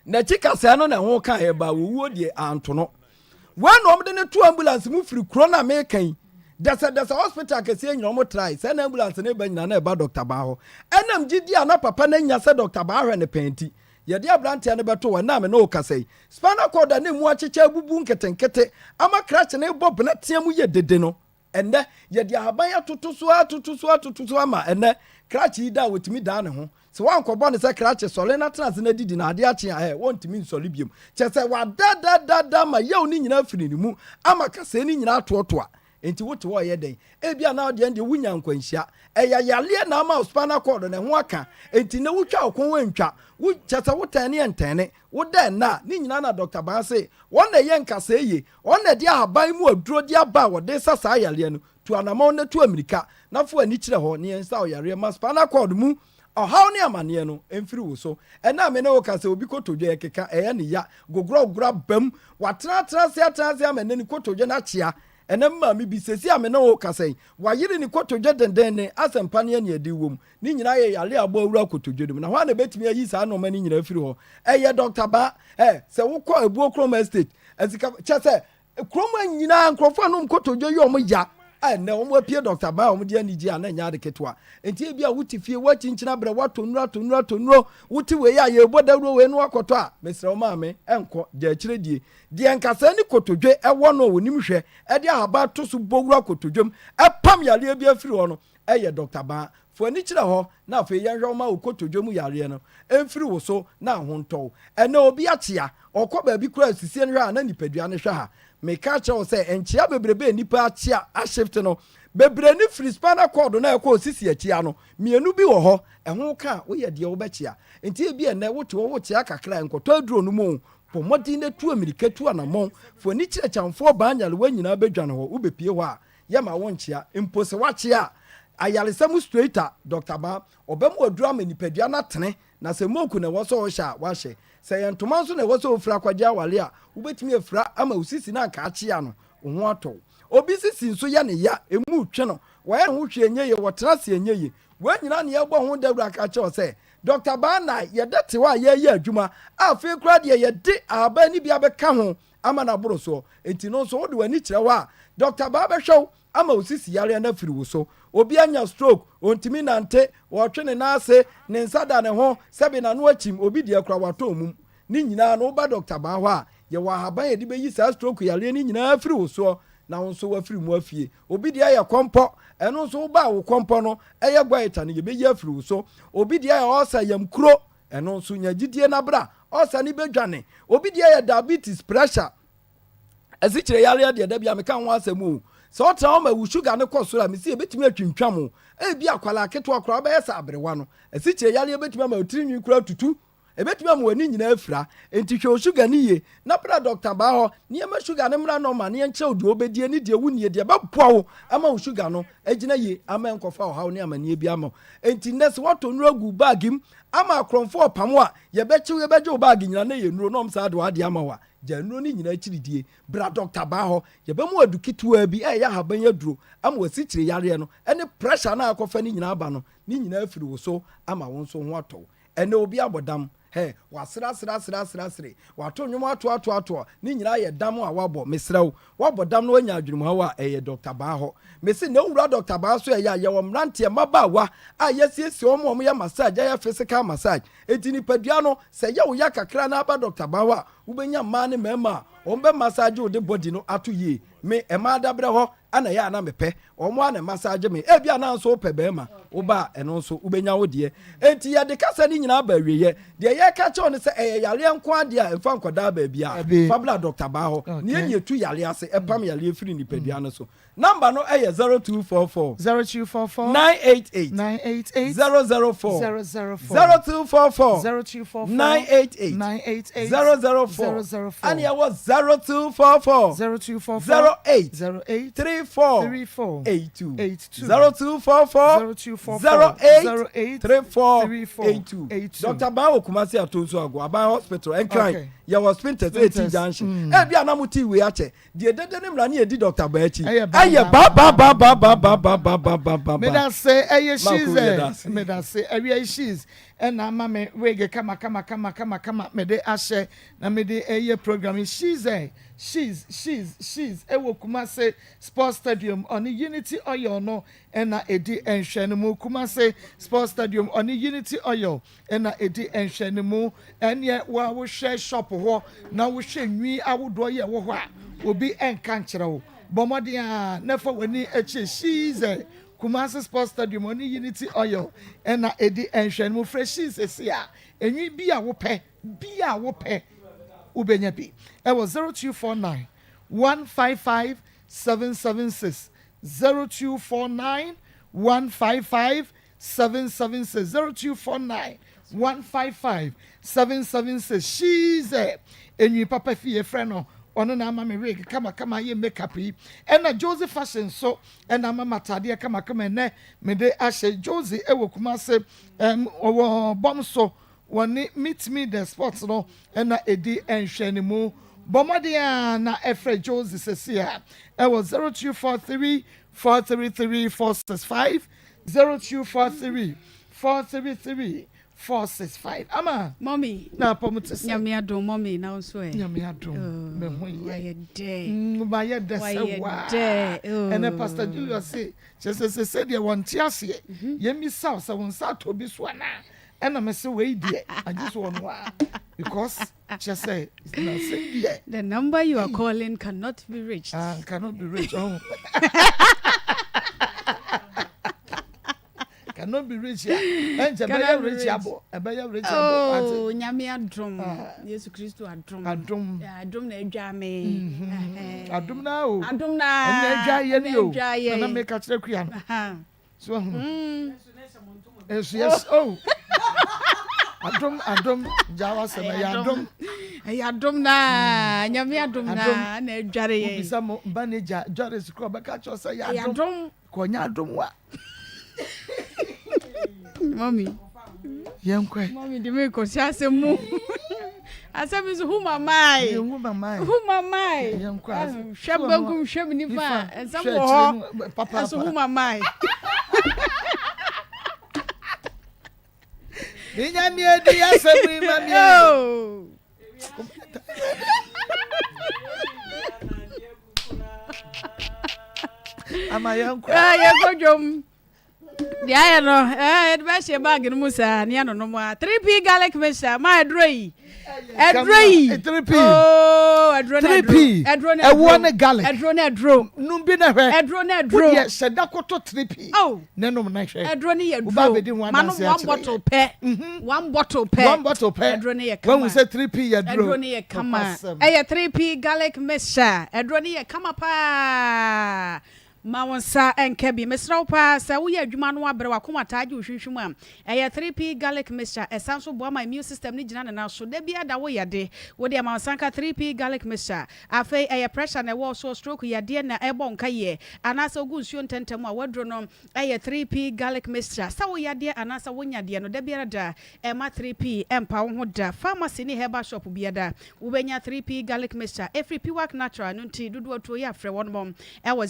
N'akyi kasɛɛ no na ɛho kaeɛ baa owuo deɛ anto no. Wei na wɔde no to ambulance mu firi kuro no a meka yi. Dɛsɛdɛsɛ hospital akɛseɛ nyina wɔn trae sɛ na ambulance no reba nyina na ɛba Dɔkta Baa hɔ. Ɛnam gyidie a na papa no anya sɛ Dɔkta Baa hwɛ no pɛn nti, yɛde aberanteɛ no bɛtoo hɔ. Ɛnnɛ a me ne wo kasa yi, spinal cord a na ɛmu akyekyɛ abubu nketenkete ama krakye no rebɔ bena tea mu yɛ dede no, Ɛnnɛ, yɛde ahaban atoto so ara atoto so atoto so ama ɛnnɛ. Krakye yi da a wɔtumi daa ne ho. Sɛ woankɔbɔ no sɛ krakye sɔre na tena ase na didi na adeɛ akye a, ɛ, wɔntumi nsɔre biom. Kyerɛ sɛ wadadadada ma yaw no nyinaa firi ne mu ama kasɛɛ no nyinaa atoatoa. Enti wote hɔ reyɛ dɛn? Ebia na wo deɛ no deɛ wonya nkwanhyia. Ɛyɛ yareɛ na ama wo spinal cord no ɛho aka. Enti nnɛ wotwa wo kɔn woantwa. Wo, kyerɛ sɛ wotɛne ɛntɛne. Woda ɛnna a, ne nyinaa na Dɔkta Baa se wɔn na ɛyɛ nkasɛɛ yie. Wɔn na ɛde ahaban mu aduro de aba a wɔde resa saa yareɛ no. Tu anamɔn na tu ammirika na fa w'ani kyerɛ hɔ na yɛnsa wo yareɛ ma spinal cord mu ɔhaw ne amaneɛ no mfiri wo so. Ɛnnɛ a me ne wo kasa yi, obi kotodwe ɛkeka, ɛyɛ no ya, gogorɔgorɔ aba mu, watena atena ase atena ase ama ɛnnɛ ne kotodwe no akyea. Ɛnnɛ me maame bi, seesei a me ne wo rekasa yi, wayere ne kotodwe dendenden, asɛmpa ne aniɛden wɔ mu. Ne nyinaa yɛ yareɛ a abɔ awura kotodwe no mu. Na hwan na ɛbɛtumi ayi saa nnoɔma no nyinaa afiri hɔ? Ɛyɛ Dɔkta Baa. Ɛ, sɛ wokɔ Abuo Kurom Estate, asika, kyɛ sɛ, Kurom ha nyinaa nkurɔfoɔ a na wɔn kotodwe yɛ wɔn ya a ɛnnɛ wɔn apue dɔkta ban a wɔde anigye a na ɛnyɛ ade ketewa. Nti ebi a wote fie woakyinkyini abrɛ woatɔ nnuro atɔ nnuro atɔ nnuro wote wei a yɛrebɔ dawuro wei no akɔtɔ a mesrɛ wo maame ɛnkɔ gya akyire die. Deɛ nkasɛɛ ne kotodwe ɛwɔ no a wɔnim hwɛ ɛde ahaban to so bɔ wura kotodwem ɛpam yareɛ bi afiri hɔ no ɛyɛ Dɔkta Baa. Fa w'ani kyerɛ hɔ na afei yɛnhwɛ wo ma wo kotodwe mu yareɛ no mfiri wo so na ho ntɔ wo. Ɛnnɛ obi akyea, ɔkɔ baabi koraa a sisie no hwɛ ha na nipadua no hwɛ ha. Meka akyerɛ wo sɛ nkyea bebrebe a nnipa akyea ashift no, bebree no firi spinal cord no a ɛkɔ osisi akyia no. Mmienu bi wɔ hɔ, ɛho ka a, woyɛ deɛ wobɛkyea. Nti ebia ɛnnɛ wote hɔ wokyea kakra a, nkɔtɔ aduro no mu o, bɔ mmɔden na tu ammirika, tu anammɔn, fa w'ani kyerɛ Kyamfoɔ Baa Nyarewa nyinaa bɛdwane hɔ, wobɛpue hɔ a, Yɛma wo nkyea. Mpo sɛ woakyea a, ayaresa mu straight a, Dɔkta Baa, ɔbɛma wo aduru ama nipadua no atene, na sɛ moku na ɛwɔ sɛ ɔhyɛ a, woahyɛ. Sɛ ɛyɛ ntoma nso na ɛwɔ sɛ ofira kɔgye aware a, wobɛtumi afira ama wo sisi no anka akyea no, wo ho atɔ wo. Obi sisi nso yɛ no ya, emu retwe no, wɔyɛ ne ho hwee nyɛ yie, wɔtena ase ɛnyɛ yie. Wei nyinaa na yɛrebɔ ho dawuro aka akyerɛ wo sɛ, Dɔkta Baa na yɛda te hɔ a yɛreyɛ adwuma, a afei koraa deɛ yɛde ahaban no bi abɛka ho ama no aboro soɔ. Enti no nso wode w'ani kyerɛ hɔ a, dɔkta baa bɛhwɛ wo ama wo sisi yareɛ no afiri wo so. Obi anya stroke, ɔntumi nnante, ɔretwe ne nan ase, ne nsa da ne ho, sɛbe n'ano akyim, obi deɛ koraa watɔ mum. Ne nyinaa no woba dɔkta baa hɔ a, yɛwɔ ahaban a yɛde bɛyi saa stroke yareɛ no nyinaa afiri wo soɔ na wo nso woafiri mu afie. Obi deɛ yɛ kɔmpɔ, ɛno nso woba a wo kɔmpɔ no yɛ goiter no yɛbɛyi afiri wo so. Obi deɛ yɛ ulcer, yamkuro, Ɛno nso nya gyidie na bra. Ɔsa ne bɛdwane. Obi deɛ yɛ diabetes, pressure, asikyire yareɛ deɛ da bi a meka ho asɛm o. Sɛ ɔtena hɔ ma wo sugar no kɔ soro a, mesi ebɛtumi atwintwam o. Ebi akwadaa ketewa koraa wobɛyɛ sɛ aberewa no. Asikyire yareɛ bɛtumi ama wo tiri nwi koraa tutu. Ebɛtumi ama w'ani nyinaa afira. Enti hwɛ wo sugar no yie na bra dɔkta baa hɔ na yɛma sugar no mmra normal na yɛnkyerɛ wo deɛ wobɛdie ne deɛ wonnie deɛ ɛbɛboa wo ama wo sugar no agyina yie ama ɛnkɔfa ɔhaw ne amaneɛ bi ama wo. Enti nnɛ sɛ woatɔ nnuro agu wo bag mu Ama akorɔmfoɔ ɔpam wo a, yɛbɛkye wo, yɛbɛgye wo baage nyinaa na ɛyɛ nnuro na wɔn saa de w'adeɛ ama wo a, gyaa nnuro no nyinaa akyiri die. Bra dɔkta baa hɔ, yɛbɛma wo adu ketewaa bi a ɛyɛ ahaban aduro ama w'asikyire yareɛ no ne pressure no a akɔfa no nyinaa aba no, ne nyinaa afiri wo so ama wo nso ho atɔ wo. Ɛnnɛ obi abɔ dam, hɛ, wasere asere asere asere asere, wato nnwom ato ato ato, ne nyinaa yɛ dam a wabɔ. Mesrɛ wo, Woabɔ dam na woanya adwenemhaw a, ɛyɛ Dɔkta Baa hɔ. Mese na wowura Dɔkta Baa so ɛyɛ a, yɛwɔ mmeranteɛ, mmabaawa a yɛasiesie wɔn ma wɔyɛ massage, yɛyɛ physical massage. Enti nipadua no, sɛ ɛyɛ wo ya kakra na aba Dɔkta Baa hɔ a, wobɛnya mmaa ne mmarima a wɔbɛ massage wo de body no ato yie. Me, mmaa dabrɛ hɔ na ɛyɛ a na mepɛ. Wɔn ara na ɛmassage me. Ebia na nso wopɛ barima, woba a, ɛno nso wobɛnya wo deɛ. Enti yɛde kasa no nyinaa ba awieeɛ. Deɛ yɛreka kyerɛ wo ne sɛ ɛyɛ yareɛ nko ara deɛ a, mfa nkɔdaa baabiara. Fa bra Dɔkta Baa hɔ na yɛn na yɛtu yareɛ ase, ɛpam yareɛ firi nipadua no so. Number no yɛ 0244 0244 988 988 004 004 0244 0244 988 988 004 004 ɛne ɛwɔ 0244 0244 08 08 34 34 82 82 0244 0244 08 08 34 34 82 82 Dr. Ban wɔ Kumasi Atonsu Ago Aban Hospital Nkran Okay. yɛwɔ Spintex 18 Spintex, Junction ebi a na mo ti wei akyɛ Deɛ dede ne mmara ne yɛdi Dɔkta Baa akyi Ɛyɛ ɛyɛ ba ba ba ba ba ba ba ba ba ba ba ba ba. Medase ɛyɛ Mako she's yɛda ɛ ase. medase awia yi she's ɛna ama me wig kama kama kama kama kama mede ahyɛ na mede ɛyɛ program yi she's ɛ she's she's she's ɛwɔ Kumase sports stadium ɔne Unity Oil no ɛna ɛdi nhwɛ no mu Kumase sports stadium ɔne Unity Oil na ɛdi nhwɛanimu. Ɛnneɛ wo a wohwɛ shop hɔ na wohwɛ nwi ahodoɔ yi a ɛwɔ hɔ a, obi nka nkyerɛ wo. Bɔ mmɔden ara na fa w'ani kyerɛ Shize. Kumasi Sports Stadium ɔne Unity Oil ɛna ɛdi nhwɛanimu. Frɛ Shii sɛsi a enwi bi a wopɛ bi a wopɛ wobɛnya bi ɛwɔ 0249 155 776 0249 155 776 0249 155 776 She's a enwi papa fie frɛ no ɔno na ama me wig kama kama ayɛ makeup yi ɛna Josie fashion so ɛna ama m'ataadeɛ kama kama ɛnɛ mede ahyɛ Josie ɛwɔ Kumase ɛm ɔwɔ bɔm so Wɔne Meet Me The Sports no na ɛdi nhwɛanimu. Bɔ mmɔden ara na frɛ Josie seesei ara wɔ 0243 433 465, 0243 433 465. Ama Mommy. Na apɔm te sɛ. Nyame adom mommy na wo nso ɛ. Nyame adom oh, me ho yɛ. Wayɛ dɛ. Mm, mayɛ dɛ sɛ waa. Oh. Ɛnɛ Pastor Julius se kyerɛ sɛ sɛ sɛdeɛ wɔnte aseɛ. Mhm. Yɛmmisa wo sɛ wo nsa atɔ bi so anaa. Ɛna me se wei deɛ agye so ɔno a because kyɛ sɛ na sɛm deɛ. The number you are calling cannot be reached. Ah, cannot be reached. Oh. cannot be reached. Yeah. Ɛnkyɛ bɛyɛ rich abo. Ɛbɛyɛ rich abo. Oh, nyame adom. Ah. Yesu Kristo adom. Adom. Adom na adwa me. Mm-hmm. Adom na o. Adom na. Ɛna adwa yɛ ni o. Na meka kyerɛ kuya no. So ahunu. Mm. Nso yes oh. Adom adom gya wasɛm ɛyɛ adom. Ɛyɛ adom na mm. nyame adom na na adware yɛn. Wobisa mo mba ne gya dware sukuu ɔbɛka kyerɛ sɛ ɛyɛ adom. Kɔnya adom wa. Mami. Yɛnkɔ. Mami de me kɔ si asɛm mu. Asɛm nso who am I? Who am I? Who am I? Yɛnkɔ ase. Hwɛ benkum hwɛ me nifa nsɛm wɔ hɔ. Ɛso who am I? Minya mi edi asɛm yi ma mi. Oh. Ama yɛnkɔ. Yɛnkɔ dwom. Deɛ ayɛ no ɛɛ yɛde bɛhyɛ bag no mu saa ne anonom a 3p garlic mixture ma aduro yi aduro yi 3p ooo aduro ne aduro 3p aduro ne aduro ɛwoɔ ne garlic aduro ne aduro num bi na hwɛ aduro ne aduro wodeɛ hyɛ da koto 3p oh ne nom na hwɛ aduro ne yɛ woba aduro abɛdi ho ma no adanse one akyerɛ bottle yɛ pɛ one bottle pɛ one bottle pɛ aduro ne yɛ kama wahu sɛ 3p yɛ aduro aduro ne yɛ kama Nokwasɛm. ɛyɛ 3p garlic mixture aduro ne yɛ kama paa. Ma wo nsa nka bi. Mesrɛ wo paa, sɛ woyɛ adwuma na woabrɛ, w'akoma taa gye wo hwimhwim a, ɛyɛ 3P Garlic Mixture. Ɛsan nso boa ma immune system no gyina ne nan so. Da biara da woyɛ de, wo deɛ ma wo nsa nka 3P Garlic Mixture. Afei ɛyɛ pressure na ɛwɔ wo so, stroke yadeɛ na ɛrebɔ wo nkayie, anaasɛ wogu nsuo ntɛmntɛm a, w'aduro no yɛ 3P Garlic Mixture. Sɛ woyɛ adeɛ anaasɛ wonya deɛ no, da biara da, Mma 3P mpa wo ho da. Pharmacy ne herbal shop biada wobɛnya 3P garlic mixture ɛfiri Piwak Natural ɛno nti dodoɔ tuo yɛ a frɛ wɔnom ɛwɔ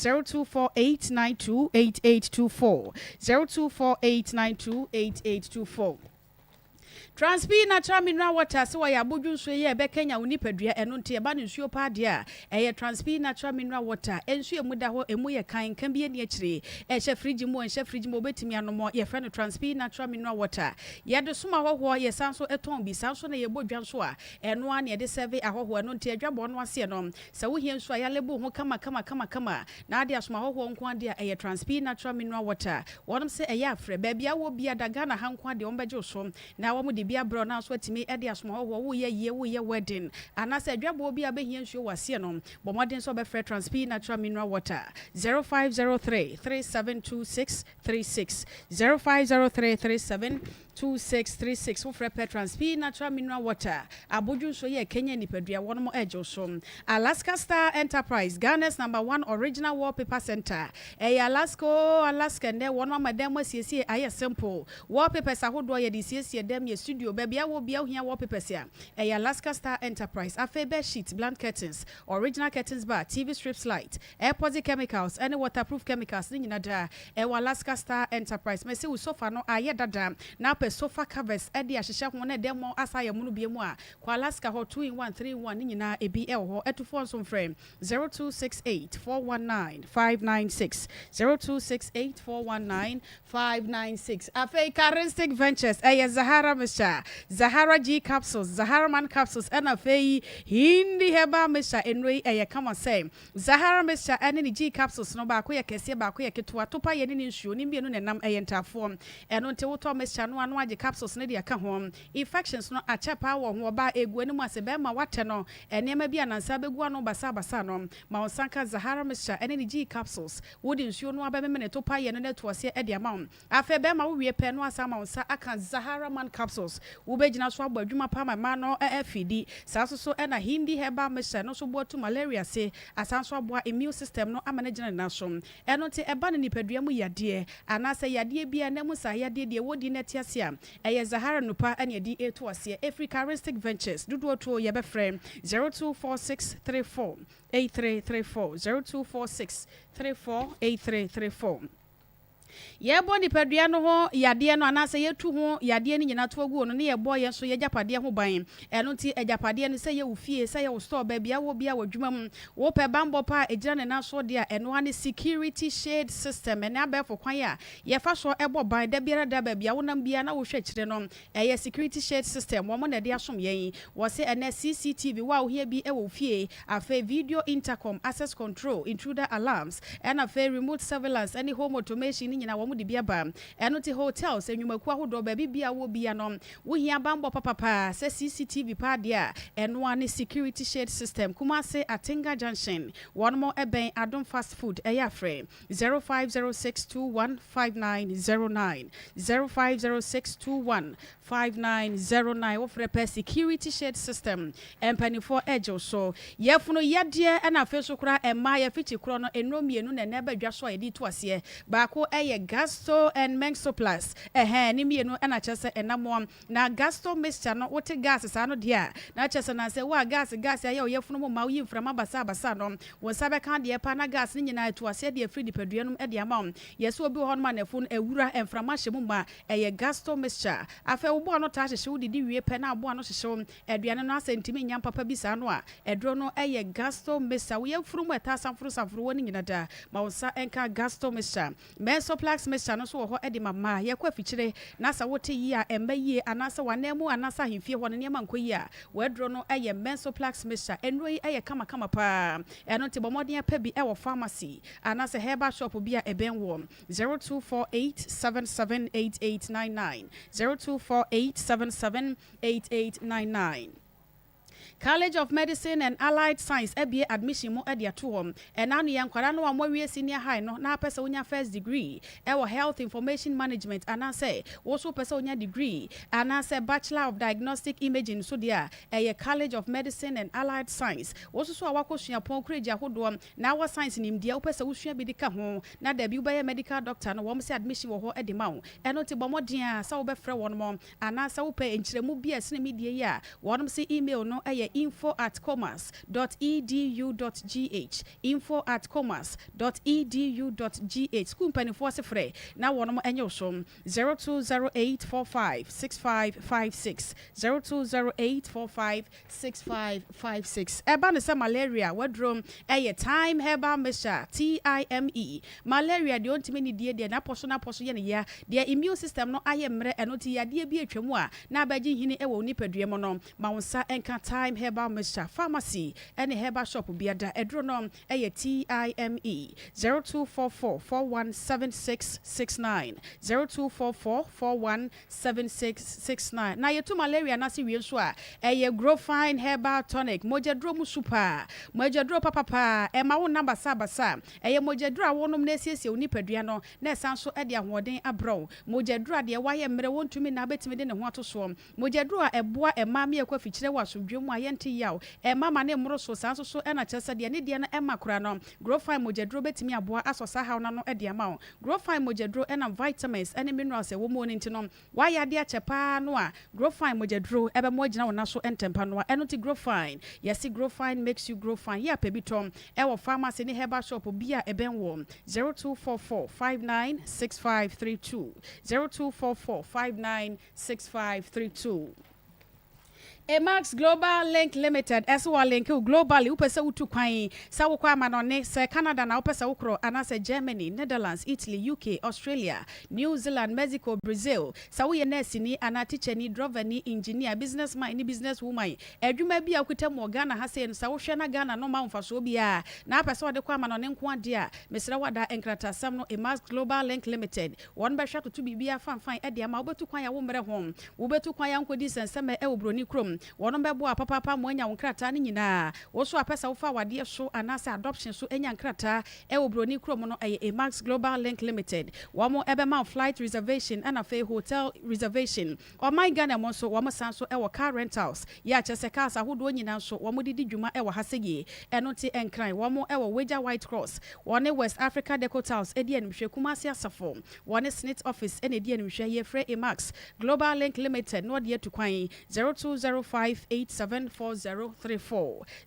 0248928824 0248928824. Transpi Natural Mineral Water sɛ wɔyɛ abodwo nsuo yi a ɛbɛkanya wo nipadua ɛno nti ɛba no nsuo paa deɛ a ɛyɛ Transpi Natural Mineral Water nsuo ɛmu da hɔ ɛmu yɛ kann nka bi ɛni akyire ɛhyɛ fridge mu ɛnhyɛ fridge mu wobɛtumi anom yɛfrɛ no Transpi Natural Mineral Water Yɛde som ahɔhoɔ, yɛsan nso tɔn bi, saa nso na yɛbɔ dwa nso a, ɛno ara na yɛde sɛve ahɔhoɔ, ɛno nti adwabɔ no aseɛ no, sɛ wohia nsuo a yɛalebo ho kama kama kama kama na ade asom ahɔhoɔ nko ara deɛ a, ɛyɛ Transpi Natural Mineral Water. Wɔnom se ɛyɛ a frɛ, baabi a wowɔ biara da Ghana ha nko ara deɛ wɔbɛgye wo so na wɔde bi abrɛ wo na nso atumi de asom ahɔhoɔ, woreyɛ ayie, woreyɛ wedding anaasɛ adwabɔ bi a wobɛhia nsuo wɔ aseɛ no, bɔ mmɔden sɛ wobɛfrɛ Transpi Natural Mineral Water, 0503 3726 36 0503 37 2636 Wofrɛ Petrans pii Natural Mineral Water abodwo nsuo yi a ɛkanyan nipadua wɔnom ɛregye wo so Alaska Star Enterprise Ghana's number one original wallpaper center ɛyɛ Alaska oo Alaska ɛnnɛ wɔnom ama dan mu asiesie ayɛ simple Wallpapers ahodoɔ yɛde siesie dɛm yɛ studio baabi a wɔ biara wohia wallpapers a ɛyɛ Alaska Star Enterprise Afei bed sheet blunt curtains original curtains bar TV strips light Airposi chemicals ɛne waterproof chemicals ne nyina daa ɛwɔ Alaska Star Enterprise. Mese wo sofa no ayɛ dada na wopɛ. Wopɛ sofa covers de ahyehyɛ ho na ɛdɛm mu asan ayɛ mono bio a, kɔ Alaska hɔ, 2 in 1, 3 in 1 ne nyinaa ebi wɔ hɔ. Atufoɔ nso mfrɛ 0268 419 596, 0268 419 596. Afei Charistic Ventures, ɛyɛ Zahara Mixture, Zahara G Capsules, Zahara Man Capsules ɛna afei Hindi Herbal Mixture. Nnuro yi ɛyɛ kama sɛ Zahara Mixture ɛne ne G Capsules no, baako yɛ kɛseɛ, baako yɛ ketewa. Topa yɛ ne ne nsuo ne mmienu na ɛnam, ɛyɛ ntaafoɔ. Ɛno nti wotɔ mixture no ano agye capsules no de aka ho. Infections no akyɛ paa wɔ ho, ɔbaa egu anim ase, bɛrima watɛ no, nneɛma bi anansa bɛgu ano basabasa no, ma wo nsa nka Zahara Mixture ɛne ne G Capsules. Wode nsuo no abɛmemene topa yɛ no no atu aseɛ ɛde ama wo. Afei bɛrima wowie pɛ no asa ama wo nsa aka Zahara Man Capsules. Wobɛgyina so abɔ adwuma pa ma mmaa no afidi saa nso so. Ɛna Hindi Herbal Mixture no nso boa tu malaria se, asan so aboa immune system no ama no gyina ne nan so. Ɛno nti ɛba no nipadua mu yadeɛ anaasɛ yadeɛ biara na mu saa yadeɛ deɛ wɔdi no ɛte ase a, ɛyɛ Zahara Nupa ɛne ɛde ɛtu aseɛ ɛfiri Charistic Ventures. Dodoɔ tuo yɛbɛfrɛ 0246 34 8334, 0246 34 8334. Yɛbɔ nipadua no ho yadeɛ no anaasɛ yɛtu ho yadeɛ no nyinaa to agu no ne yɛbɔ yɛn nso yɛgyapadeɛ ho ban. Ɛno nti agyapadeɛ no, sɛ yɛ wo fie, sɛ yɛ wo store, baabi a wɔ bia wɔ adwuma mu, wopɛ bambɔ pa a ɛgyina ne nan so deɛ a, ɛno ara ne Security Shade System. Ɛne abɛɛfo kwan a yɛfa so ɛbɔ ban da biara da, baabi a wonam biara na wohwɛ akyire no, ɛyɛ Security Shade System. Wɔn na ɛde asom yɛn. Wɔsɛ ɛnɛ CCTV wo a wohia bi ɛwɔ wo fie, afei video intercom, access control, intruder alarms, ɛna afei remote surveillance ɛne home automation ne nyinaa wɔn de bi aba. Ɛno ti hotels, nnwumakuo ahodoɔ, baabi bia wɔ bia no, wohia bambɔ papapa sɛ CCTV paa deɛ a, ɛnoa ne Security Shade System. Kumase, Atinga Junction, wɔn mo ɛbɛn Adom Fast Food. Ɛyɛ afrɛ 0506215909, 0506215909. Wofrɛ pɛ Security Shade System mpanimfoɔ ɛgyew so. Yɛfunu yadeɛ, ɛna afei so koraa mmaa yɛfikyi korɔ no, nnuro mmienu na ɛnɛ bɛdwa so a yɛde to aseɛ. Baako ɛyɛ Gasto and Menxoplus. Ɛhɛn ne mmienu ɛna kyerɛ sɛ ɛnamoa na Gasto mixture no, wote gas saa no deɛ a, na kyerɛ sɛ nansɛ wo a gas ayɛ wo yɛfunu mu ma woyi mframa basabasa no, wo nsa bɛka adeɛ pa na gas no nyinaa ɛto aseɛ de afiri nipadua no mu de ama wo. Yɛsɛ obi wɔ hɔ nom a n'afu no awura, mframa hyɛ mu ma, ɛyɛ Gasto mixture. Afei wo boa no taa hyehye wo, didi wie pɛ na aboa no hyehye wo, aduane no asɛ ntumi nya papa bi saa no a, ɛduro no ɛyɛ Gasto mixture. Wo yɛfunu mu ɛtaa samforo samforo wɔ no nyina da, ma wo nsa nka Gasto mixture. Mensoplax mixture no nso wɔ hɔ de ma mmaa. Yɛkɔ afikyire na sɛ wote yie a ɛmma yie, anaasɛ w'anan mu anaasɛ ahemfie hɔ no nneɛma nkɔ yie a, w'aduro no yɛ Mensoplax mixture. Nnuro yi yɛ kamakama paa. Ɛno nti bɔ mmɔden apɛ bi wɔ pharmacy anaasɛ herbal shop bi a ɛbɛn wɔ. 0248 778899, 0248 778899. College of Medicine and Allied Science abie admission mu de ato hɔ. Ɛna no yɛ nkwadaa no a wɔawie senior high no na apɛ sɛ wonya first degree ɛwɔ health information management, anaasɛ wo nso wopɛ sɛ wonya degree anaasɛ bachelor of diagnostic imaging nso deɛ a, ɛyɛ College of Medicine and Allied Science. Wo nso so a wakɔ suapɔn kuregye ahodoɔ na awɔ science nimdeɛ, wopɛ sɛ wosua bi de ka ho na dabi wobɛyɛ medical doctor no, wɔn sɛ admission wɔ hɔ de ma wo. Ɛno nti bɔ mmɔden a sɛ wobɛfrɛ wɔn mo, anaasɛ wopɛ nkyerɛmu bi a ɛsene media yi a, wɔnom sɛ email no ɛyɛ info@commerce.edu.gh, info@commerce.edu.gh. School mpanimfoɔ se frɛ na wɔnom ɛnyɛ wo so 0208456556, 0208456556. Ɛba ne sɛ malaria waduro ɛyɛ Time Herbal Mixture, Time. Malaria deɛ ɔntumi ne die deɛ, n'apɔ so n'apɔ so yɛ ne ya deɛ, immune system no ayɛ mmerɛ, ɛno nti yadeɛ bi atwa mu a na abɛgye nhini ɛwɔ wo nipadua mu no, ma wo nsa nka Time Herbal Mixture. Pharmacy ɛne herbal shop biada, ɛduro no ɛyɛ Time. 0244 417669, 0244 417669. Na yɛtu malaria n'ase wie nso a, ɛyɛ Grofine Herbal Tonic, mogyaduro mu super, mogyaduro papapa, ɛma wo nam basabasa. Ɛyɛ mogyaduro a wɔnom na esiesie wo nipadua no na ɛsan so de ahoɔden abrɛ wo. Mogyaduro a deɛ wayɛ mmerɛ wɔntumi na abɛtumi de ne ho ato soɔ. Mogyaduro a ɛboa mmaa mmiɛkɔ afikyerɛ wɔ asomdwe mu a. aseɛ nte yaw, ɛmma ma ne mmoro so, saa nso so na kyerɛ sɛ deɛ ne deɛ no ɛmma koraa no, Growfine mogyaduro bɛtumi aboa asɔ saa haw no ano de ama wo. Growfine mogyaduro ɛnam vitamins ne minerals a ɛwɔ muo no nti no, woayɛ adeɛ akyɛ pa ara no a, Growfine mogyaduro ɛbɛma woagyina wo nan so ntɛmpa noa. Ɛno nti Growfine, yɛse Growfine makes you grow fine. Yɛ a pɛ bi tɔ ɛwɔ pharmacy ne herbal shop bi a ɛbɛn woɔ. 0244 59 6532, 0244 59 6532. Emax Global Link Limited ɛse wɔ linke wo globally, wopɛ sɛ wotu kwan, sɛ wokɔ amanɔne, sɛ Canada na wopɛ sɛ wokorɔ anaasɛ Germany, Netherlands, Italy, UK, Australia, New Zealand, Mexico, Brazil, sɛ woyɛ nɛɛseni anaa tikyani, drɔvani, engineer, business man ne business woman, adwuma bi a wokita mu wɔ Ghana ha sei no sɛ wohwɛ na Ghana no mma wo mfasoɔ biara na apɛ sɛ wɔde kɔ amanɔne nko ara deɛ a, mesrɛ wo ada nkratasɛm no Emax Global Link Limited Wɔn bɛhwɛ atoto biribiara fanfan de ama. Wobɛtu kwan a wommrɛ ho. Wobɛtu kwan a wonkɔdi nsɛnsɛmmɛ wɔ buroni kurom. Wɔnom bɛboa wo papaapa ma woanya wo nkrataa no nyinaa. Wo nso a pɛ sɛ wofa awadeɛ so anaasɛ adoption so nya nkrataa wɔ buroni kurom no, ɛyɛ Emax Global Link Limited. Wɔn bɛma wo flight reservation ɛna afei hotel reservation. Ɔman Ghana mu nso, wɔn san nso wɔ car rentals, yɛ a kyerɛ sɛ cars ahodoɔ nyinaa nso wɔn de di dwuma wɔ ha sɛ yie. Ɛno nti Nkran, wɔn wɔ Weija White Cross, wɔne West Africa Deco Tiles di animhwɛ, Kumasi Asafo, wɔne SSNIT Office na ɛdi animhwɛ. Yɛfrɛ Emax Global Link Limited na wɔde atu kwan, 0205874034,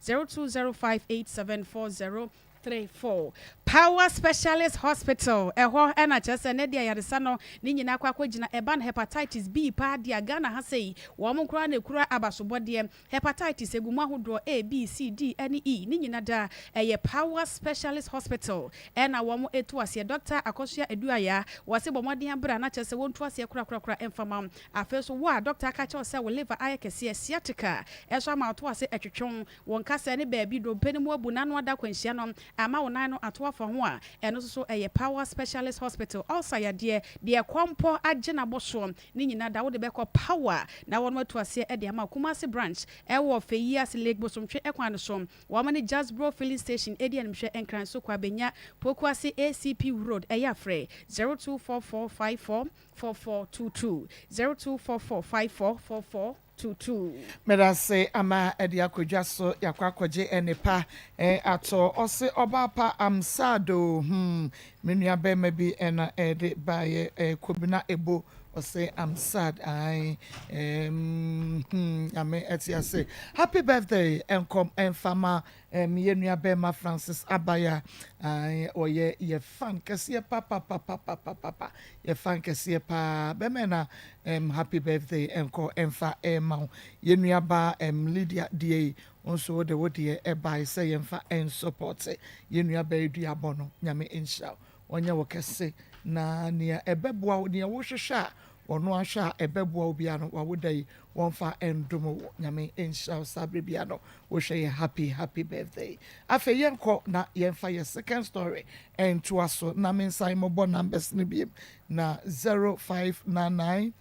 0205874034. 3, 4. Power Specialist Hospital, ɛhɔ na kyerɛ sɛ nɛ deɛ ayaresa no ne nyinaa kɔ akɔgyina, ɛba no Hepatitis B paa deɛ a Ghana ha sei wɔn koraa na ɛkura abasobɔdeɛ, Hepatitis ɛgu mu ahodoɔ A, B, C, D ɛne E ne nyina daa ɛyɛ Power Specialist Hospital ɛna wɔn ɛtu aseɛ, Doctor Akosua Aduaya wɔse bɔ mmɔden abra na kyerɛ sɛ wɔntu aseɛ korakorakora mfa ma wo, afei nso wo a doctor aka kyerɛ wo sɛ wo liver ayɛ kɛseɛ, sciatica ɛso ama wo to ase ɛtwetwe wo, Wo nkasɛɛ ne baabi dompe no mu abu n'ano ada akwanhyia no ama wo nan no ato afa ho a, ɛno nso so ɛyɛ Power Specialist Hospital, ulcer yadeɛ, deɛ kɔmpɔ agye n'abɔsoɔ ne nyina da wode bɛkɔ Power na wɔn atu aseɛ de ama wo. Kumasi Branch ɛwɔ Feyiase Lake Bosomtwe kwan no so, wɔn ne Jasbro Filling Station ɛdi animhwɛ, Nkran so Kwabenya, Pokuase ACP Road, ɛyɛ a frɛ 0244 54 4422, 0244 54 44. Tuutuu. Medase ama ɛde akɔ dwa so yakɔ akɔgye nnepa eh atɔ ɔse ɔbaa pa am sad oo hmm me nua bɛɛma bi na ɛde baayɛ eh Kobina Ebo ɔse am sad ae ehm hmm Nyame ɛte ase happy birthday ɛnkɔm ɛnfa ma eh yɛ nua bɛɛma Francis Abaya ae ɔyɛ yɛ fan kɛseɛ papapapapapapa Yɛ fan kɛseɛ paa bɛmɛ na em happy birthday nkɔ mfa mma wo yɛ nua baa em Lydia deɛ yi wo nso wode wo deɛ ɛbae sɛ yɛmfa nsupporte yɛ nua baa yi duabɔ no Nyame nhyira wo ɔnyɛ wo kɛse na nea ɛbɛboa wo nea wohwehwɛ a ɔno ahwɛ a ɛbɛboa wo biara no wawoda yi wɔmfa ndom wo Nyame nhyira wo saa berɛ biara no wohwɛ yɛ happy happy birthday afei yɛnkɔ na yɛmfa yɛ second story ntoa so na mensan mobɔ numbers no biem na 0599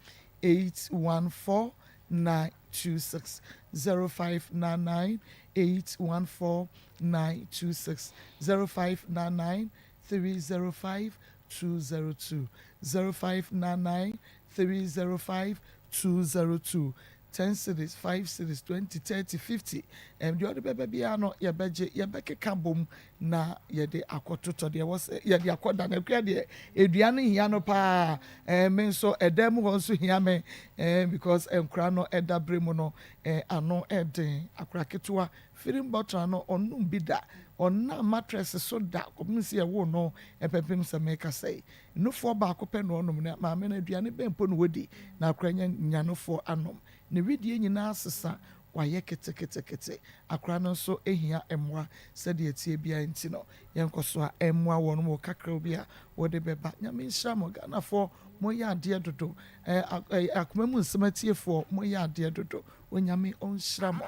814 926 0599 814 926 0599 305 202 0599 305 202 10 cedis, 5 cedis, 20, 30, 50, ɛm deɛ ɔde bɛba biara no yɛbɛgye, yɛbɛkeka bom na yɛde akɔtotɔ deɛ ɛwɔ sɛ yɛde akɔda no. Akua deɛ edua no hia no paa, ɛɛ me nso ɛdan mu hɔ nso hia me, ɛɛ because nkora no ɛda bere mu no ɛɛ ano ɛden, akora ketewa feeding bottle no ɔnnom bi da, ɔnna mattress so da kɔpem sɛ yɛwoo no ɛpɛpem sɛ mekasa yi. Nufoɔ baako pɛ na ɔnom, na maame no aduane bɛn mpo na ɔdi, na akora nya nya nufoɔ anom. Ne wedeɛ nyinaa asesa, wayɛ keteketekete. Akora no nso hia mmoa sɛdeɛ ɛteɛ biara nti no, yɛnkɔ so a mmoa wɔn wɔ kakra bi a wɔde bɛba. Nyame nhyira mo. Ghanafoɔ moyɛ adeɛ dodo. Eh, akoma mu nsɛm atiefoɔ moyɛ adeɛ dodo. Onyame ɔnhyira mo.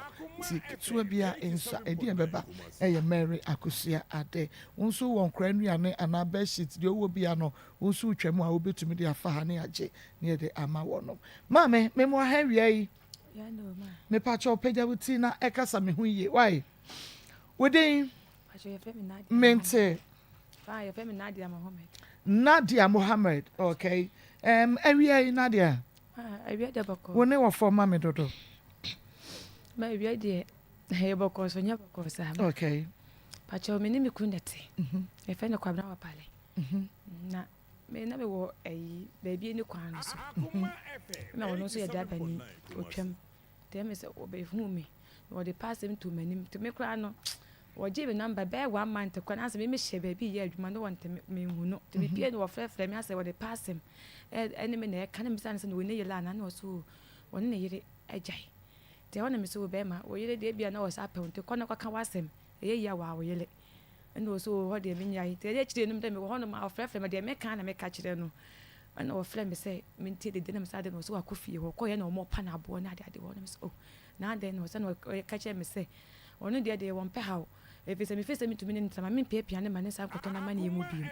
Ti ketewa bi a nsua ɛdeɛn bɛba ɛyɛ Mary Akosua Ade. Wo nso wowɔ nkora nnuane anaa bed sheet deɛ wowɔ bia no wo nso wotwa mu a wobɛtumi de afa ha ne agye ne yɛde ama wɔnom. Maame me mo aha awia yi. Mepakyɛw pagya wo ti na ɛkasa me ho yie wai. Wo din? Mente. Nadia Mohammed. Nadia Mohammed okay. Um, awia yi Nadia. Ah, awia deɛ bɔkɔ. Wo ne wɔfɔ ma me dodo. Ma awia deɛ. Ɛyɛ bɔkɔɔ so nyɛ bɔkɔɔ saa. Okay. Pakyɛw me ne me kunu na ɛte. Mhm. Yɛfrɛ no Kwabena Wapale. Mhm. Na me na mewɔ ɛyi baabi ne kwan no so. Mhm. Na ɔno nso yɛ driver ni otwam. Nti ɛmi sɛ ɔbɛhu me na ɔde paasɛm to m'anim. Nti me koraa no wɔgye me namba bɛyɛ one month koraa na asɛ me mehyɛ baabi yɛ adwuma no wɔn me nhu no. Nti me pie no wɔfrɛfrɛ me asɛ wɔde paasɛm ɛne me na ɛka na me bisa no sɛ na ɔne yere anaa na ɔso ɔne ne yere agyae. Nti ɛhɔ na mese wo bɛɛma, wo yere deɛ ebia na ɔsa apɛ wo nti kɔ na kɔka w'asɛm, ɛyɛ yie a waa wo yere. Ɛna ɔse oo hɔ deɛ menyae. Nti ɛdeɛ akyire no medɛ mewɔ hɔ nom a ɔfrɛfrɛ me deɛ meka na meka kyerɛ no. Ɛna ɔfrɛ me sɛ mentie dede na mese adɛn na ɔse wakɔ fie hɔ, ɔkɔeɛ na wɔpa no aboɔ ne adeade wɔ hɔ na mese oh na adɛn na ɔsɛ na ɔka kyerɛ me sɛ ɔno deɛ deɛ wɔmpɛ haw ɛfiri sɛ mefiri sɛ mentumi ne no tena ma mempiapia no ma ne nsa nkɔtɔ n'amanneɛ mu bio.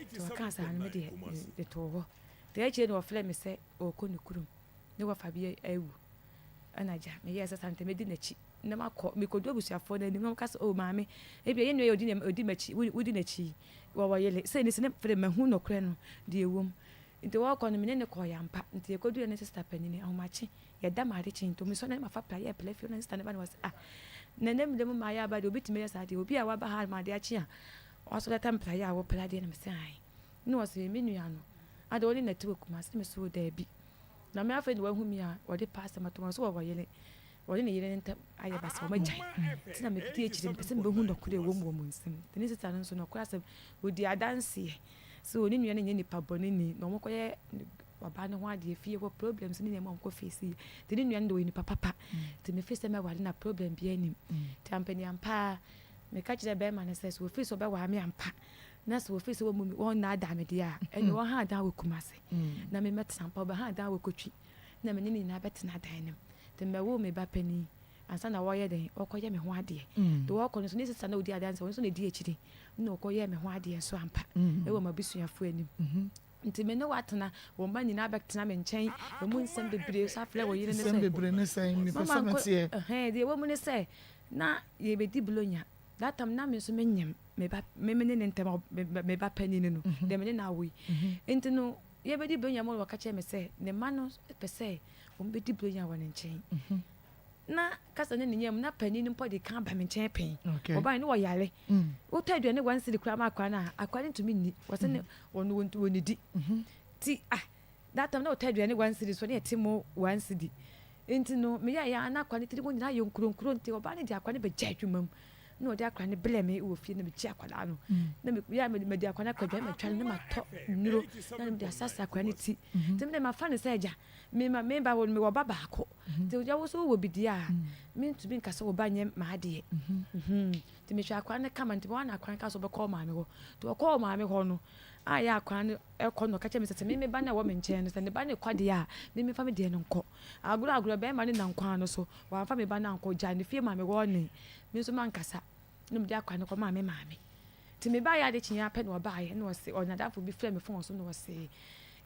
Nti ɔkaa saa no medeɛ mede too hɔ. Nti akyire no ɔfrɛ me sɛ ɔrekɔ ne kurom. Ne wɔfa bi awu. Ɛna agya, meyɛɛ sɛ saa nti mɛdi n'akyi na makɔ. Mekɔdu abusuafoɔ no anim na wɔka sɛ, oh maame, ebia yɛn nua yi a ɔdi ɔdi m'akyi, wodi n'akyi yi, wɔwɔ yere. Sei ne sei, na afei deɛ mahu nokorɛ no deɛ ɛwɔ mu. Nti wɔrekɔ no, me ne no kɔeɛ ampa. Nti yɛkɔduruiɛ ne sista panin, ahomakye, yɛda ma ade kye nti mesɔre na mafa praeɛ repra fie hɔ na sista no ba na ɔse, ah, na ɛnnɛ mmerɛ mu mmaeɛ aba deɛ obi tumi yɛ saa deɛ, obi a waba ha ma ade akye a, wasɔre atam praeɛ a wopra deɛ na mese ae. Ɛna ɔse, me nua no, adɛn wo ne no te wɔ Kumasi? Na mese, oh daabi. Na me afei na wahu me a wɔde pa asɛm ato me so wɔ wɔyere wɔne ne yere no ntam ayɛ basa wɔn agyae nti na medi akyire mepɛ sɛ mebɛhu nɔkorɛ ɛwɔ mu wɔ mo nsam nti ne sista no nso nɔkorɛ asɛm ɔdi adanseɛ sɛ ɔne nua no nyɛ nipa bɔne ni na wɔkɔyɛ ɔbaa no ho adeɛ fie hɔ problems ne nneɛma wɔkɔ face yi nti ne nua no de ɔyɛ nipa papa nti mefi sɛ mɛware na problem biara nim nti ampaniampaa meka kyerɛ bɛrima no sɛ sɛ wɔfiri sɛ ɔbɛware me ampa Na sɛ wɔfiri sɛ wɔmmu me, wɔnnaadaa me deɛ a, ɛnneɛ wɔha dan wɔ Kumase, na me mɛtena mpa, wɔbɛha dan wɔ Kotwi, na me ne ne nyinaa bɛtena dan no mu. Nti mɛwoo me ba panin ansa na wɔreyɛ dɛn, wɔrekɔyɛ me ho adeɛ. Nti wɔrekɔ no nso, ne sista na ɔdi adanseɛ, ɔno nso na ɛdi akyire, na ɔkɔyɛɛ me ho adeɛ nso ampa, ɛwɔ m'abusuafoɔ anim. Nti me ne wo atena, wo mma nyinaa bɛtena me nkyɛn, ɛmu nsɛm bebree nso afrɛ wo yere no sɛ, Nsɛm bebree ne sɛn? Mepɛ sɛ meteɛ. Ɛhɛn, deɛ ɛwɔ mu ne sɛ, na yɛbɛdi Bulonya. That time na me nso menyem me ba me me ne ne ntam me ba panyin no mhm. deɛ me ne no awo yi mhm. nti no yɛbɛdi buronya mu wɔka kyerɛ me sɛ ne mma no pɛ sɛ wɔn bɛdi buronya wɔ ne nkyɛn mhm. na kasa ne ne nyɛ mu na panyin no mpo de kan ba me nkyɛn pɛn ɔban ne wɔyare mm. wotɔ aduane wɔn siri koraa ma akora no a akora no ntumi nni wɔsɛ ne mm. wɔn wɔn wɔn di ti ah That time na ɔtɔ aduane one cedi so na yɛte mo one cedi nti no meyɛ yɛ na akwa ne tiri ho nyinaa yɛ nkuronkuro nti ɔbaa no de akwa no bɛgya adwuma mu na ɔde akwa no brɛ me wɔ fie na megye akwadaa no mm. na meyɛ mede akwa no akɔ adwuma matwa no na matɔ nnuro na mede asase akwa no ti mm-hmm. nti mede mafa no sɛ agya mema meba wɔ mewɔ ba baako mm-hmm. nti ogya wo so wɔ bi deɛ a mm. mentumi nka sɛ wo ba nyɛ m'adeɛ mm-hmm. nti mehwɛ akwa no kama nti wɔn na akwa no ka so bɛkɔ maame hɔ nti ɔkɔɔ maame hɔ no a yɛ akwa no kɔ na ɔka kyerɛ me sɛ, sɛ me me ba no a ɛwɔ me nkyɛn no, sɛ ne ba no rekɔ deɛ a, me memfa me deɛ no nkɔ. Agorɔ agorɔ, barima no nam kwan no so, wamfa me ba no ankɔ, ɔgyaa no fie maa me wɔnee. Me nso mankasa, na mede akwadaa no kɔmaa me maame. Nti mebaeɛ ade kyeeɛ ara pɛ na ɔbaeɛ, na ɔse, ɔne n'adamfo bi frɛɛ me fon so na ɔse,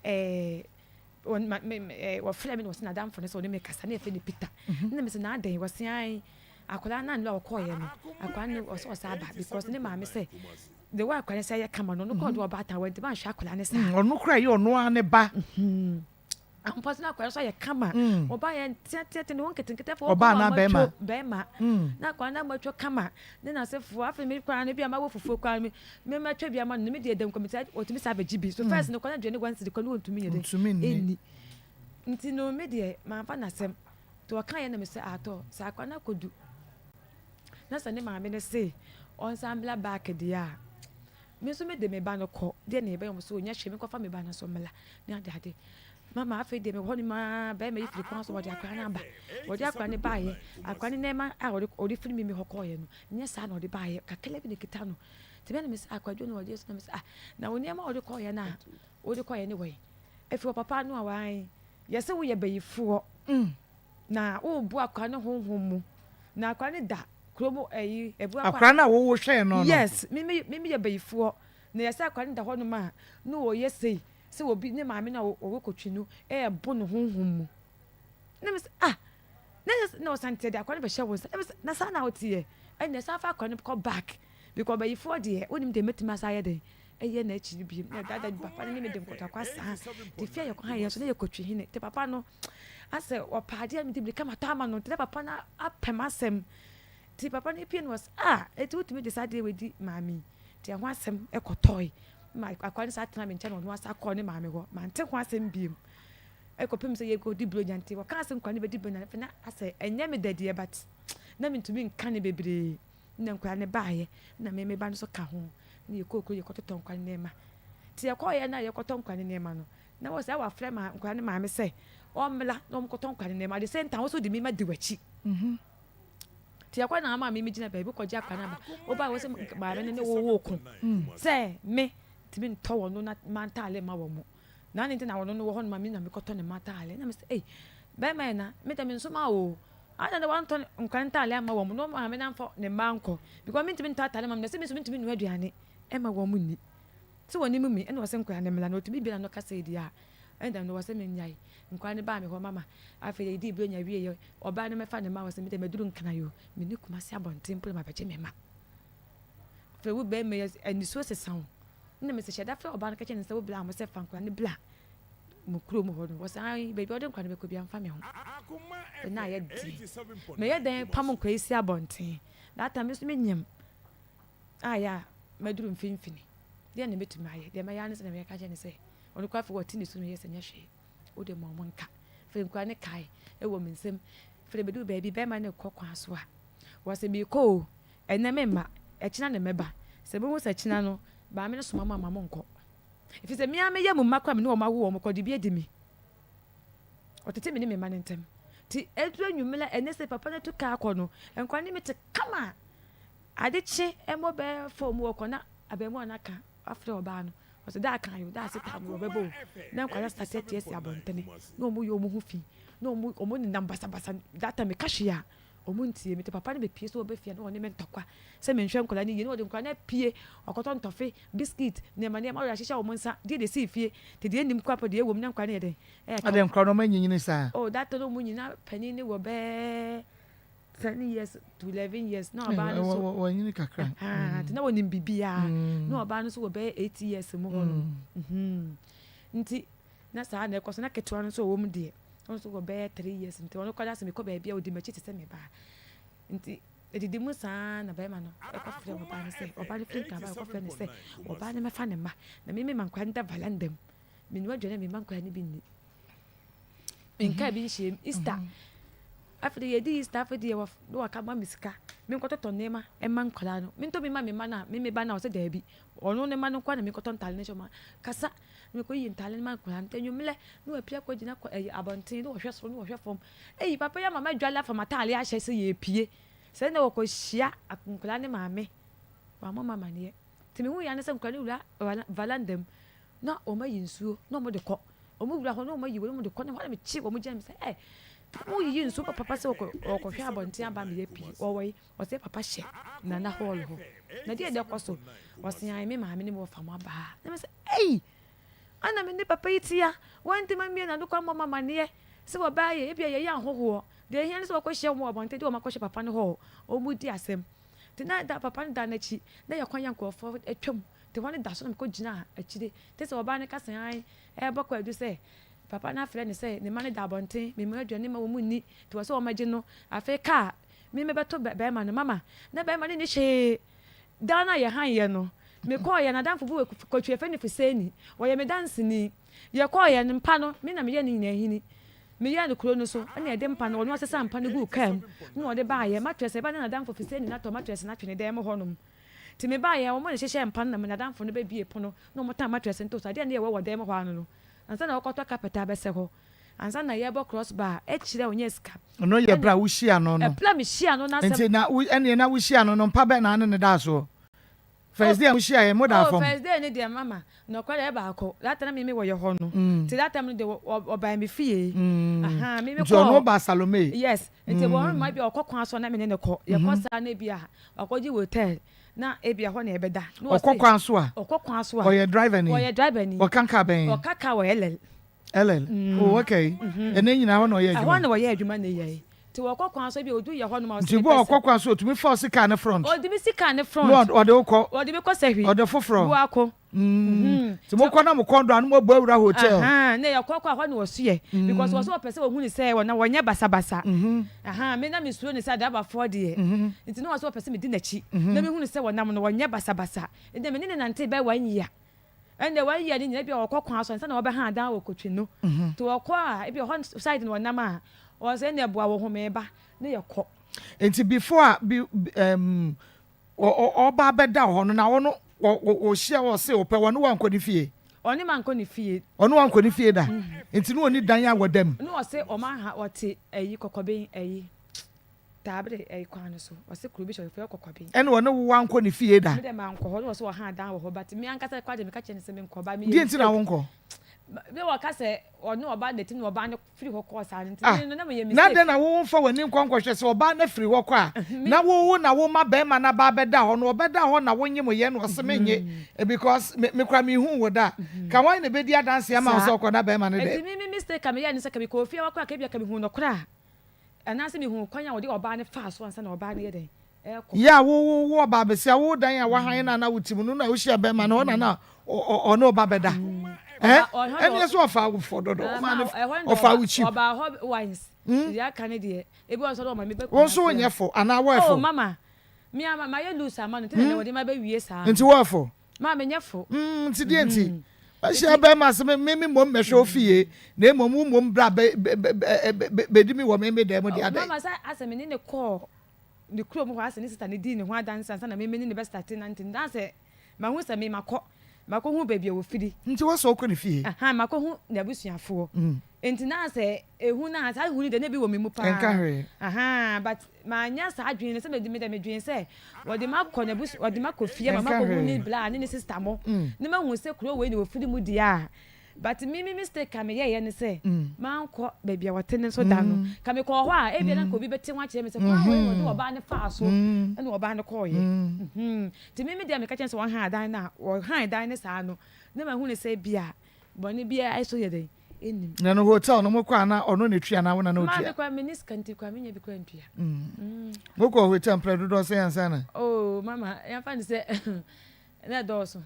ɛɛ, wɔfrɛ me na ɔse n'adamfo no sɛ ɔne me kasa, na yɛfrɛ no Peter. Mhm. Na mese, na adɛn? Ɔse, ae, akwadaa no anwummerɛ a ɔkɔeɛ no, akwadaa no ɔse ɔsan aba because ne maame sɛ The way akwadaa no sɛ yɛ kama no, ɔno kora ɔde ɔbaatan wantumi anhwɛ akwadaa no saa. Mm, ɔno kora yɛ ɔno ara ne ba. Mm-hmm. Ampa so na akwadaa no so ayɛ kama. Mm. Ɔbaa yɛ teateate ne ho nketenkete afɔ ɔbaa na bɛrima. Bɛrima. Mm. Na akwadaa no amatwa kama ne n'asefoɔ afei mi koraa no bi a ma wɔ fufuo koraa mi mi ma twa bi ama no mi deɛ dɛm kɔ mi sɛ ɔtumi saa abɛgye bi so mm. first no kwan aduane wɔn siri kɔ no wɔntumi nyɛ dɛ. Ntumi nni. Nti no mi deɛ maa fa n'asɛm nti ɔka yɛ na mi sɛ atɔ sɛ akwadaa no akɔdu. Na sɛ ne maame no se ɔnsan mmra back deɛ a, me nso mede me ba no kɔ. Deɛ na yɛbɛyɛ wɔn so ɔnyɛ hwee, menkɔfa me ba no nso mmra ne ade ade. Mama afei deɛ mewɔ hɔ nom ara, barima yi firi kwan so wɔde akwadaa no aba. Wɔde akwadaa no baeɛ, akwadaa no nneɛma a wɔde wɔde firi me hɔ kɔeɛ no, nyɛ saa na ɔde baeɛ, kakra bi na ɛkita no. Nti me na mese akwadwo na ɔgye so na mese ah, na wo nneɛma a wɔde kɔeɛ no a wode kɔeɛ ne wɔ he? Ɛfiri wɔ papa no a wɔan, yɛse woyɛ bayifoɔ. Mm. Na wobu akora no honhom mu. Na akora no da kurom ɛyi ebu akora. Akora no a wowo hwɛɛ no no. Yes, me me me yɛ bayifoɔ. Na yɛsɛ akora no da hɔ nom a na ɔyɛ sei sɛ obi ne maame no a ɔwɔ kotwi no ɛɛbo no honhom mu. Na me sɛ ah na yɛ na ɔsan teɛ de akora no bɛhyɛ wo nsa. Na me sɛ na saa na woteɛ ɛnna san fa akora no kɔ back because bayifoɔ deɛ wonim deɛ mɛtumi asa ayɛ dɛn ɛyɛ n'akyiri bio. Na dada papa no ne me de nkɔtɔkwa saa. Te fie a yɛkɔ ha yɛ nso na yɛ kotwi hene. Te papa no asɛ ɔpɛ adeɛ a mede mirika matɔ ama no nti na papa no apɛ m'asɛm. Nti papa no pie no wɔse ah eti wotumi de saa adeɛ wei di maame yi. Nti ɛho asɛm kɔtɔe ma akwadaa no saa tena me nkyɛn na ɔno asa kɔɔ ne maame hɔ. Mante ho asɛm biom ɛkɔpem sɛ yɛkɔdi buronya nti wɔkaa sɛ nkwadaa no bɛdi buronya no afei na asɛ ɛnyɛ me dɛ deɛ but na mentumi nka ne bebree. Nna nkwadaa no baeɛ na me me ba no nso ka ho na yɛkɔɔ kuro yɛkɔtotɔ nkwadaa no nneɛma. Nti yɛkɔeɛ no a yɛkɔtɔ nkwadaa no nneɛma no na wɔ sɛ wafrɛ ma nkwadaa no maame sɛ ɔmmra na wɔnkɔtɔ nkwadaa no nneɛma. At the same time wo nso wode me ma di w'akyi. Nti ɛkɔ na ama me megyina baabi kɔgye akwadaa no aba. Woba a wɔ sɛ maame no ne wo wo ko sɛ me tumi ntɔ wɔn no na ma ntaale ma wɔn. Na ne nti na wɔn no wɔ hɔ no ma me na mekɔtɔ ne ma ntaale. Na me sɛ ei bɛrima yɛ na me dɛ me nsoma o. Ada na wantɔ nkwadaa ntaale ama wɔn na maame no amfa ne mma ankɔ because mentumi ntɔ ataale ma wɔn na sɛ me nso mentumi nnoa aduane ɛma wɔn nni. Sɛ wɔnim me ɛna wɔsɛ nkwadaa no mmra na ɔtumi bie n'ano kasa yi deɛ a ɛna no wɔsɛ menyae. Nkwadaa no baa me hɔ mama afei yɛdii buronya wieeɛ ɔbaa no mɛfa ne mma wɔsɛ me deɛ maduru Nkran o menni Kumasi abɔnten mpo na mabɛgye me mma. Afei wo bɛrima yi anisuo sesa wo ɛna mesɛ hyɛ da frɛ ɔbaa no ka kyerɛ no sɛ wo bla mo sɛ fa nkwadaa no bla mo kurom hɔ no wɔsɛ ae baabi a ɔde nkwadaa no bɛkɔ biara mfa me ho. Ɛna ayɛ den mɛyɛ dɛn pam nkwadaa yi si abɔnten that time me nso menyam a yɛ a maduru mfimfini deɛ na mɛtumi ayɛ deɛ mɛyɛ ara ne sɛ na mɛka kyerɛ no sɛ ɔno koraa afei wɔte ne su no yɛ sɛ nyɛ hwee wode ma ɔmo nka afei nkwadaa no kae ɛwɔ me nsam afei bɛduru baabi bɛrima no kɔ kwan so a wɔsɛ meekɔ o ɛnɛ memma ɛkyena ne mɛba sɛ mehu sɛ kyena no maame no soma mo ama mo nkɔ ɛfiri sɛ mea meyɛ mo mma koraa me ne wɔn awo wɔn kɔ de bi adi me ɔtete me ne me mma no ntam nti ɛduru anwummerɛ ɛnɛ sɛ papa no atu kaa kɔ no nkwadaa no mi te kama Ade kye mmɔ bɛyɛ fɔɔ mu ɔkɔ na abɛɛmoa no aka wafrɛ ɔbaa no ɔse daa kan o daa seta mo ɔbɛbɔ o na nkwadaa starte ate asi abɔntene na ɔmo yɛ ɔmo ho fi na ɔmo ɔmo nenam basabasa that time meka hwee a ɔmo ntie me nti papa no bɛpie sɛ ɔbɛ fie na ɔne me ntɔkwa sɛ menhwɛ nkwadaa no yie na ɔde nkwadaa no apue ɔkɔtɔ ntɔfe biscuit nneɛma nneɛma ɔde ahyehyɛ ɔmo nsa deɛ de sii fie te deɛ nim kora pɔ deɛ ɛwɔ mu na nkwadaa no yɛ dɛn ɛyɛ Adɛn nkwadaa no ɔmo anyinyini saa? Oh that time na ɔmo nyina panin no wɔ bɛɛ 10 years to 11 years na ɔbaa no so wɔnyini kakra nti na wɔnim biribiara mm. na ɔbaa no so wɔ bɛyɛ 8 years mu hɔ no mm. mhm. nti na saa na ɛkɔ so na ketewa no nso wɔ mu deɛ ɔno nso wɔ bɛyɛ 3 years nti ɔno kɔda sɛ mekɔ baabi a ɔdi m'akyi te sɛ me baa nti ɛdidi mu saa na bɛrima no ɛkɔfrɛ ɔbaa no sɛ ɔbaa no firi nkraba ɛkɔfrɛ no sɛ ɔbaa no mɛfa ne mma na meme ma nkwa nda valanda mu menua aduane mema nkwa no bi nni Menkaa bi nhyɛɛ mu. Easter, afei deɛ yɛdi Easter afei deɛ wɔ na waka ma me sika menkɔtɔtɔ nneɛma mma nkwadaa no. Mentɔ bi mma me mma no a, me me ba no a ɔsɛ daabi. Ɔno ne mma no nko ara na menkɔtɔ ntaade no nhyɛ wɔn. Kasa na mekɔyiyi ntaade no ma nkwadaa no. Nti anwummerɛ na wapue akɔgyina kɔ ɛyi abɔnten na ɔhwɛ soro na ɔhwɛ fam. Ei papa yi ama madwale afa m'ataade ahyɛ sɛ yɛrepue. Sɛ na wɔkɔhyia nkwadaa no maame. Wammɔ me amaneɛ. Nti mehuiɛ ara ne sɛ nkwadaa no wura valanda mu. Na wɔayi nsuo na wɔde kɔ. Wɔwura hɔ na wɔayi wei na wɔde kɔ. Na hɔ na mekye wɔn gyina me sɛ ɛ moyiyi nsuo ma papa sɛ ɔkɔ ɔkɔhwɛ abɔnten aba meyɛ pii. Ɔwɔ yi ɔsɛ papa hyɛ nana hall hɔ. Na deɛ na ɛkɔ so ɔse ae me maame ne me wɔfa mo aba ha. Na me sɛ ei ana me ne papa yi tia wɔntumi ammie n'ano kɔ ammɔ me amaneɛ sɛ wɔbaa yɛ ebia yɛyɛ ahɔhoɔ. Deɛ ɛhia ne sɛ wɔkɔhyia wɔn wɔ abɔnten de wɔn akɔhyɛ papa no hɔ wɔn di asɛm. Nti na da papa no da n'akyi na yɛ kwan yɛ nkurɔfoɔ atwam Nti hɔ no da so na mekɔgyinaa akyire te sɛ ɔbaa no ka sɛ aane ɛrebɔ kwaadu sɛ papa no afrɛ no sɛ ne mma no da abɔnten, memma aduane mma wɔn nni nti wɔ sɛ wɔmmɛgye no. Afei kaa me mebɛto bɛrima no mama na bɛrima no nni hwee. Da no a yɛhaneeɛ no, mekɔeɛ, n'adamfo bi wɔ Kotwi yɛfrɛ no Fuseni, ɔyɛ me danseni. Yɛkɔeɛ no, mpa no, me na meyɛɛ ne nyinaa hini. Meyɛɛ no kuro no so ɛna yɛde mpa no, ɔno ɔsesaa mpa no guu kaa mu na ɔde baeɛ. Matress, ɛbaa na n'adamfo Fuseni no atɔ matress no atwene dan mu hɔnom. Ntsi mebae a, wɔn na hyehyɛɛ mpa no na m'adamfo no bebuee pon na wɔtaa mattress no too so. Ade a nna yɛwɔ wɔ dan mu hɔ ara no no, ansaana wɔkɔtɔ carpet abɛsɛ hɔ, ansaana yɛrobɔ cross bar a, ekyir a onyaa sika. Ɔno yɛ berɛ a wohyia no no. Ɛberɛ a mehyia no no asɛm. Nti na wo ɛneɛ na wohyia no no mpa bɛn na ane no daa soɔ? First day a wohyia yɛ mo daa Oh fam? first day no deɛ mama nɔkorɛ deɛ ɛbaako that time na me me wɔ yɛ hɔ no nti that time no deɛ ɔbaa me fie ahaa me me Nti ɔno kɔɔ baa Salome? Yes nti wɔ hɔ nom ebia ɔkɔ kwan so a na me ne no kɔ yɛkɔ saa na ebia Wakɔgye hotel na ebia hɔ na yɛbɛda. Na Ɔkɔ ɔse kwan so a? ɔkɔ kwan so a. Ɔyɛ driver ni? Ɔyɛ driver ni. Ɔka car bɛn? Ɔka car wɔ LL. LL? Oh okay. Ɛnɛ nyinaa hɔ na ɔyɛ adwuma? Ɛhɔ na ɔyɛ adwuma nnɛ yi. Nti wɔkɔ kwan so ebi odu yɛ hɔ nom a ɔse Nti mepɛ bu a sɛ. ɔkɔ kwan so otumi fa ɔsi car ne front. Ɔde me si car ne front. Na ɔde wo kɔ. Ɔde me kɔ sahwi. Ɔde foforɔ. Boako. Nti mo kɔ na mo kɔn dɔ a na mo abu awura hotel. Ahaa na yɛkɔ kɔ a hɔ na ɔso yɛ. Because ɔse ɔpɛ sɛ ɔhu ne sɛ wɔn wɔnyɛ basabasa. Ahaa me na me suro ne sɛ adrabafoɔ deɛ. Nti na ɔse ɔpɛ sɛ me di n'akyi. Na me hu ne sɛ wɔnam no wɔnyɛ basabasa. Nti me ne no nante bɛyɛ one year. Ɛnde wɔn yɛ ne nyinaa ebia wɔkɔ kwan so ansa na wɔbɛha adan wɔ kotwi no. Nti wɔkɔ a ebia hɔ side na wɔnam a wɔn sɛ ɛnde boa wo ho meba ne yɛkɔ. Nti before a bi um, ɔba abɛda hɔ no na wɔn wɔhyia wɔ se ɔpɛ wɔne wankɔ ne fie. Ɔne mankɔ ne fie. Ɔne wankɔ ne fie da. Nti ne ɔni dan a wɔda mu. Ne ɔse ɔma ha ɔte ɛyi kɔkɔben ɛyi. Daabere ɛyi kwan no so ɔse kuro bi hyɛ ɔfrɛ kɔkɔbe. Ɛna ɔne wo wankɔ ne fie da. Me dɛ mankɔ hɔ na ɔse ɔha dan wɔ hɔ but me ankasa koraa deɛ meka kyerɛ no sɛ menkɔ but meyɛ Deɛ nti na wonkɔ? Me wɔka sɛ ɔne ɔbaa no na ɛtim na ɔbaa no firi hɔ kɔɔ saa no nti Ah me no na meyɛ na mistake. dɛn na wo mfa w'ani nkɔ nkɔhwɛ sɛ ɔbaa no afiri hɔ kɔ a na wo wo na woma bɛrima no aba abɛda hɔ no ɔbɛda hɔ na wonye mo yɛ no ɔse menye because me me koraa menhuu wo da ka hwan na ɛbɛdi adanseɛ ama wo Saa sɛ ɔkɔ na bɛrima no nti dɛ. me me mistake a meyɛɛ ne sɛ ka mekɔɔ fie hɔ koraa ka ebia ka mehuu no koraa Anaasɛ mehuu kwan a wɔde ɔbaa no faa so ansa na ɔbaa no yɛ dɛn? Ɛrekɔ. Yɛ a wo wo wo ɔbaa besia wo dan a wahan no a na wote mu no na wohyia bɛrima no hɔ na na ɔne ɔba bɛda. Ɛ ɛneɛ sɛ ɔfaa wo fɔ dodo ɔmaa no ɔfaa wo cheap. Ɔbaa hɔ once. Deɛ aka ne deɛ ebi wɔ nso ɔma me bɛ Wo nso wonyɛ fo anaa wɔyɛ fo? Oh mama me ama mayɛ loose ama no nti na ɛnɛ wɔde ma bɛwie saa no. Nti wɔyɛ fo? Maa menyɛ fo. Mm, nti deɛ nti? Mm. Mahyia bɛrima sɛ me me mmom mmɛhwɛ wo fie na mmom wo mmom bra bɛ bɛ bɛ bɛdi mi wɔ me me dan mu de adɛn. Mama sɛ asɛ me ne ne kɔɔ ne kurom hɔ asɛ ne sista ne dii ne ho adanse ansa na me me ne ne bɛ starte nante na asɛ mahu sɛ me makɔ makɔ hu baabi a wɔfiri. Nti wɔ sɛ wokɔ ne fie? Ahan makɔ hu n'abusuafoɔ. Mm. Nti na asɛ ehu na saa ehu no deɛ na ebi wɔ me mu paa. Ɛnka hwee. Ahan but Manyɛ saa adwene no sɛ mede mede medwen sɛ wɔde makɔ n'abus wɔde makɔ fie ama makɔ hu ne bla ne ne sister mo na mahu sɛ kuro wei na wɔfiri mu deɛ a but me me mistake a meyɛeɛ ne sɛ mankɔ baabi a wɔte no nso da no ka mekɔɔ hɔ a ebia na nka obi bɛte ho akyerɛ me sɛ kwan wei na wɔde ɔbaa no faa so ɛna ɔbaa no kɔɔeɛ nti me me deɛ meka kyerɛ sɛ wɔhan dan no a wɔhan dan no saa no na mahu ne sɛ ebia bɔne biara ɛso yɛ dɛn nnim. Na no hotel no mo kɔ a na ɔno na etua anaa wo na na otua? Maame koraa menni sika nti koraa menya bi koraa ntua. Mo kɔ hotel mprɛ dodoɔ sɛn ansa na? Oh mama yɛmfa no sɛ na ɛdɔɔso.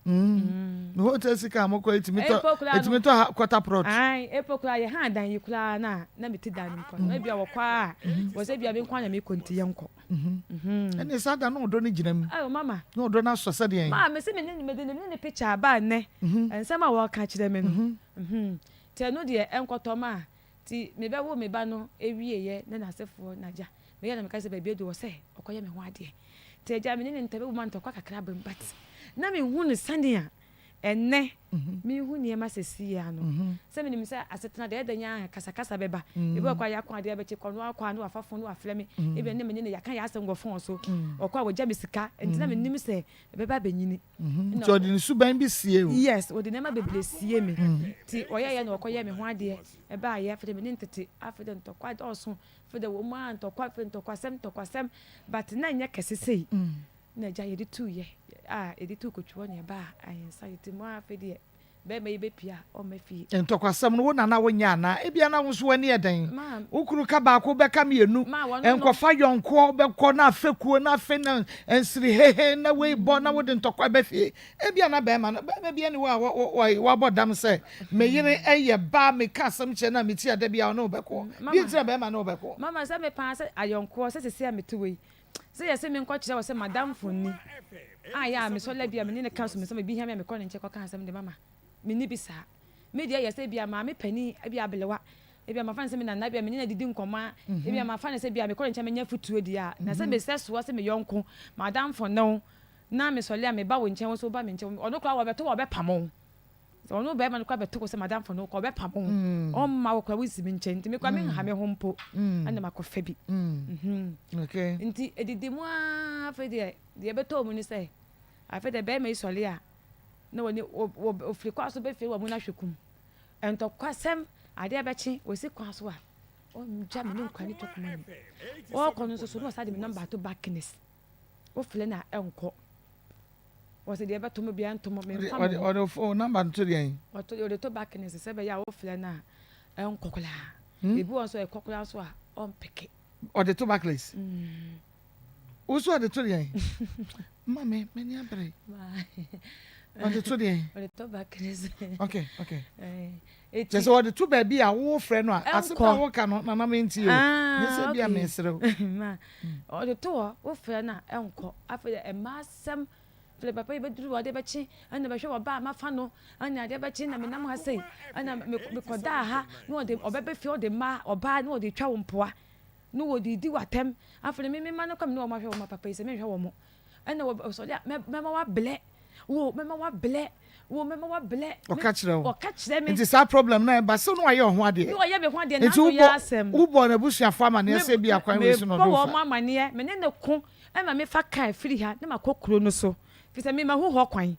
No hotel sika a mo kɔ etumi tɔ etumi tɔ ha quarter plot. Ae epo koraa yɛ ha dan yi koraa na na mete dan no mu koraa. Ebia wɔkɔ a wɔ sɛ ebia me nko ara na mekɔ nti yɛnkɔ. Ɛne saa da na ɔdɔ no gyina mu. Oh mama. Na ɔdɔ no asɔ sɛdeɛ. Maa me se me ne mede ne ne picture aba nnɛ. Nsɛm a wɔka kyerɛ me no. Nti ɛno deɛ ɛnkɔtɔ ma nti mebɛwo me ba no awieɛ ne n'asefoɔ n'agya. Meyɛ na meka sɛ baabi adu wɔ sɛ ɔkɔyɛ me ho adeɛ. Nti agya me ne ne ntɛm ɛwɔ mu a ntɔkwa kakra ba mu but na mehu no sɛnea Ɛnnɛ, mehu nneɛma seesei ara no, sɛ menim sɛ asetena deɛ, ɛyɛ dɛn ara a kasakasa bɛba. Ebi wɔ hɔ koraa a, yɛako adeɛ bɛkye kɔ, ɔno akɔ a na wafa fon na wafrɛ me. Ebia na me ne no yɛaka yɛn asɛm wɔ fon so. Ɔkɔ a wagya me sika. Nti na menim sɛ ɛbɛba abɛnyini. Nti ɔde ne suban bi siee wo? Yes, ɔde nneɛma bebree siee me. Nti ɔyɛeɛ na ɔkɔyɛɛ me ho adeɛ. Ɛbaeɛ, afei deɛ me ne no tete. Afei deɛ ntɔkwa dɔɔso. Afei deɛ wɔ mu ara ntɔkwa, afei ntɔkwasɛm, ntɔkwasɛm. But na ɛnyɛ kɛse sei. Na agya yɛde tuu yɛ a yɛde tuu kotwi hɔ na ɛbaa ahensa yɛte mu ara afei deɛ bɛrima yi bɛpie a ɔmma fie. Ntɔkwasɛm no wo na na wonyɛ anaa? Ebia na wo nso w'ani yɛ den. Wo kunu ka baako wobɛka mmienu. Nkɔfa yɔnkoɔ wobɛkɔ na afɛ kuo na afei na nsiri hehe na wei bɔ na wode ntɔkwa ba fie. Ebia na bɛrima no bɛrima bi ani hɔ a wabɔ dam sɛ me yere yɛ ba meka asɛm kyerɛ no a metia da biara ɔne wo bɛko. Deɛ nti na bɛrima ne wo bɛko? Mama sɛ mepaa sɛ ayɔnkoɔ sɛ seesei a mete wei Sɛ yɛse menkɔ kyerɛ wo sɛ madamfo ni a yɛ a mesɔ lɛ bi a me ne no ka so mesɛ bi hia me a mekɔ ne nkyɛn kɔka asɛm de mama menni bi saa. Me deɛ yɛ sɛ ebia maame panin ebia abelewa ebia mafa no sɛ me nana ebia me ne no adidi nkɔmmɔ a ebia mafa no sɛ ebia mekɔ ne nkyɛn manya afutuo deɛ a na sɛ mesɛ soɔ sɛ me yɔnko madamfo ne wo na mesɔle a meba wo nkyɛn wo nso woba me nkyɛn ɔno koraa wɔbɛto wo a ɔbɛpamo wo. Sɛ ɔno bɛrima no koraa bɛto wo sɛ madamfo no kɔ ɔbɛpamo wo ɔmma wo koraa wonsi me nkyɛn nti me koraa menha me ho mpo ɛna makɔfa bi nti ɛdidi mu ara afei deɛ deɛ ɛbɛtɔɔ mu ne sɛ afei deɛ bɛrima yi sɔre a na wɔne ɔfiri kwan so bɛfie wɔ mu no ahwɛ kum ntɔkwasɛm adeɛ bɛkye wɔsi kwan so a ɔngya me ne nkwa ne tɔkuma mu ɔkɔ no nso so na ɔsa de me nɔmba ato backness wofrɛ no a ɛnkɔ Wɔse deɛ ɛbɛto mo biara nto mo, memfa mo ho. Ɔde wo number no to deɛn? Ɔde to back ne sɛ sɛ ɛbɛyɛ a wofrɛ no a ɛnkɔ koraa. Ebi wɔ nso a ɛkɔ koraa nso a. ɔmpeke. Ɔde to Barclays. Wo so ɔde to deɛn? Ma me m'ani abere. Ɔde to deɛn? Ɔde to Barclays. Okay, okay. Kyerɛ sɛ ɔde to baabi a wofrɛ no a asɛm a woka no nana mente o. Ah, ne sɛ bi a mesrɛ wo. Ɔde to hɔ wofrɛ no a ɛnkɔ. Afei deɛ ɛma asɛm Afei papa yi bɛduru hɔ adeɛ bɛkye ɛna bɛhwɛ wɔ ba a mafa no ɛna adeɛ bɛkye na menam ha sei ɛna mekɔdaa ha na ɔde ɔbɛbɛ fie ɔde mmaa ɔbaa na ɔde twa wo mpoa na wɔde di w'atɛm afei me mema no kɔ me ne wɔn ahwɛ wɔn papa yi sɛ menhwɛ wɔn ɛna wɔsɔre a mɛma wablɛ wo mɛma wablɛ wo mɛma wablɛ ɔka kyerɛ wo ɔka kyerɛ me nti saa problem na ɛba sɛ no wayɛ ɔho adeɛ ne ɔyɛ me ho adeɛ na ano yɛ asɛm wobɔ n'abusuafo amaneɛ sɛ bi akwan wei so na ɔde wo fa mebɔ wɔn amaneɛ me ne ne ko Ɛma mefa kaa firi ha na makɔ kuro no so, firi sɛ me mahu hɔ kwan.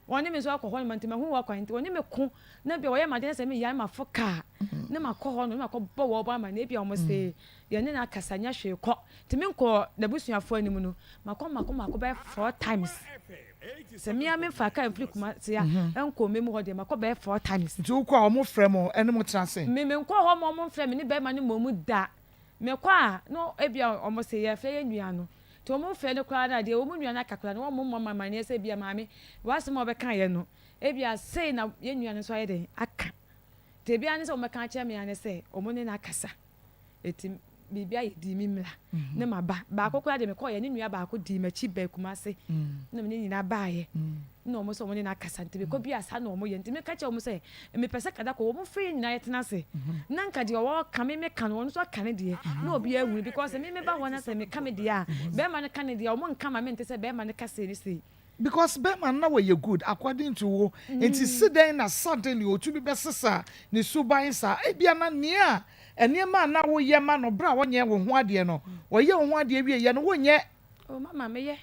Wɔne me nso akɔ hɔ nom nti mahu hɔ kwan nti wɔne me ko na bia wɔyɛ m'adeɛ na sɛ meyae mafo kaa na makɔ hɔ nom na makɔ bɔ wɔn amaneɛ ebia wɔn se yɛne no akasa nyɛ hwee kɔ nti menkɔ n'abusuafoɔ anim no makɔ mako mako bɛyɛ four times sɛ mea memfa kaa mfiri Kumasi a nkɔ memu hɔ deɛ makɔ bɛyɛ four times. Nti wokɔ a wɔn frɛ mo ɛne mo tena ase? Me menkɔ hɔ ma wɔn mfrɛ me ne bɛrima no mmom da. Mekɔ a, na ebia wɔse yɛrefrɛ yɛn nua no. Nti wɔfrɛ no koraa no a, deɛ wɔn nua no aka koraa no, wɔmmɔ me amanneɛ sɛ ebia maame, w'asɛm a wobɛkaeɛ no, ebia sei na yɛn nua no nso ayɛ dɛn aka. Nti ebia ne sɛ wɔbɛka akyerɛ me ara ne sɛ wɔn ne no akasa. Enti biribi ayɛ dii me mmra ne maba. Baako koraa deɛ mekɔeɛ, ne nua baako dii m'akyi baa Kumase na me ne nyinaa baeɛ. na wɔn sɛ wɔn ne no akasa nti mekɔ bi a saa na wɔn yɛ nti meka kyerɛ wɔn sɛ mepɛ sɛ kada kɔ wɔn fɛ yɛn nyinaa yɛtena ase mhm. na nka deɛ ɔwɔ me meka no wɔn nso aka ne deɛ mhm. na obi ahunu because me meba hɔ na sɛ meka me deɛ a mhm. bɛrima no ka ne deɛ wɔn nka ma me nte sɛ bɛrima no ka sei ne sei. Because bɛrima no na wɔyɛ good according to wo nti si dɛn na suddenly otumi bɛsesa ne suban saa ebia na nea nneɛma a na woyɛ ma no bere a wɔnyɛ wo ho adeɛ no wɔyɛ wo ho adeɛ wie yɛ no wonyɛ. Oh mama meyɛ.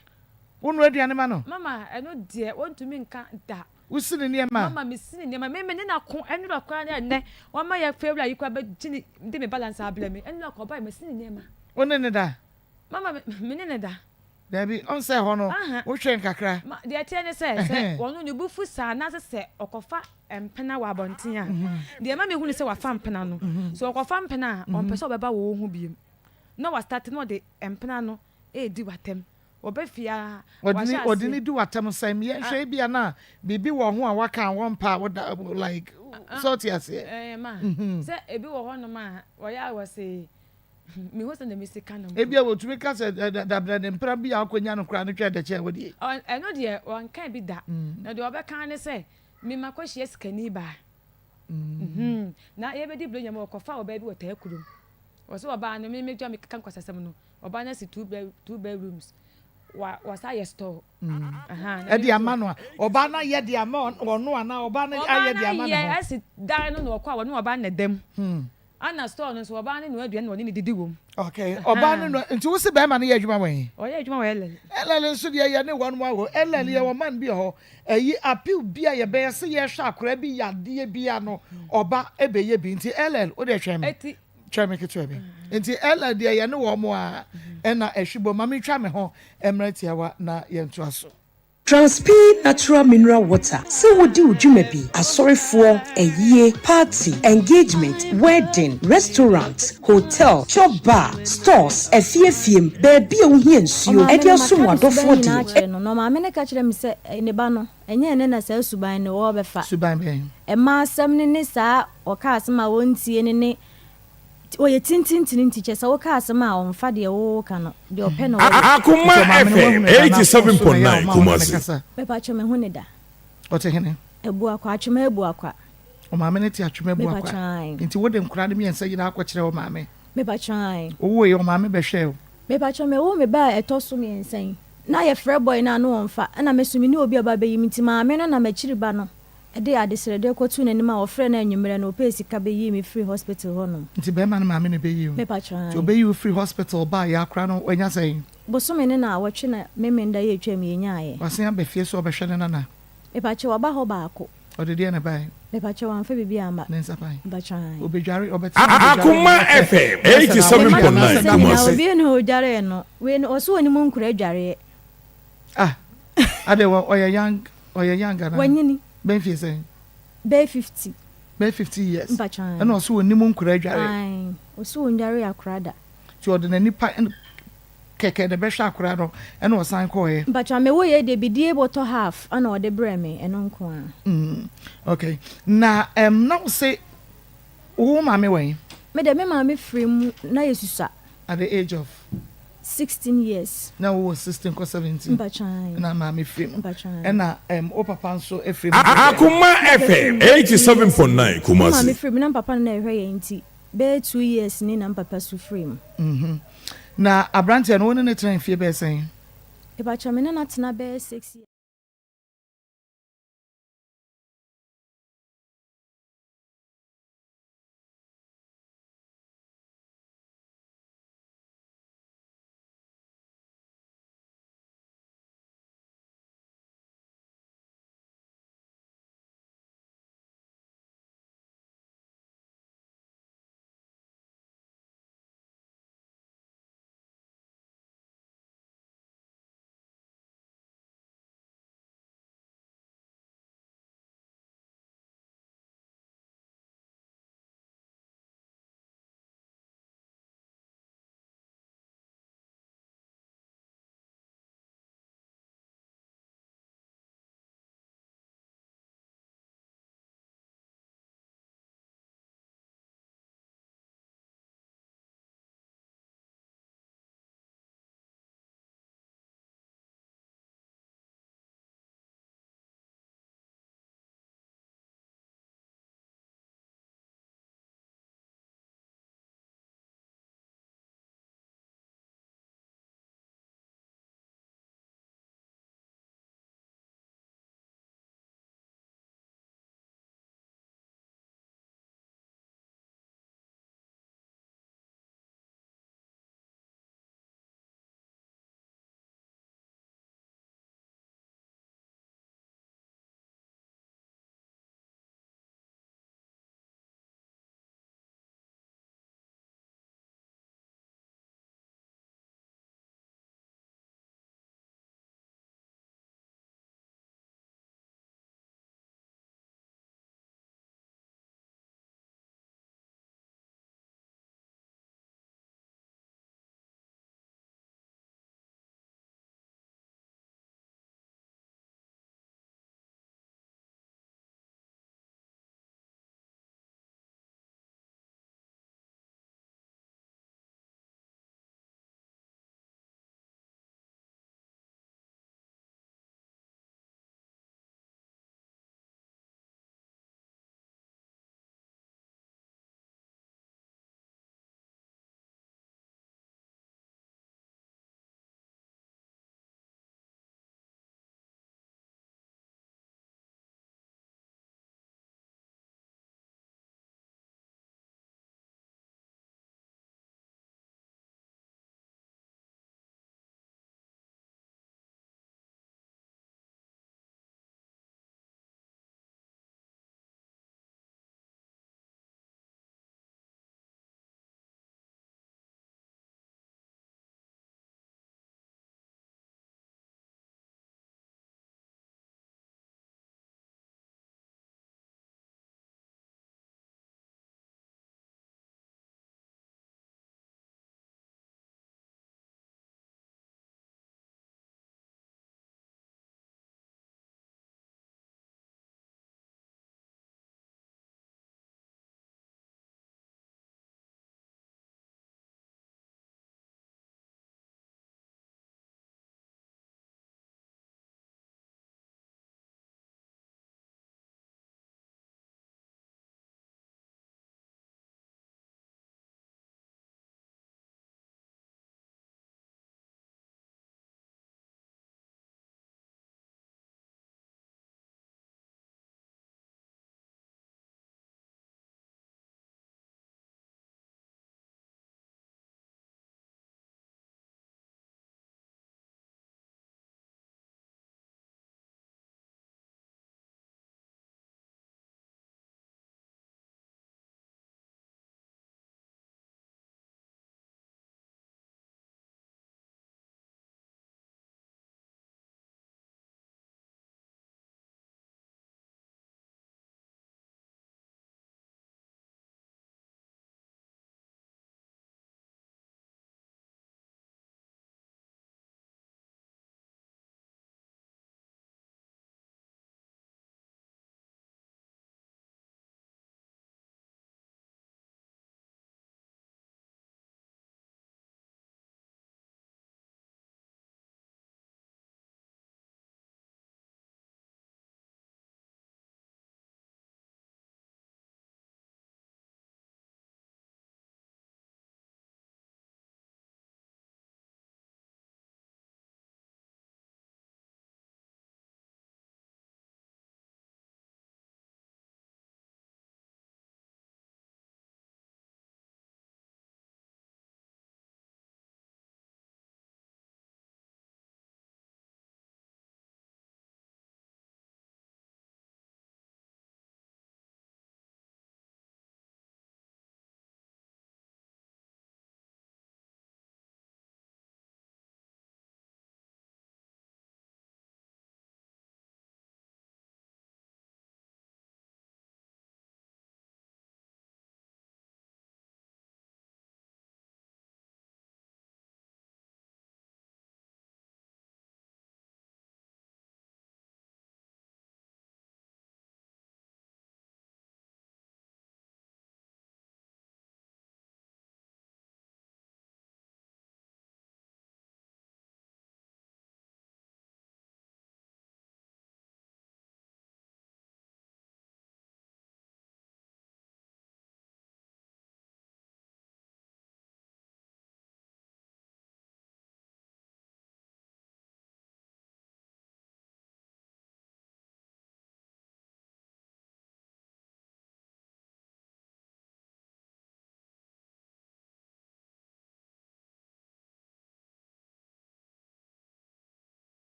Wonoa aduane ma no? Mama, ɛno deɛ wɔntumi nka da. Wosi ne nneɛma? Mama, mesi ne nneɛma. Me me ne no ako ɛnora koraa ne ɛnnɛ. Wama yɛ fɛ wura yi koraa bɛgye ne de me balance abrɛ me. Ɛnora koraa ɔbaeɛ masi ne nneɛma. Wo ne no da? Mama, me me ne no da. Dabi, ɔnsɛ hɔ no, wotwɛn kakra. Ma, deɛ ɛteɛ ne sɛ, sɛ ɔno ne bo fu saa anaasɛ sɛ ɔkɔfa mpena wɔ abɔnten a, deɛ ɛma mehu ne sɛ wafa mpena no, sɛ ɔkɔfa mpena a, ɔmpɛ sɛ ɔbɛba wo ho bio. Na wastate na ɔde mpena no redi w'atɛm. Wɔba fie a, Ɔde ne wɔahyɛ ɔde aseɛ. ne di w'atɛm sɛn? Yɛnhwɛ ebia na biribi wɔ ho a waka a wɔmpɛ a woda like sɛ ɔte aseɛ. Ɛɛ ma Mhm. sɛ ebi wɔ hɔnom a wɔyɛ a wɔse mehu sɛ na mesi ka no mpo. Ebia wɔtumi ka sɛ ɛ, da- dabrɛ ne mpena bi a akɔnya no koraa no twɛ dɛ kyɛn wo deɛ. Ɔ- Ɛno deɛ wɔnka bi da. Na deɛ wɔbɛka ara ne sɛ me makɔhyia sikani baa. Mhm. Na yɛbɛdi buronya mu wɔkɔfaa ɔbaa bi wɔ taa kurom. Wɔse ɔbaa no me medwa mekeka nkwasasɛm no Ɔbaa no asi two bed two bedrooms wa wasa ayɛ store. Ɛde ama no a ɔbaa no ayɛ de ama ɔno anaa ɔbaa no ayɛ de ama ne ho. Ɔbaa no ayɛ asi dan no na ɔkɔ a ɔne ɔbaa no na ɛda mu. Ɛna store no nso ɔbaa no noa aduane na ɔne no didi wɔ mu. Okay ɔbaa no noa nti wosi bɛrima no yɛ adwuma wɔ he? Ɔyɛ adwuma wɔ LL. LL nso deɛ yɛ ne wɔn mu awo LL yɛ wɔ man bi wɔ hɔ ɛyi appeal bi a yɛbɛyɛ sɛ yɛhwɛ akwadaa bi yadeɛ bi ano ɔba ɛbɛyɛ bi nti LL wo deɛ hwɛ me. Twɛn me ketewa bi. Nti Ella deɛ yɛne wɔn a ɛna ɛhwe bom. Ma mentwa me ho mmerɛ tiawa na yɛntoa so. Transpe Natural Mineral Water sɛ wodi wo dwuma bi, asɔrefoɔ, ayie, party, engagement, wedding, restaurant, hotel, chop bar, stores, afie afiem, baabi a wohia nsuo Ɔmaame de no, asom maka ne suban w'adɔfoɔ nyinaa deɛ. akyerɛ no, na ɔmaame no ka kyerɛɛ me sɛ ne ba no, ɛnyɛ ɛnnɛ na saa suban no ɔrebɛfa. Suban bɛn? Mmaa asɛm no ne saa ɔka asɛm a ɔntie no ne ɔyɛ tintintini nti kyerɛ sɛ woka asɛm a ɔmfa deɛ woreka no, deɛ ɔpɛ na ɔyɛ. Akoma Nti ɔmaame no FM wahu ne da na phone so na ɛyɛ a 87.9 ɔma wo ne no Kumasi. kasa? Mepakyɛw mehu ne da. Ɔte hene? Abuakwa, Atwema Abuakwa. Ɔmaame no te Atwema Abuakwa. Mepakyɛw ae. Nti wode nkwadaa no mmiɛnsa nyinaa akɔkyerɛ wo maame? Mepakyɛw ae. Wowoeɛ ɔmaame bɛhwɛɛ wo? Mepakyɛw mewoo me ba a ɛtɔ so mmiɛnsa yi na yɛfrɛ boy no a na ɔmfa ɛna me nso menni obi a ɔba bɛyi me nti maame no na m'akyiri ba no de adesrɛdeɛ kɔtoo n'anim a ɔfrɛɛ no anwummerɛ no ɔpɛɛ sika bɛyii me firii hospital hɔ nom. Nti bɛrima no maame na ɛbɛyii wo? Mepakyɛw Nti ae. ɔbɛyi wo firi hospital baeɛ akora no wanya sɛn? Bosome ne naawɔtwe na Memenda yi a ɛtwaam yi yɛnyaaeɛ. Wasen aba fie sɛ ɔbɛhwɛ ne nana? Mepakyɛw waba hɔ baako. Ɔde deɛn na ɛbaeɛ? Mepakyɛw wamfa biribi amma. Ne nsa pan. Mepakyɛw ae. Ɔbɛdware, ɔbɛtena hɔ bɛdware Akoma anaa sɛ FM bɛyɛ sɛ naawɔtwe 87.9 anaasɛ Sɛ nyinaa Kumasi. obi na ɔdwaree no. Wei no ɔse ɔnim nkora adwareɛ. Ah adɛn wɔ ɔyɛ young ɔyɛ young anaa? Wanyini. Bɛyɛ mfie sɛn? Bɛyɛ 50. Bɛyɛ 50 years. Mpakyɛw ae. Ɛna ɔse ɔnim nkora adware. Ae. Ɔse ɔnnwaree akora da. Nti ɔde n'ani pa kɛkɛ na ɛbɛhwɛ akora no ɛna ɔsan kɔɔɛ. Mpakyɛw me wo yei deɛ bidie bɔtɔ half ɛna ɔde brɛɛ me ɛno nko ara. Mm ok na ɛm na wo se wo maame wɔ he? Me deɛ me maame firi mu na yɛ susua. At the age of? 16 years. Na wo wɔ 16 kɔ 17? Mpakyɛw ae. Ɛna maame firi mu. Mpakyɛw ae. Ɛna ɛm wo papa nso firi mu deɛ? Akoma FM 87.9 Kumasi. Me maame firi mu na me papa na na ɛhwɛ yɛn nti bɛyɛ two years ni na me papa su firi mu. Mhm. Na abranteɛ no wo ne no tena mfie bɛyɛ sɛn? Mepakyɛw me ne no atena bɛyɛ six years.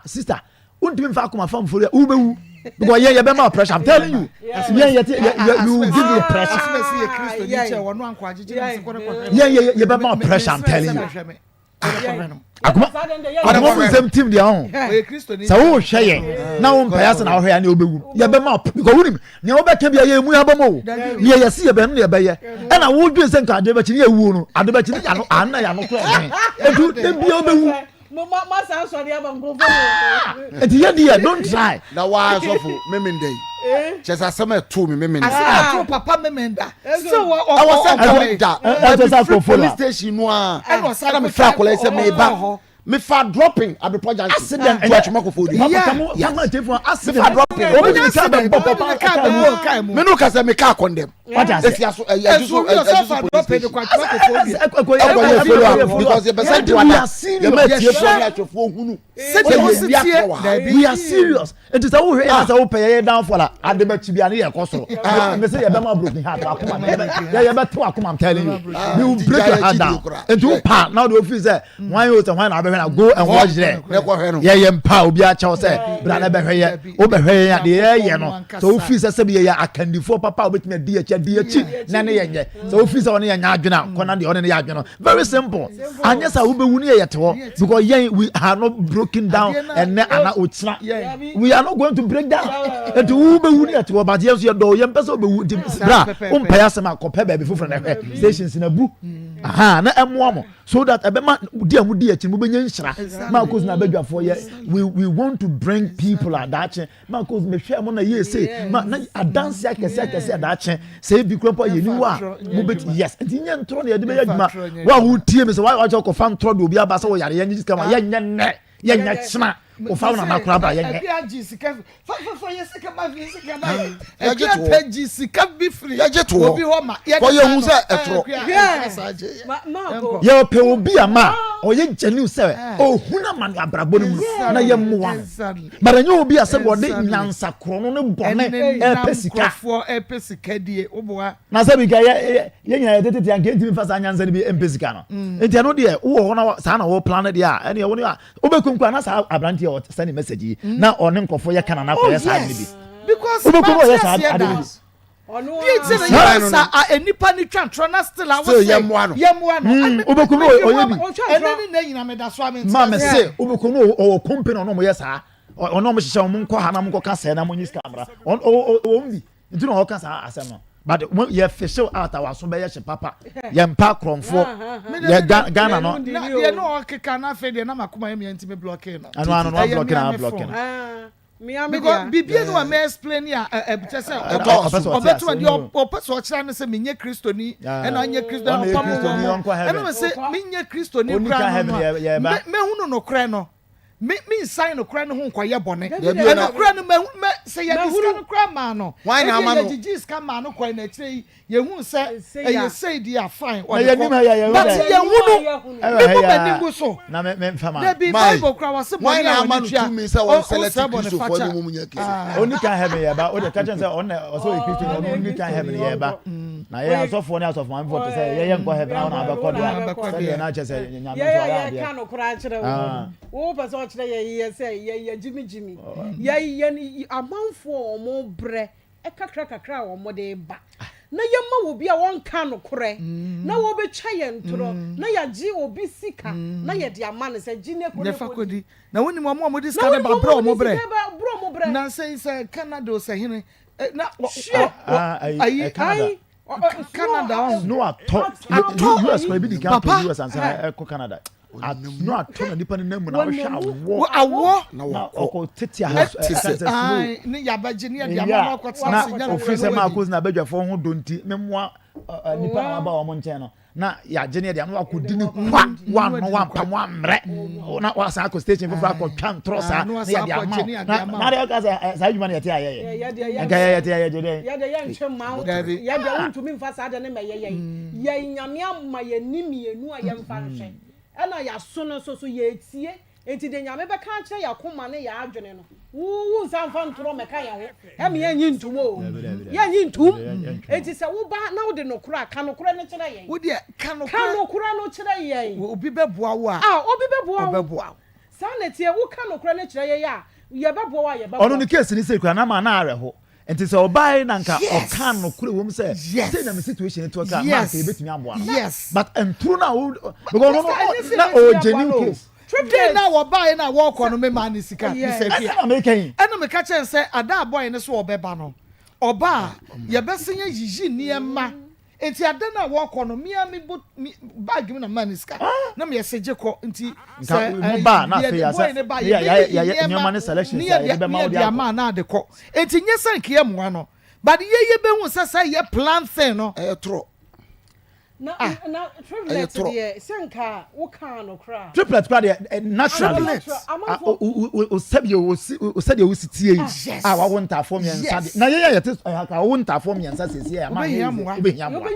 Sister, wontumi nfa akoma fa mfori a wobɛwu because yɛn yɛbɛma pressure I'm telling you yɛn yɛte yɛ we will give you pressure yɛn yɛ yɛbɛma pressure I'm telling you akoma akoma mu nsɛm tim deɛ ɔho sɛ wohwɛ yɛn na wo mpaeɛ ase na wohwɛ yɛn ne wobɛwu yɛbɛma because wonim nea wobɛka bia yɛ mu yɛabɔ mu o nea yɛsi yɛbɛn no yɛbɛyɛ ɛna wodwen sɛ nka ade bɛkyi ne yɛwuo no ade bɛkyi ne yɛano ana yɛano korɔ ɔhwɛn ɛnti da bia wobɛwu Mo ma ma san sɔre aba nkurɔfoɔ mu. Nti yɛ deɛ don't try. Na waa sɔfo memenda yi. Kyɛ sɛ asɛm a ɛtoo me memenda. Asɛm a ɛtoo papa memenda. Still wɔ ɔ Ɛwɔ sɛ nka meda. Ɛbi firi police station no a. Ɛna mefrɛ akwadaa yi sɛ meba. Mefa dropping Abrepɔ junction. Accident. To Atwima Kofoɔ dua. Yes. Mefa dropping. Obi de ne kaa bɛbɔ papa kaa mu. Me no ka sɛ me kaa condemn. Esi aso ɛyɛ ɛdi so ɛdi so police station. Ɛkɔ yɛ follow up because yɛ bɛ sɛ duada yɛ mɛ tie fo ne atwɛfoɔ hunu. Sɛ yɛ ni atorɔ wɔ ha. We are serious. Nti sɛ wohwɛ yɛ sɛ wopɛ yɛyɛ downfall a ade bɛkyi bi a ne yɛ kɔ soro. Mɛ sɛ yɛbɛma broken heart akoma yɛ yɛbɛto akoma I'm telling you. We will break your heart down. Nti wo pa na wode ofiri sɛ hwan yɛ o sɛ hwan na wabɛhwɛ na go and watch there. Yɛyɛ mpa obi akyɛw sɛ bra na bɛhwɛ yɛ wobɛhwɛ yɛn a deɛ yɛyɛ no sɛ wofiri sɛ sɛbi yɛyɛ akandifoɔ papa a wobɛtumi adi akyi adi akyi na ne yɛnyɛ sɛ wofiri sɛ ɔne yɛnyɛ adwene a kɔ na deɛ ɔne ne yɛ adwene no very simple anyɛ sɛ wobɛwu ne yɛyɛ te hɔ because yɛn we are not broken down ɛnɛ ana okyina we are not going to break down nti wobɛwu ne yɛte hɔ but yɛn nso yɛdɔ yɛn mpɛ sɛ wobɛwu nti bra wompɛ yɛ asɛm a kɔpɛ baabi foforɔ na ɛhwɛ stations na bu aha na ɛmoa mo so that ɛbɛma di a mo di akyi mo bɛnya nhyira maa kos na abadwafoɔ yɛ we we want to bring people a daakye maa kos mehwɛ mo na yie se ma na adanse akɛse akɛse a daakye sɛ ebi kura mpo a yɛni hɔ a mo bɛ yes nti nyɛ ntorɔ na yɛde bɛyɛ adwuma wo a wotie mi sɛ wa wakyɛ kɔfa ntorɔ de obi aba sɛ wɔyare yɛn nye sika ma yɛnyɛ nnɛ yɛnyɛ kyena wofa wo nana koraa bra yɛnyɛ. Akua gye sika fafafa yɛ sika ba fi sika ba yɛ akua pɛ gye sika bi firi obi hɔ ma yɛde ma no sɛ ɛtorɔ yɛpɛ obi a ma ɔyɛ genuine sɛ ohun amane abrabɔ no mu na yɛ mmoa no but ɛnyɛ obi a sɛ wɔde nyansa korɔ no ne bɔne ɛpɛ sika ɛpɛ sika die woboa na sɛ bi ka yɛ yɛ nyinaa yɛ tete anka ntumi fa saa nyansa no bi mpɛ sika no nti ɛno deɛ wowɔ hɔ na saa na wɔ plan no deɛ a ɛneɛ wo ne a wobɛkum kɔ na saa aberanteɛ a ɔsɛne message yi mm. na ɔne nkurɔfoɔ yɛ kana na akɔyɛ saa ade no bi wobɛkum ɔyɛ saa ade no bi deɛ nti na yɛ sa a nipa ni twa ntorɔ na still a wosɛ yɛmmoa no yɛmmoa no mm, wobɛkum no ɔyɛ bi ɛnɛ ne nɛ nyina meda so ame ma me se wobɛkum no ɔwɔ company ɔno ɔmo yɛ saa ɔno ɔmo hyehyɛ ɔmo nkɔ ha na ɔmo nkɔ ka sɛɛ na ɔmo nyi sika mmra ɔwɔ bi nti na ɔka saa asɛm no but yɛ fish out a waso bɛyɛ hye papa yɛ mpa korɔmfoɔ yɛ Ghana no. na deɛ na ɔkeka na afei deɛ na makoma yɛ mia nti me blɔke no. ɛno ano no wa blɔke na wa blɔke no. Because bibie no a mɛ explain a ɛ kyɛ sɛ ɔbɛto deɛ ɔpɛ sɛ ɔkyerɛ ne sɛ menyɛ kristoni ɛna ɔnyɛ kristoni ɔpam wɔn ɛna mɛ sɛ menyɛ kristoni kura no no a mɛhunu nokorɛ no. Me mensan nokorɛ no ho nkɔyɛ bɔne. Nokorɛ no mahu mɛ sɛ yɛde sika no koraa maa no. Hwan na ama no? Ebia yɛgyigyee sika maa no kɔe na akyire yi yɛhuu sɛ ɛyɛ sei deɛ a fine ɔde kɔ. But yɛnhunu. Memu m'ani ngu so. Dabi Bible koraa wɔse Hwan bɔne na a ama wɔde no tua tumi sɛ ɔnsɛlɛte ɔnsrɛ bɔne Kristofoɔ fakyɛ. ne wɔn nyɛ Kristofoɔ? Ɔnni kan heaven yɛ ba. Wode ka kyerɛ no sɛ ɔno na ɔsɛ ɔyɛ Kristoni, ɔno ɔnni kan heaven yɛ ba. Na yɛn asɔfoɔ ne asɔfo maamefoɔ te sɛ yɛyɛ nkɔ heaven a wo na abɛkɔ deɛ a sɛdeɛ na kyerɛ sɛ Nyame nso ɔyɛ adeɛ. Yɛka nokorɛ akyerɛ wo no, wo pɛ sɛ ɔkyerɛ yɛn yɛ sɛ yɛ yɛ gyimi gyimi. Yɛ yɛ amanfoɔ a wɔn brɛ kakra kakra a wɔn de ba na yɛma obi a wɔnka nokorɛ na wɔbɛtwa yɛn ntorɔ na yɛagye obi sika na yɛde ama no sɛ gye ne kɔ ne kɔdi. Na wonim wɔn a wɔde sika no ba brɛ wɔn brɛ. Na sɛ sɛ Canada ɔsahene na ayi Canada Canada ɔn. No atɔ US kɔ ebi di kan tɔ US ansa ɛkɔ Canada. No atɔ na nipa ne nan mu na ɔhwɛ awɔ. Awɔ. Na ɔkɔ tete ahɔ ɛsɛ snow. Ne yabɛgye ne yɛde ama na ɔkɔ tena ase nya na ofiri sɛ maa kosi na abadwafoɔ ho do nti memoa nipa na waba wɔn nkyɛn no. na yɛagye ne yɛde ama wakɔdi ne kwa wanno wampam wammrɛ na wasan akɔ station foforɔ akɔtwa ntorɔ saa na yɛde ama wo na na deɛ ɔka sɛ saa adwuma no yɛte ayɛyɛ nka yɛyɛ te ayɛ gye dɛn yɛde yɛntwe mma wo yɛde wontumi mfa saa de ne mɛyɛ yɛn yɛn nyame ama yɛn ni mmienu a yɛmfa nhwɛ ɛna yɛaso no nso so yɛtie Enti deɛ Nyame bɛka akyerɛ yɛn akoma ne yɛn adwene no, wo wo nsa mfa ntorɔ mmɛka yɛn ho, ɛme yɛnnye ntom o, yɛnnye ntom. Enti sɛ woba na wode nokorɛ a, ka nokorɛ no kyerɛ yɛn. Wo deɛ, ka nokorɛ. Ka nokorɛ no kyerɛ yɛn. Obi bɛboa wo a, Ah, obi bɛboa wo. ɔbɛboa wo. Saa na ɛteɛ, woka nokorɛ no kyerɛ yɛn a, yɛbɛboa wo a yɛbɛboa. Ɔno ne case no sei koraa na ama na awerɛho nti sɛ ɔbae na nka ɔka nokorɛ wom sɛ sei na me situation no teɛ koraa ma nka yɛbɛtumi aboa no but ntoro no a wo because ɔno no na ɔwɔ genuine case. Day no a wɔbaeɛ no a wɔrekɔ no memaa no sika Mister Akua. Ɛna meka yi. Ɛna meka kyerɛ no sɛ ada a boy no so ɔbɛba no ɔba a yɛbɛsen ayiyi nneɛma Nti ada no a wɔkɔ no me ara me bo me bag mu na maa ne sika na meyɛ sɛ gye kɔ nti sɛ mo ba na afei yɛ boy ne ba yɛ yɛ nneɛma ne selection ne yɛ de ne yɛ de ama na ade kɔ nti nyɛ sɛ nka yɛ mmoa no but yɛ yɛ bɛhu sɛ sɛ yɛ plan thing no. Ɛyɛ torɔ. Na ah. na triplet deɛ sɛ nka wo kaa no koraa. Triplet koraa deɛ eh, naturally. Ah, o sɛdeɛ o si o sɛdeɛ o si tie yi. Yes. A wawo ntaafoɔ mmiɛnsa de. Na yɛn a yɛte ɛha koraa wawo ntaafoɔ mmiɛnsa siesie yɛ ama yɛ yize wobɛhia mmoa.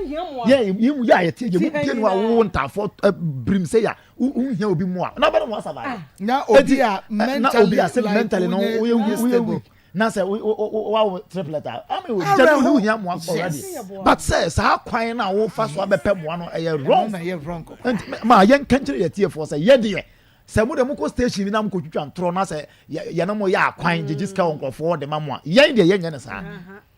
Yɛ yɛn mu yɛ a yɛte yɛ mu bie no a wowo ntaafoɔ eh, birim sɛ yɛ a wohia obi mmoa na ɔbɛn wɔn asaba. Na obi a mentally na obi a sɛ mentally no woyɛ woyɛ weak. na sɛ wawo triplet a ame o gya no wohia mmoa already but sɛ saa kwan no a wofa so abɛpɛ mmoa no ɛyɛ wrong nti ma yɛnka nkyerɛ yɛ tiefoɔ sɛ yɛ deɛ sɛ mo deɛ mokɔ station bi na mokɔtwitwa ntorɔ na sɛ yɛne mo yɛ akwan gyegye sika wɔ nkurɔfoɔ de ma mo a yɛn deɛ yɛnyɛ ne saa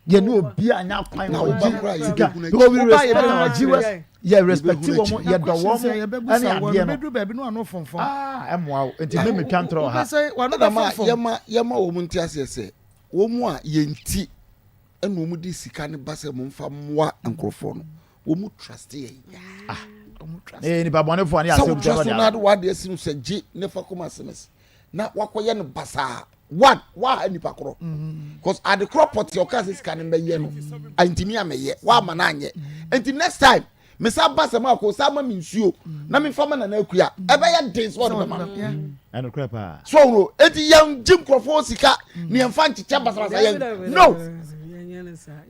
yɛne obi a nyɛ akwan wɔ sika because we respect our viewers yɛ respect wɔn yɛ dɔ wɔn ɛne adeɛ no bɛduru baabi no ano fonfon ah ɛmoa wo nti me metwa ntorɔ wɔ ha ɛna ma yɛma yɛma wɔn nti aseɛ sɛ wɔn a yɛn ti ɛna wɔn de sika no ba sɛ wɔn mfa mmoa nkurɔfoɔ no wɔn trust yɛn ah ee nipa bɔnɛfoɔ ne asɛm sɛ wɔn trust wɔn ade wɔn adeɛ si no sɛ gye ne fa kɔma sms na wakɔyɛ no basaa one waha nipa korɔ cause ade korɔ pɔte ɔka sɛ sika no mbɛyɛ no antumi amɛyɛ wama no anyɛ nti next time mesa ba sɛ maako sa ma me nsuo na mefa ma nana akua ɛbɛyɛ den sɛ ɔde bɛma no so ɔno eti yɛn gye nkurɔfoɔ sika ne yɛn fa nkyekyɛ basabasa yɛn no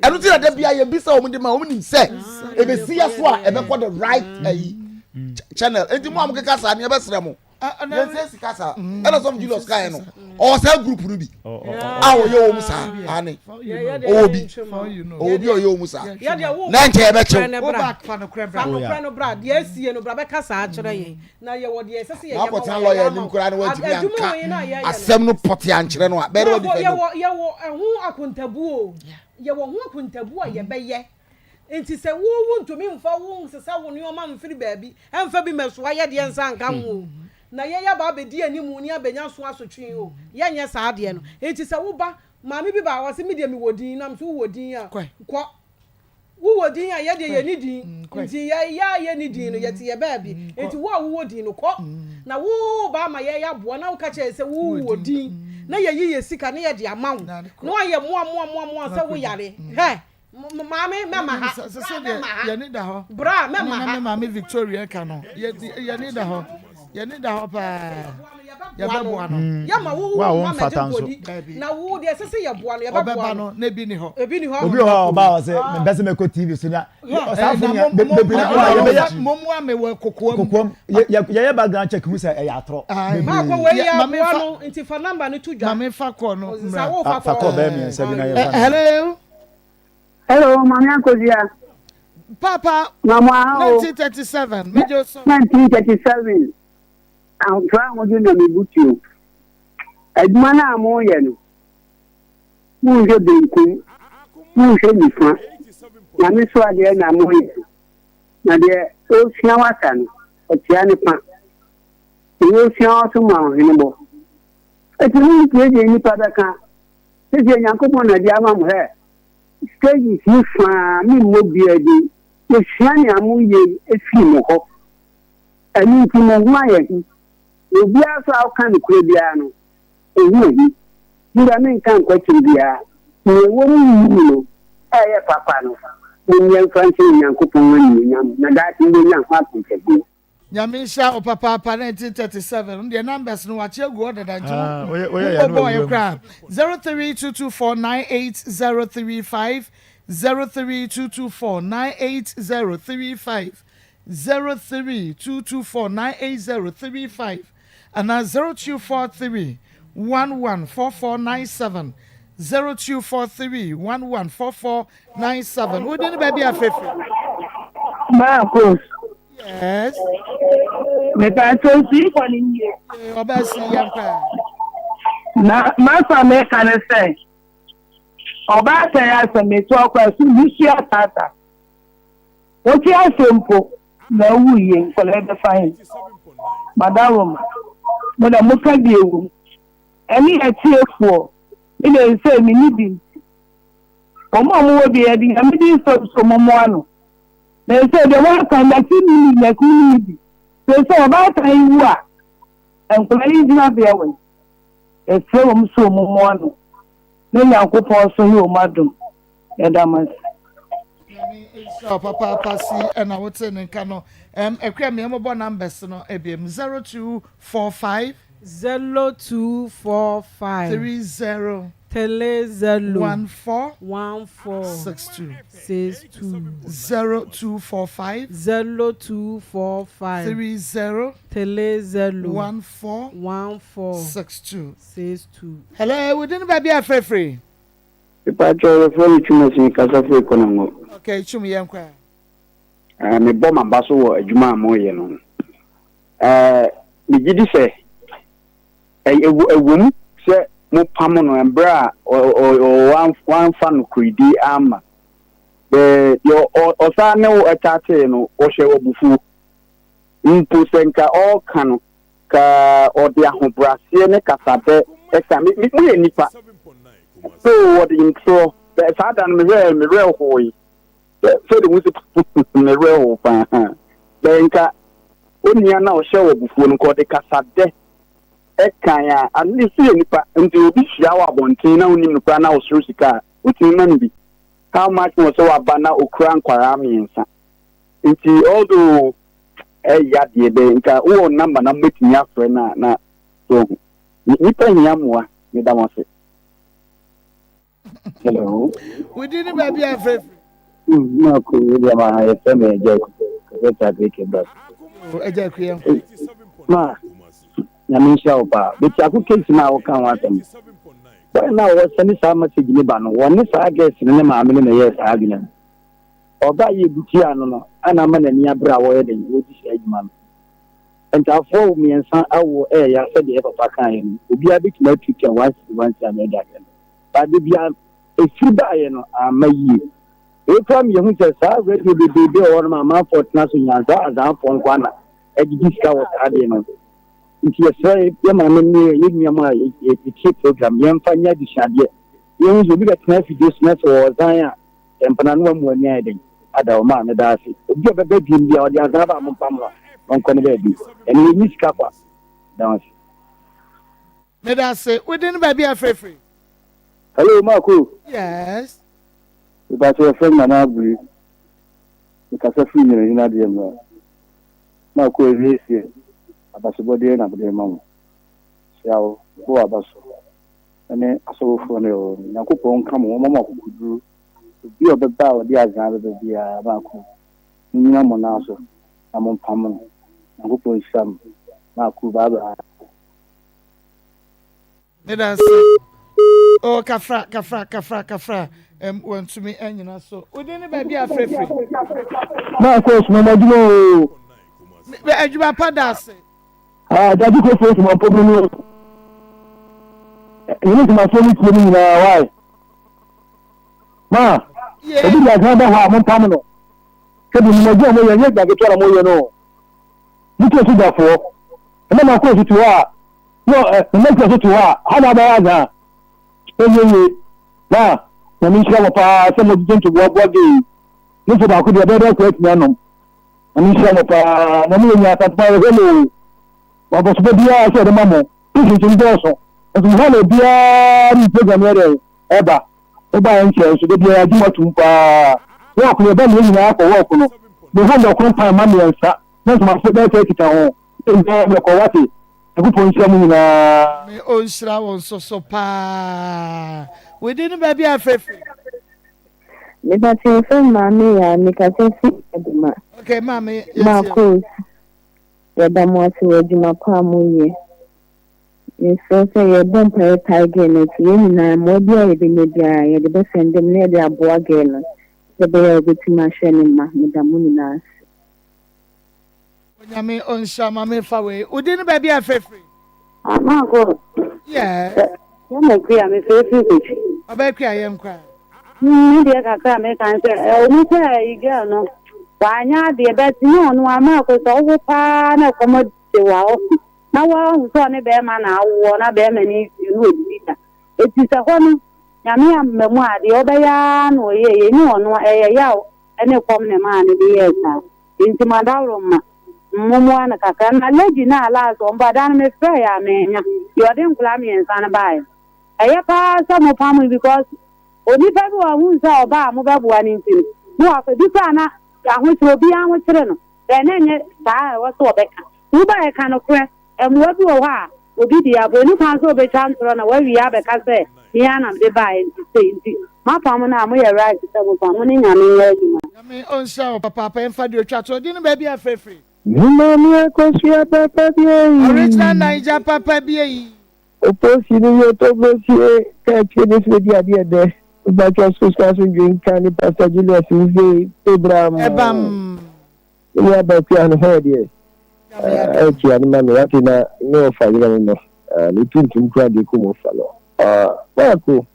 ɛno ti na da bia yɛn bisa wɔn de ma wɔn nim sɛ ebesi yɛ so a ɛbɛkɔ the right ayi channel eti mo a mo keka saa ne yɛbɛsrɛ mo. yɛnsɛ sika saa mm. ɛna sɔfo julius kaeɛ no ɔwɔ saa group no bi a ɔyɛ wɔ mu saa ane ɔwɔ bi ɔwɔ bi a ɔyɛ wɔ mu saa na nkyɛ yɛbɛkyew na akɔtena lɔya anim koraa na wantumi anka asɛm no pɔte ankyerɛ no a bɛyɛ dɛ wadi fɛ no yɛwɔ ɛho akontabuo yɛwɔ ho akontabuo a yɛbɛyɛ Enti sɛ wo wontumi mfa wo nsesa wo nneɛma mfiri baabi mfa bi mmɛsoa yɛ deɛ nsa nka ho o, na yɛn aba abɛdi anim ne abɛnya so asotwe o, yɛnyɛ saa adeɛ no. Enti sɛ woba, maame bi baa hɔ, ɔse me deɛ mewɔ din, na mese wowɔ din a, kɔ. Wowɔ din a, yɛ deɛ yɛnni din, nti yɛ yɛ a yɛnni din no, yɛte yɛ baabi. Enti wo a wowɔ din no, kɔ. Na woreba ama yɛn aboa, na woka kyerɛ yɛn sɛ wowɔ din, na yɛyi yɛn sika na yɛde ama wo, na woayɛ mmoa mmoa mmoa mmoa sɛ woyare. Hɛ! Maame mɛma ha. Sɛ sɛ deɛ yɛne da hɔ. Bra mɛma ha. Ne maame Victoria ka no. Yɛne da hɔ. Yɛne da hɔ paa. Yɛbɛboa no. Yɛma wo wo a wo womfata nso. Dabi. Na wo deɛ ɛsɛ sɛ yɛboa no yɛbɛboa Ɔbɛba no na ebi ni hɔ. Ebi ni hɔ. Obi wɔ hɔ a ɔba a ɔsɛ mempɛ sɛ mɛkɔ TV so na ɔsaa fo nea bebree na ɔba yɛbɛyɛ. Momoa me wɔ kokoam. Kokoam yɛyɛ background check hu sɛ ɛyɛ atorɔ. Bebree. Maakɔ wei yɛ aboa no nti fa number no to dwa. Maame fa kɔɔ no mmra. Fa kɔɔ bɛyɛ mmiɛnsa bi na yɛmfa no. Hello. Hello, Mami Akozia. Papa, Mama, 1937, Major so. 1937, Ahotra ahodwo na mebutuo. Adwuma no a moreyɛ no, monhwɛ benkum, monhwɛ nifa. Nyame so adeɛ na moreyɛ no. Na deɛ ɔresua w'asa no, ɔkyea ne fa. Deɛ ɔresua wo so ma ɔhene bɔ. Enti montie deɛ nnipa bɛka. Sɛdeɛ Nyankopɔn na de ama mo hɛ stages yi faa me mmɔ biaa din, yɛsua nea moyɛ yi firi mo hɔ. Ɛno nti mo ho ayɛ he, na obiaa nso a ɔka nokorɛ biaa no, ho ahi. Juda menka nkwakyiri biaa, nea ɛwɔ mo mu no a ɛyɛ papa no, monyɛ mfa nhyɛ Onyankopɔn animuonyam, na daakye mobɛnya ho akontabuo. Nyame nhyira wo papaapa 1937 no deɛ numbers no wakye agu hɔ dada nti wo bɔbɔ yɛ koraa 0322498035 0322498035 0322498035 anaa 0243 114497 0243 114497 wodi ne baabi afefe. Marcos. Yes. Mepatwa nsu ikɔ ne nie. Ɔbɛ si yɛn kɔ. Na masa meka ne sɛ ɔbaatan yi asɛm etu akɔ ɛso nusu ataata. Wote ase mpo na awu yie nkɔla ɛbɛfa he. Madaroma. Mo na moka bi ewu. Ɛne atiefoɔ. Me na nsɛ me ni bi nti. Wɔn a wɔwɔ bi yɛde nyame di nsɛm so mo mmoa no. Na sɛ deɛ wɔaka nase ni ni nase ni ni bi. Sɛ sɛ ɔbaatan yi wu a, nkwadaa yi gyinabea wɔ yi. Yɛsrɛ wɔn sɛ wɔn mmoa no. Na Nyankopɔn nso nyɛ wɔn adom. Yɛda mo ase. Nyame nhyira wo papaapa si ɛna wote ne nka no. Ɛm ɛkura mi ɛmobɔ numbers no ebiem 0245. 0245. 30. 30. 14. 14. 62. 62. 0245. 0245. 30. 30. 14. 14. 62. 62. Hello, wo din baabi a frɛfrɛ. Mepakyɛw yɛfrɛ me Twumasi mekasa firi Konongo. Okay, Twum yɛn kɔ. Uh, mebɔ m'aba so wɔ adwuma a moyɛ no ho. Uh, megye di sɛ ɛwom sɛ mopam no mmerɛ a wamfa nokorɛdi amma. Deɛ ɔsan ne wo ɛkyatee no, ɔhyɛ w'abufuo. Mpo sɛ nka ɔreka no, ka ɔde ahobrɛaseɛ ne kasadɛ ɛka. Moyɛ nnipa. So wɔde ntorɔ. Saa da no mehwɛɛ me werɛ hoe. Sɛde mo si me werɛ how paa. Bɛyɛ nka onua na ɔhyɛ wɔ abufuo no nka ɔde kasadɛ ɛkan a, at least yɛ nipa. Nti obi hyia wɔ abɔnten na wonim no koraa na ɔsoro sika a, wotumi ma no bi. How much more sɛ waba na okura nkwaraa mmiɛnsa. Nti although ɛyɛ adeɛ bɛyɛ nka wowɔ number na mobɛtumi afrɛ no a na so nipa hia mmoa. Meda mo ase. Hello. Wodi ne baabi a frɛfrɛ. Mako deɛ ma yɛfrɛ me agya aku kɛsɛ kyakere kebab. Agya aku yɛn kɔ. Ma nyame nhyira wo paa. Bɛti ako case no a woka ho asɛm. Bɔyɛ no a wɔsɛne saa message ne ba no wɔne saa girls no ne maame no na ɛyɛɛ saa adwene no. Ɔbaa yɛ butua no no ana ama n'ani abere a wɔyɛ den wɔdi saa adwuma no. Ntaafoɔ mmiɛnsa awo ɛɛya sɛdeɛ yɛ papa kaeɛ no obiara bɛtumi atuatua 1 cedi 1 cedi ama ɛde ahwɛ no. Ade bia ɛfiri baeɛ no amma yie. Wei koraa ma yɛhu sɛ saa radio bebrebe wɔ hɔnom a amanfoɔ tena so nyaa saa azanfoɔ nko ara na ɛgyegye sika wɔ saa adeɛ no ho. Nti yɛsrɛ yɛ maame ne yɛ nua mu a yɛtie program yɛmfa nyɛ adesuadeɛ. Yɛhu sɛ obi bɛtena afidie so na sɛ ɔwɔ zan a mpena no wamu ani ayɛ dɛn ada hɔ maa meda ase. Obi a ɔbɛba biem bi a ɔde azan ba a mompam no a ɔnkɔ ne baabi. Ɛno yɛnyi sika kwa. Da ase. Meda ase. Wo din ne baabi a frɛfiri? Hello, Marco. Yes. Mepakyɛ yɛfrɛ me Nana Abiri. Mekasa firi Nyinahina adeɛ mmra. Marco awie seɛ abasobɔdeɛ na mede rema mo. Hyira wo, mebɔ w'aba so ɛne asɔfofoɔ no ɛwɔ no. Nyankopɔn nka mo, ɔmma mo akokoduro. Obi a ɔbɛba a ɔde azaa bɛba biara, Marco, monnyina mo nan so na mompam no. Nyankopɔn nhyira mo. Marco, bye bye. Meda ase. Oh, kafra, kafra, kafra, kafra. Um, wantumi anyina so. Wodin ne baabi a frɛfrɛ. Maa kɔ osuma mo adwuma o. Adwuma pa da ase. Ah, dadi kɔ fo osuma mpɔbiri no. Yɛne nsumafoɔ no tie no nyinaa wae. Ma, obi de adwuma ba hɔ a mompam no. Sɛbi mo adwuma mo yɛ nyɛ adwuma ketewa na moyɛ no. Motie sogyafoɔ. Ɛna ma kɔ osutu hɔ a na mɛmɛkura so te hɔ a ha na abɛyɛ adze a ɛnyɛ yie na Nyame nhyira mo paa sɛ mogyegye ntoboa boa gay yi ne fo baako deɛ ɛbɛyɛ dɛ akɔ atumi anom Nyame nhyira mo paa na mo yɛ nya asantuma yɛhwɛ mo o abɔsobɔ biara sɛ yɛde ma mo patients no dɔɔso nso mo hɔ na obiara ne program yɛ dɛ ɛba woba yɛ nkyɛn nso da biara yɛagye mo atum paa wɔɔko no yɛba mmiɛ nyinaa kɔ wɔɔko no mehu ndɔko mpan ma mmiɛnsa na ntomafo bɛyɛ sɛ kita ho Nyinaa bɛkɔ wate. Nyankopɔn nhyira mo nyinaa. Me ɔnhyira wo nso so paa. Wo din ne baabi a frɛ firi? Mepakyɛ yɛfrɛ me maame yaa mekasa fi Aduma. Okay maame yɛtie. Marcos yɛda mo ase wɔ adwuma pa a moyɛ. Mesrɛ sɛ yɛbɔ mpaeɛ tae girl no akyi yɛn nyinaa mmoa biara a yɛbɛnya biara yɛde bɛsɛnde mo na yɛde aboa girl no sɛ ɛbɛyɛ a ɔbɛtumi ahwɛ ne mma. Meda mo nyinaa ase. Onyame ɔnhyira ma me fa wei. Wo din ne baabi a ɛfrɛfiri? Ah, Maako. Yes. Yɛma kua, mefrɛfiri Kotwi. Ɔbaa kua yɛn kora. Me deɛ kakra a meka ne sɛ, ɛwɔ mu sɛ ayi girl no, wanyɛ adeɛ, but nyɛ ɔno a, Maako sɛ wowo paa na ɛkɔm de wo a, ɔho, na woahu sɛ ɔne bɛrima na awoɔ na bɛrima no nsuo na ɔdidi da. Eti sɛ hɔ no, Nyame amma mu a, deɛ ɔbɛyɛ ara na ɔyɛeɛ, nyɛ ɔno a, ɛyɛ yaw ne kɔm na ɛmaa no de yɛɛ saa. Enti m'adaworoma, mommoa no kakra. Na lady no a last ɔba da no mefrɛeɛ a mannya, deɛ ɔde nkwadaa mmiɛnsa no baeɛ no. Ɛyɛ paa sɛ mopam no because onipa bi wɔ hɔ a wohu sɛ ɔba a mobɛboa no nti no, na wafa. Bi koraa na ahokyere, obiara ho kyere no, but na ɛnyɛ saa a ɛwɔ sɛ ɔbɛka. Wobaeɛ ka nokorɛ. Mmoa bi wɔ hɔ a obi de aba, onni kwan sɛ obetwa ntorɔ na wawie abɛka sɛ me ara na mede baeɛ nti sei nti moapam no a moyɛ right sɛ mopam, mo ne Nyame nyɛ adwuma. Nyame ɔnhyira wo papaapa yɛmfa deɛ otwa toɔ din no baabi a frɛfiri. Me maame akosua papa bi eii. Original Naija papa bi eii. Oposi no yɛ tɔgbosie ka akyire ne sɛ di adeɛ dɛ mpakyɛw sukuu asomdwe nka ne Pastor Julius Nze Ebram. Ɛbam. Me nua baa kua no hɔ deɛ ɛkyia no ma me wate na ne ɔfa yerɛ no no ne tuntum kura deɛ kum ɔfa no baako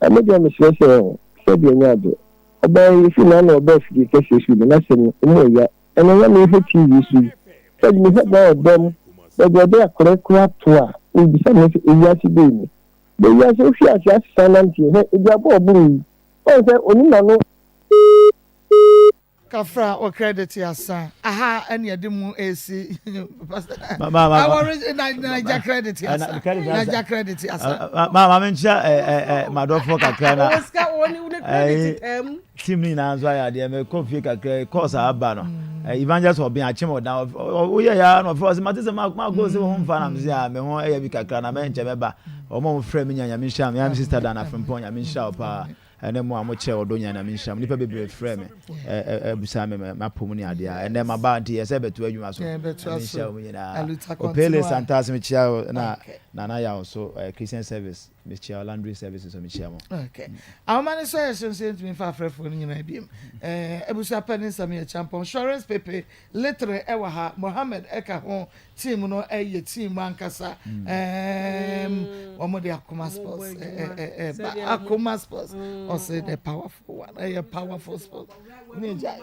me deɛ mesrɛ sɛ sɛdeɛ nyɛ ado ɔbaa yi fi na na ɔbaa fidie kɛseɛ so bi na sɛ no ɔmu ɔya ɛna ɛyɛ mehwɛ tv so yi sɛ mehwɛ baa ɔdɔm baabi ɔde akorɛ kora to a mebisa me sɛ ewiase bɛyi ni bɛwiase wohwe ase asesa nanteɛ hwɛ aduabɔ ɔboro yi ɔn sɛ onim na no Kafra wo credit asa. Aha ɛne ɛde mu esi awɔre naija credit asa naija credit asa. Ma ma mi nkyia ɛ ɛ ɛ madɔfo kakra na ɛyi team ni nyinaa nso ayɛ adeɛ mɛ kɔ fie kakra kɔɔs a aba no evangelist ɔbɛn akyem ɔdan ɔyɛ ya na ɔfɛ ɔsɛ ma te sɛ ma ma ko sɛ wɔn nfa na mi sɛ a mɛ ho ɛyɛ bi kakra na mɛ nkyɛn mɛ ba wɔn a wɔn frɛ mi nya nyame nhyira mi ya mi sista dan afempɔn nyame nhyira wɔ paa. Ɛne mo a mo kyerɛ ɔdɔ nyinaa Nyame nhyira mo. Nipa bebree frɛ me ɛ busa me m'apɔ mu ne adeɛ a ɛnɛ maba nti yɛ sɛ bɛto adwuma so. Nyame nhyira mo nyinaa. Opele Santase mekyia wo na Nana Yaw so Christian service mekyia wo Landry service nso mekyia mo. Okay. Ahoma no sɔ yɛ so nso yɛntumi mfa afrɛfoɔ no nyinaa biom. Eh, abusua pɛ ne nsɛm yɛ kyampɔn. Surance Pepe, Litre ɛwɔ ha, Mohammed ɛka ho, Team no yɛ team ankasa ɛɛm wɔn de akoma sports ɛɛba akoma sports ɔsɛ the powerful one ɛyɛ powerful sports ne gya.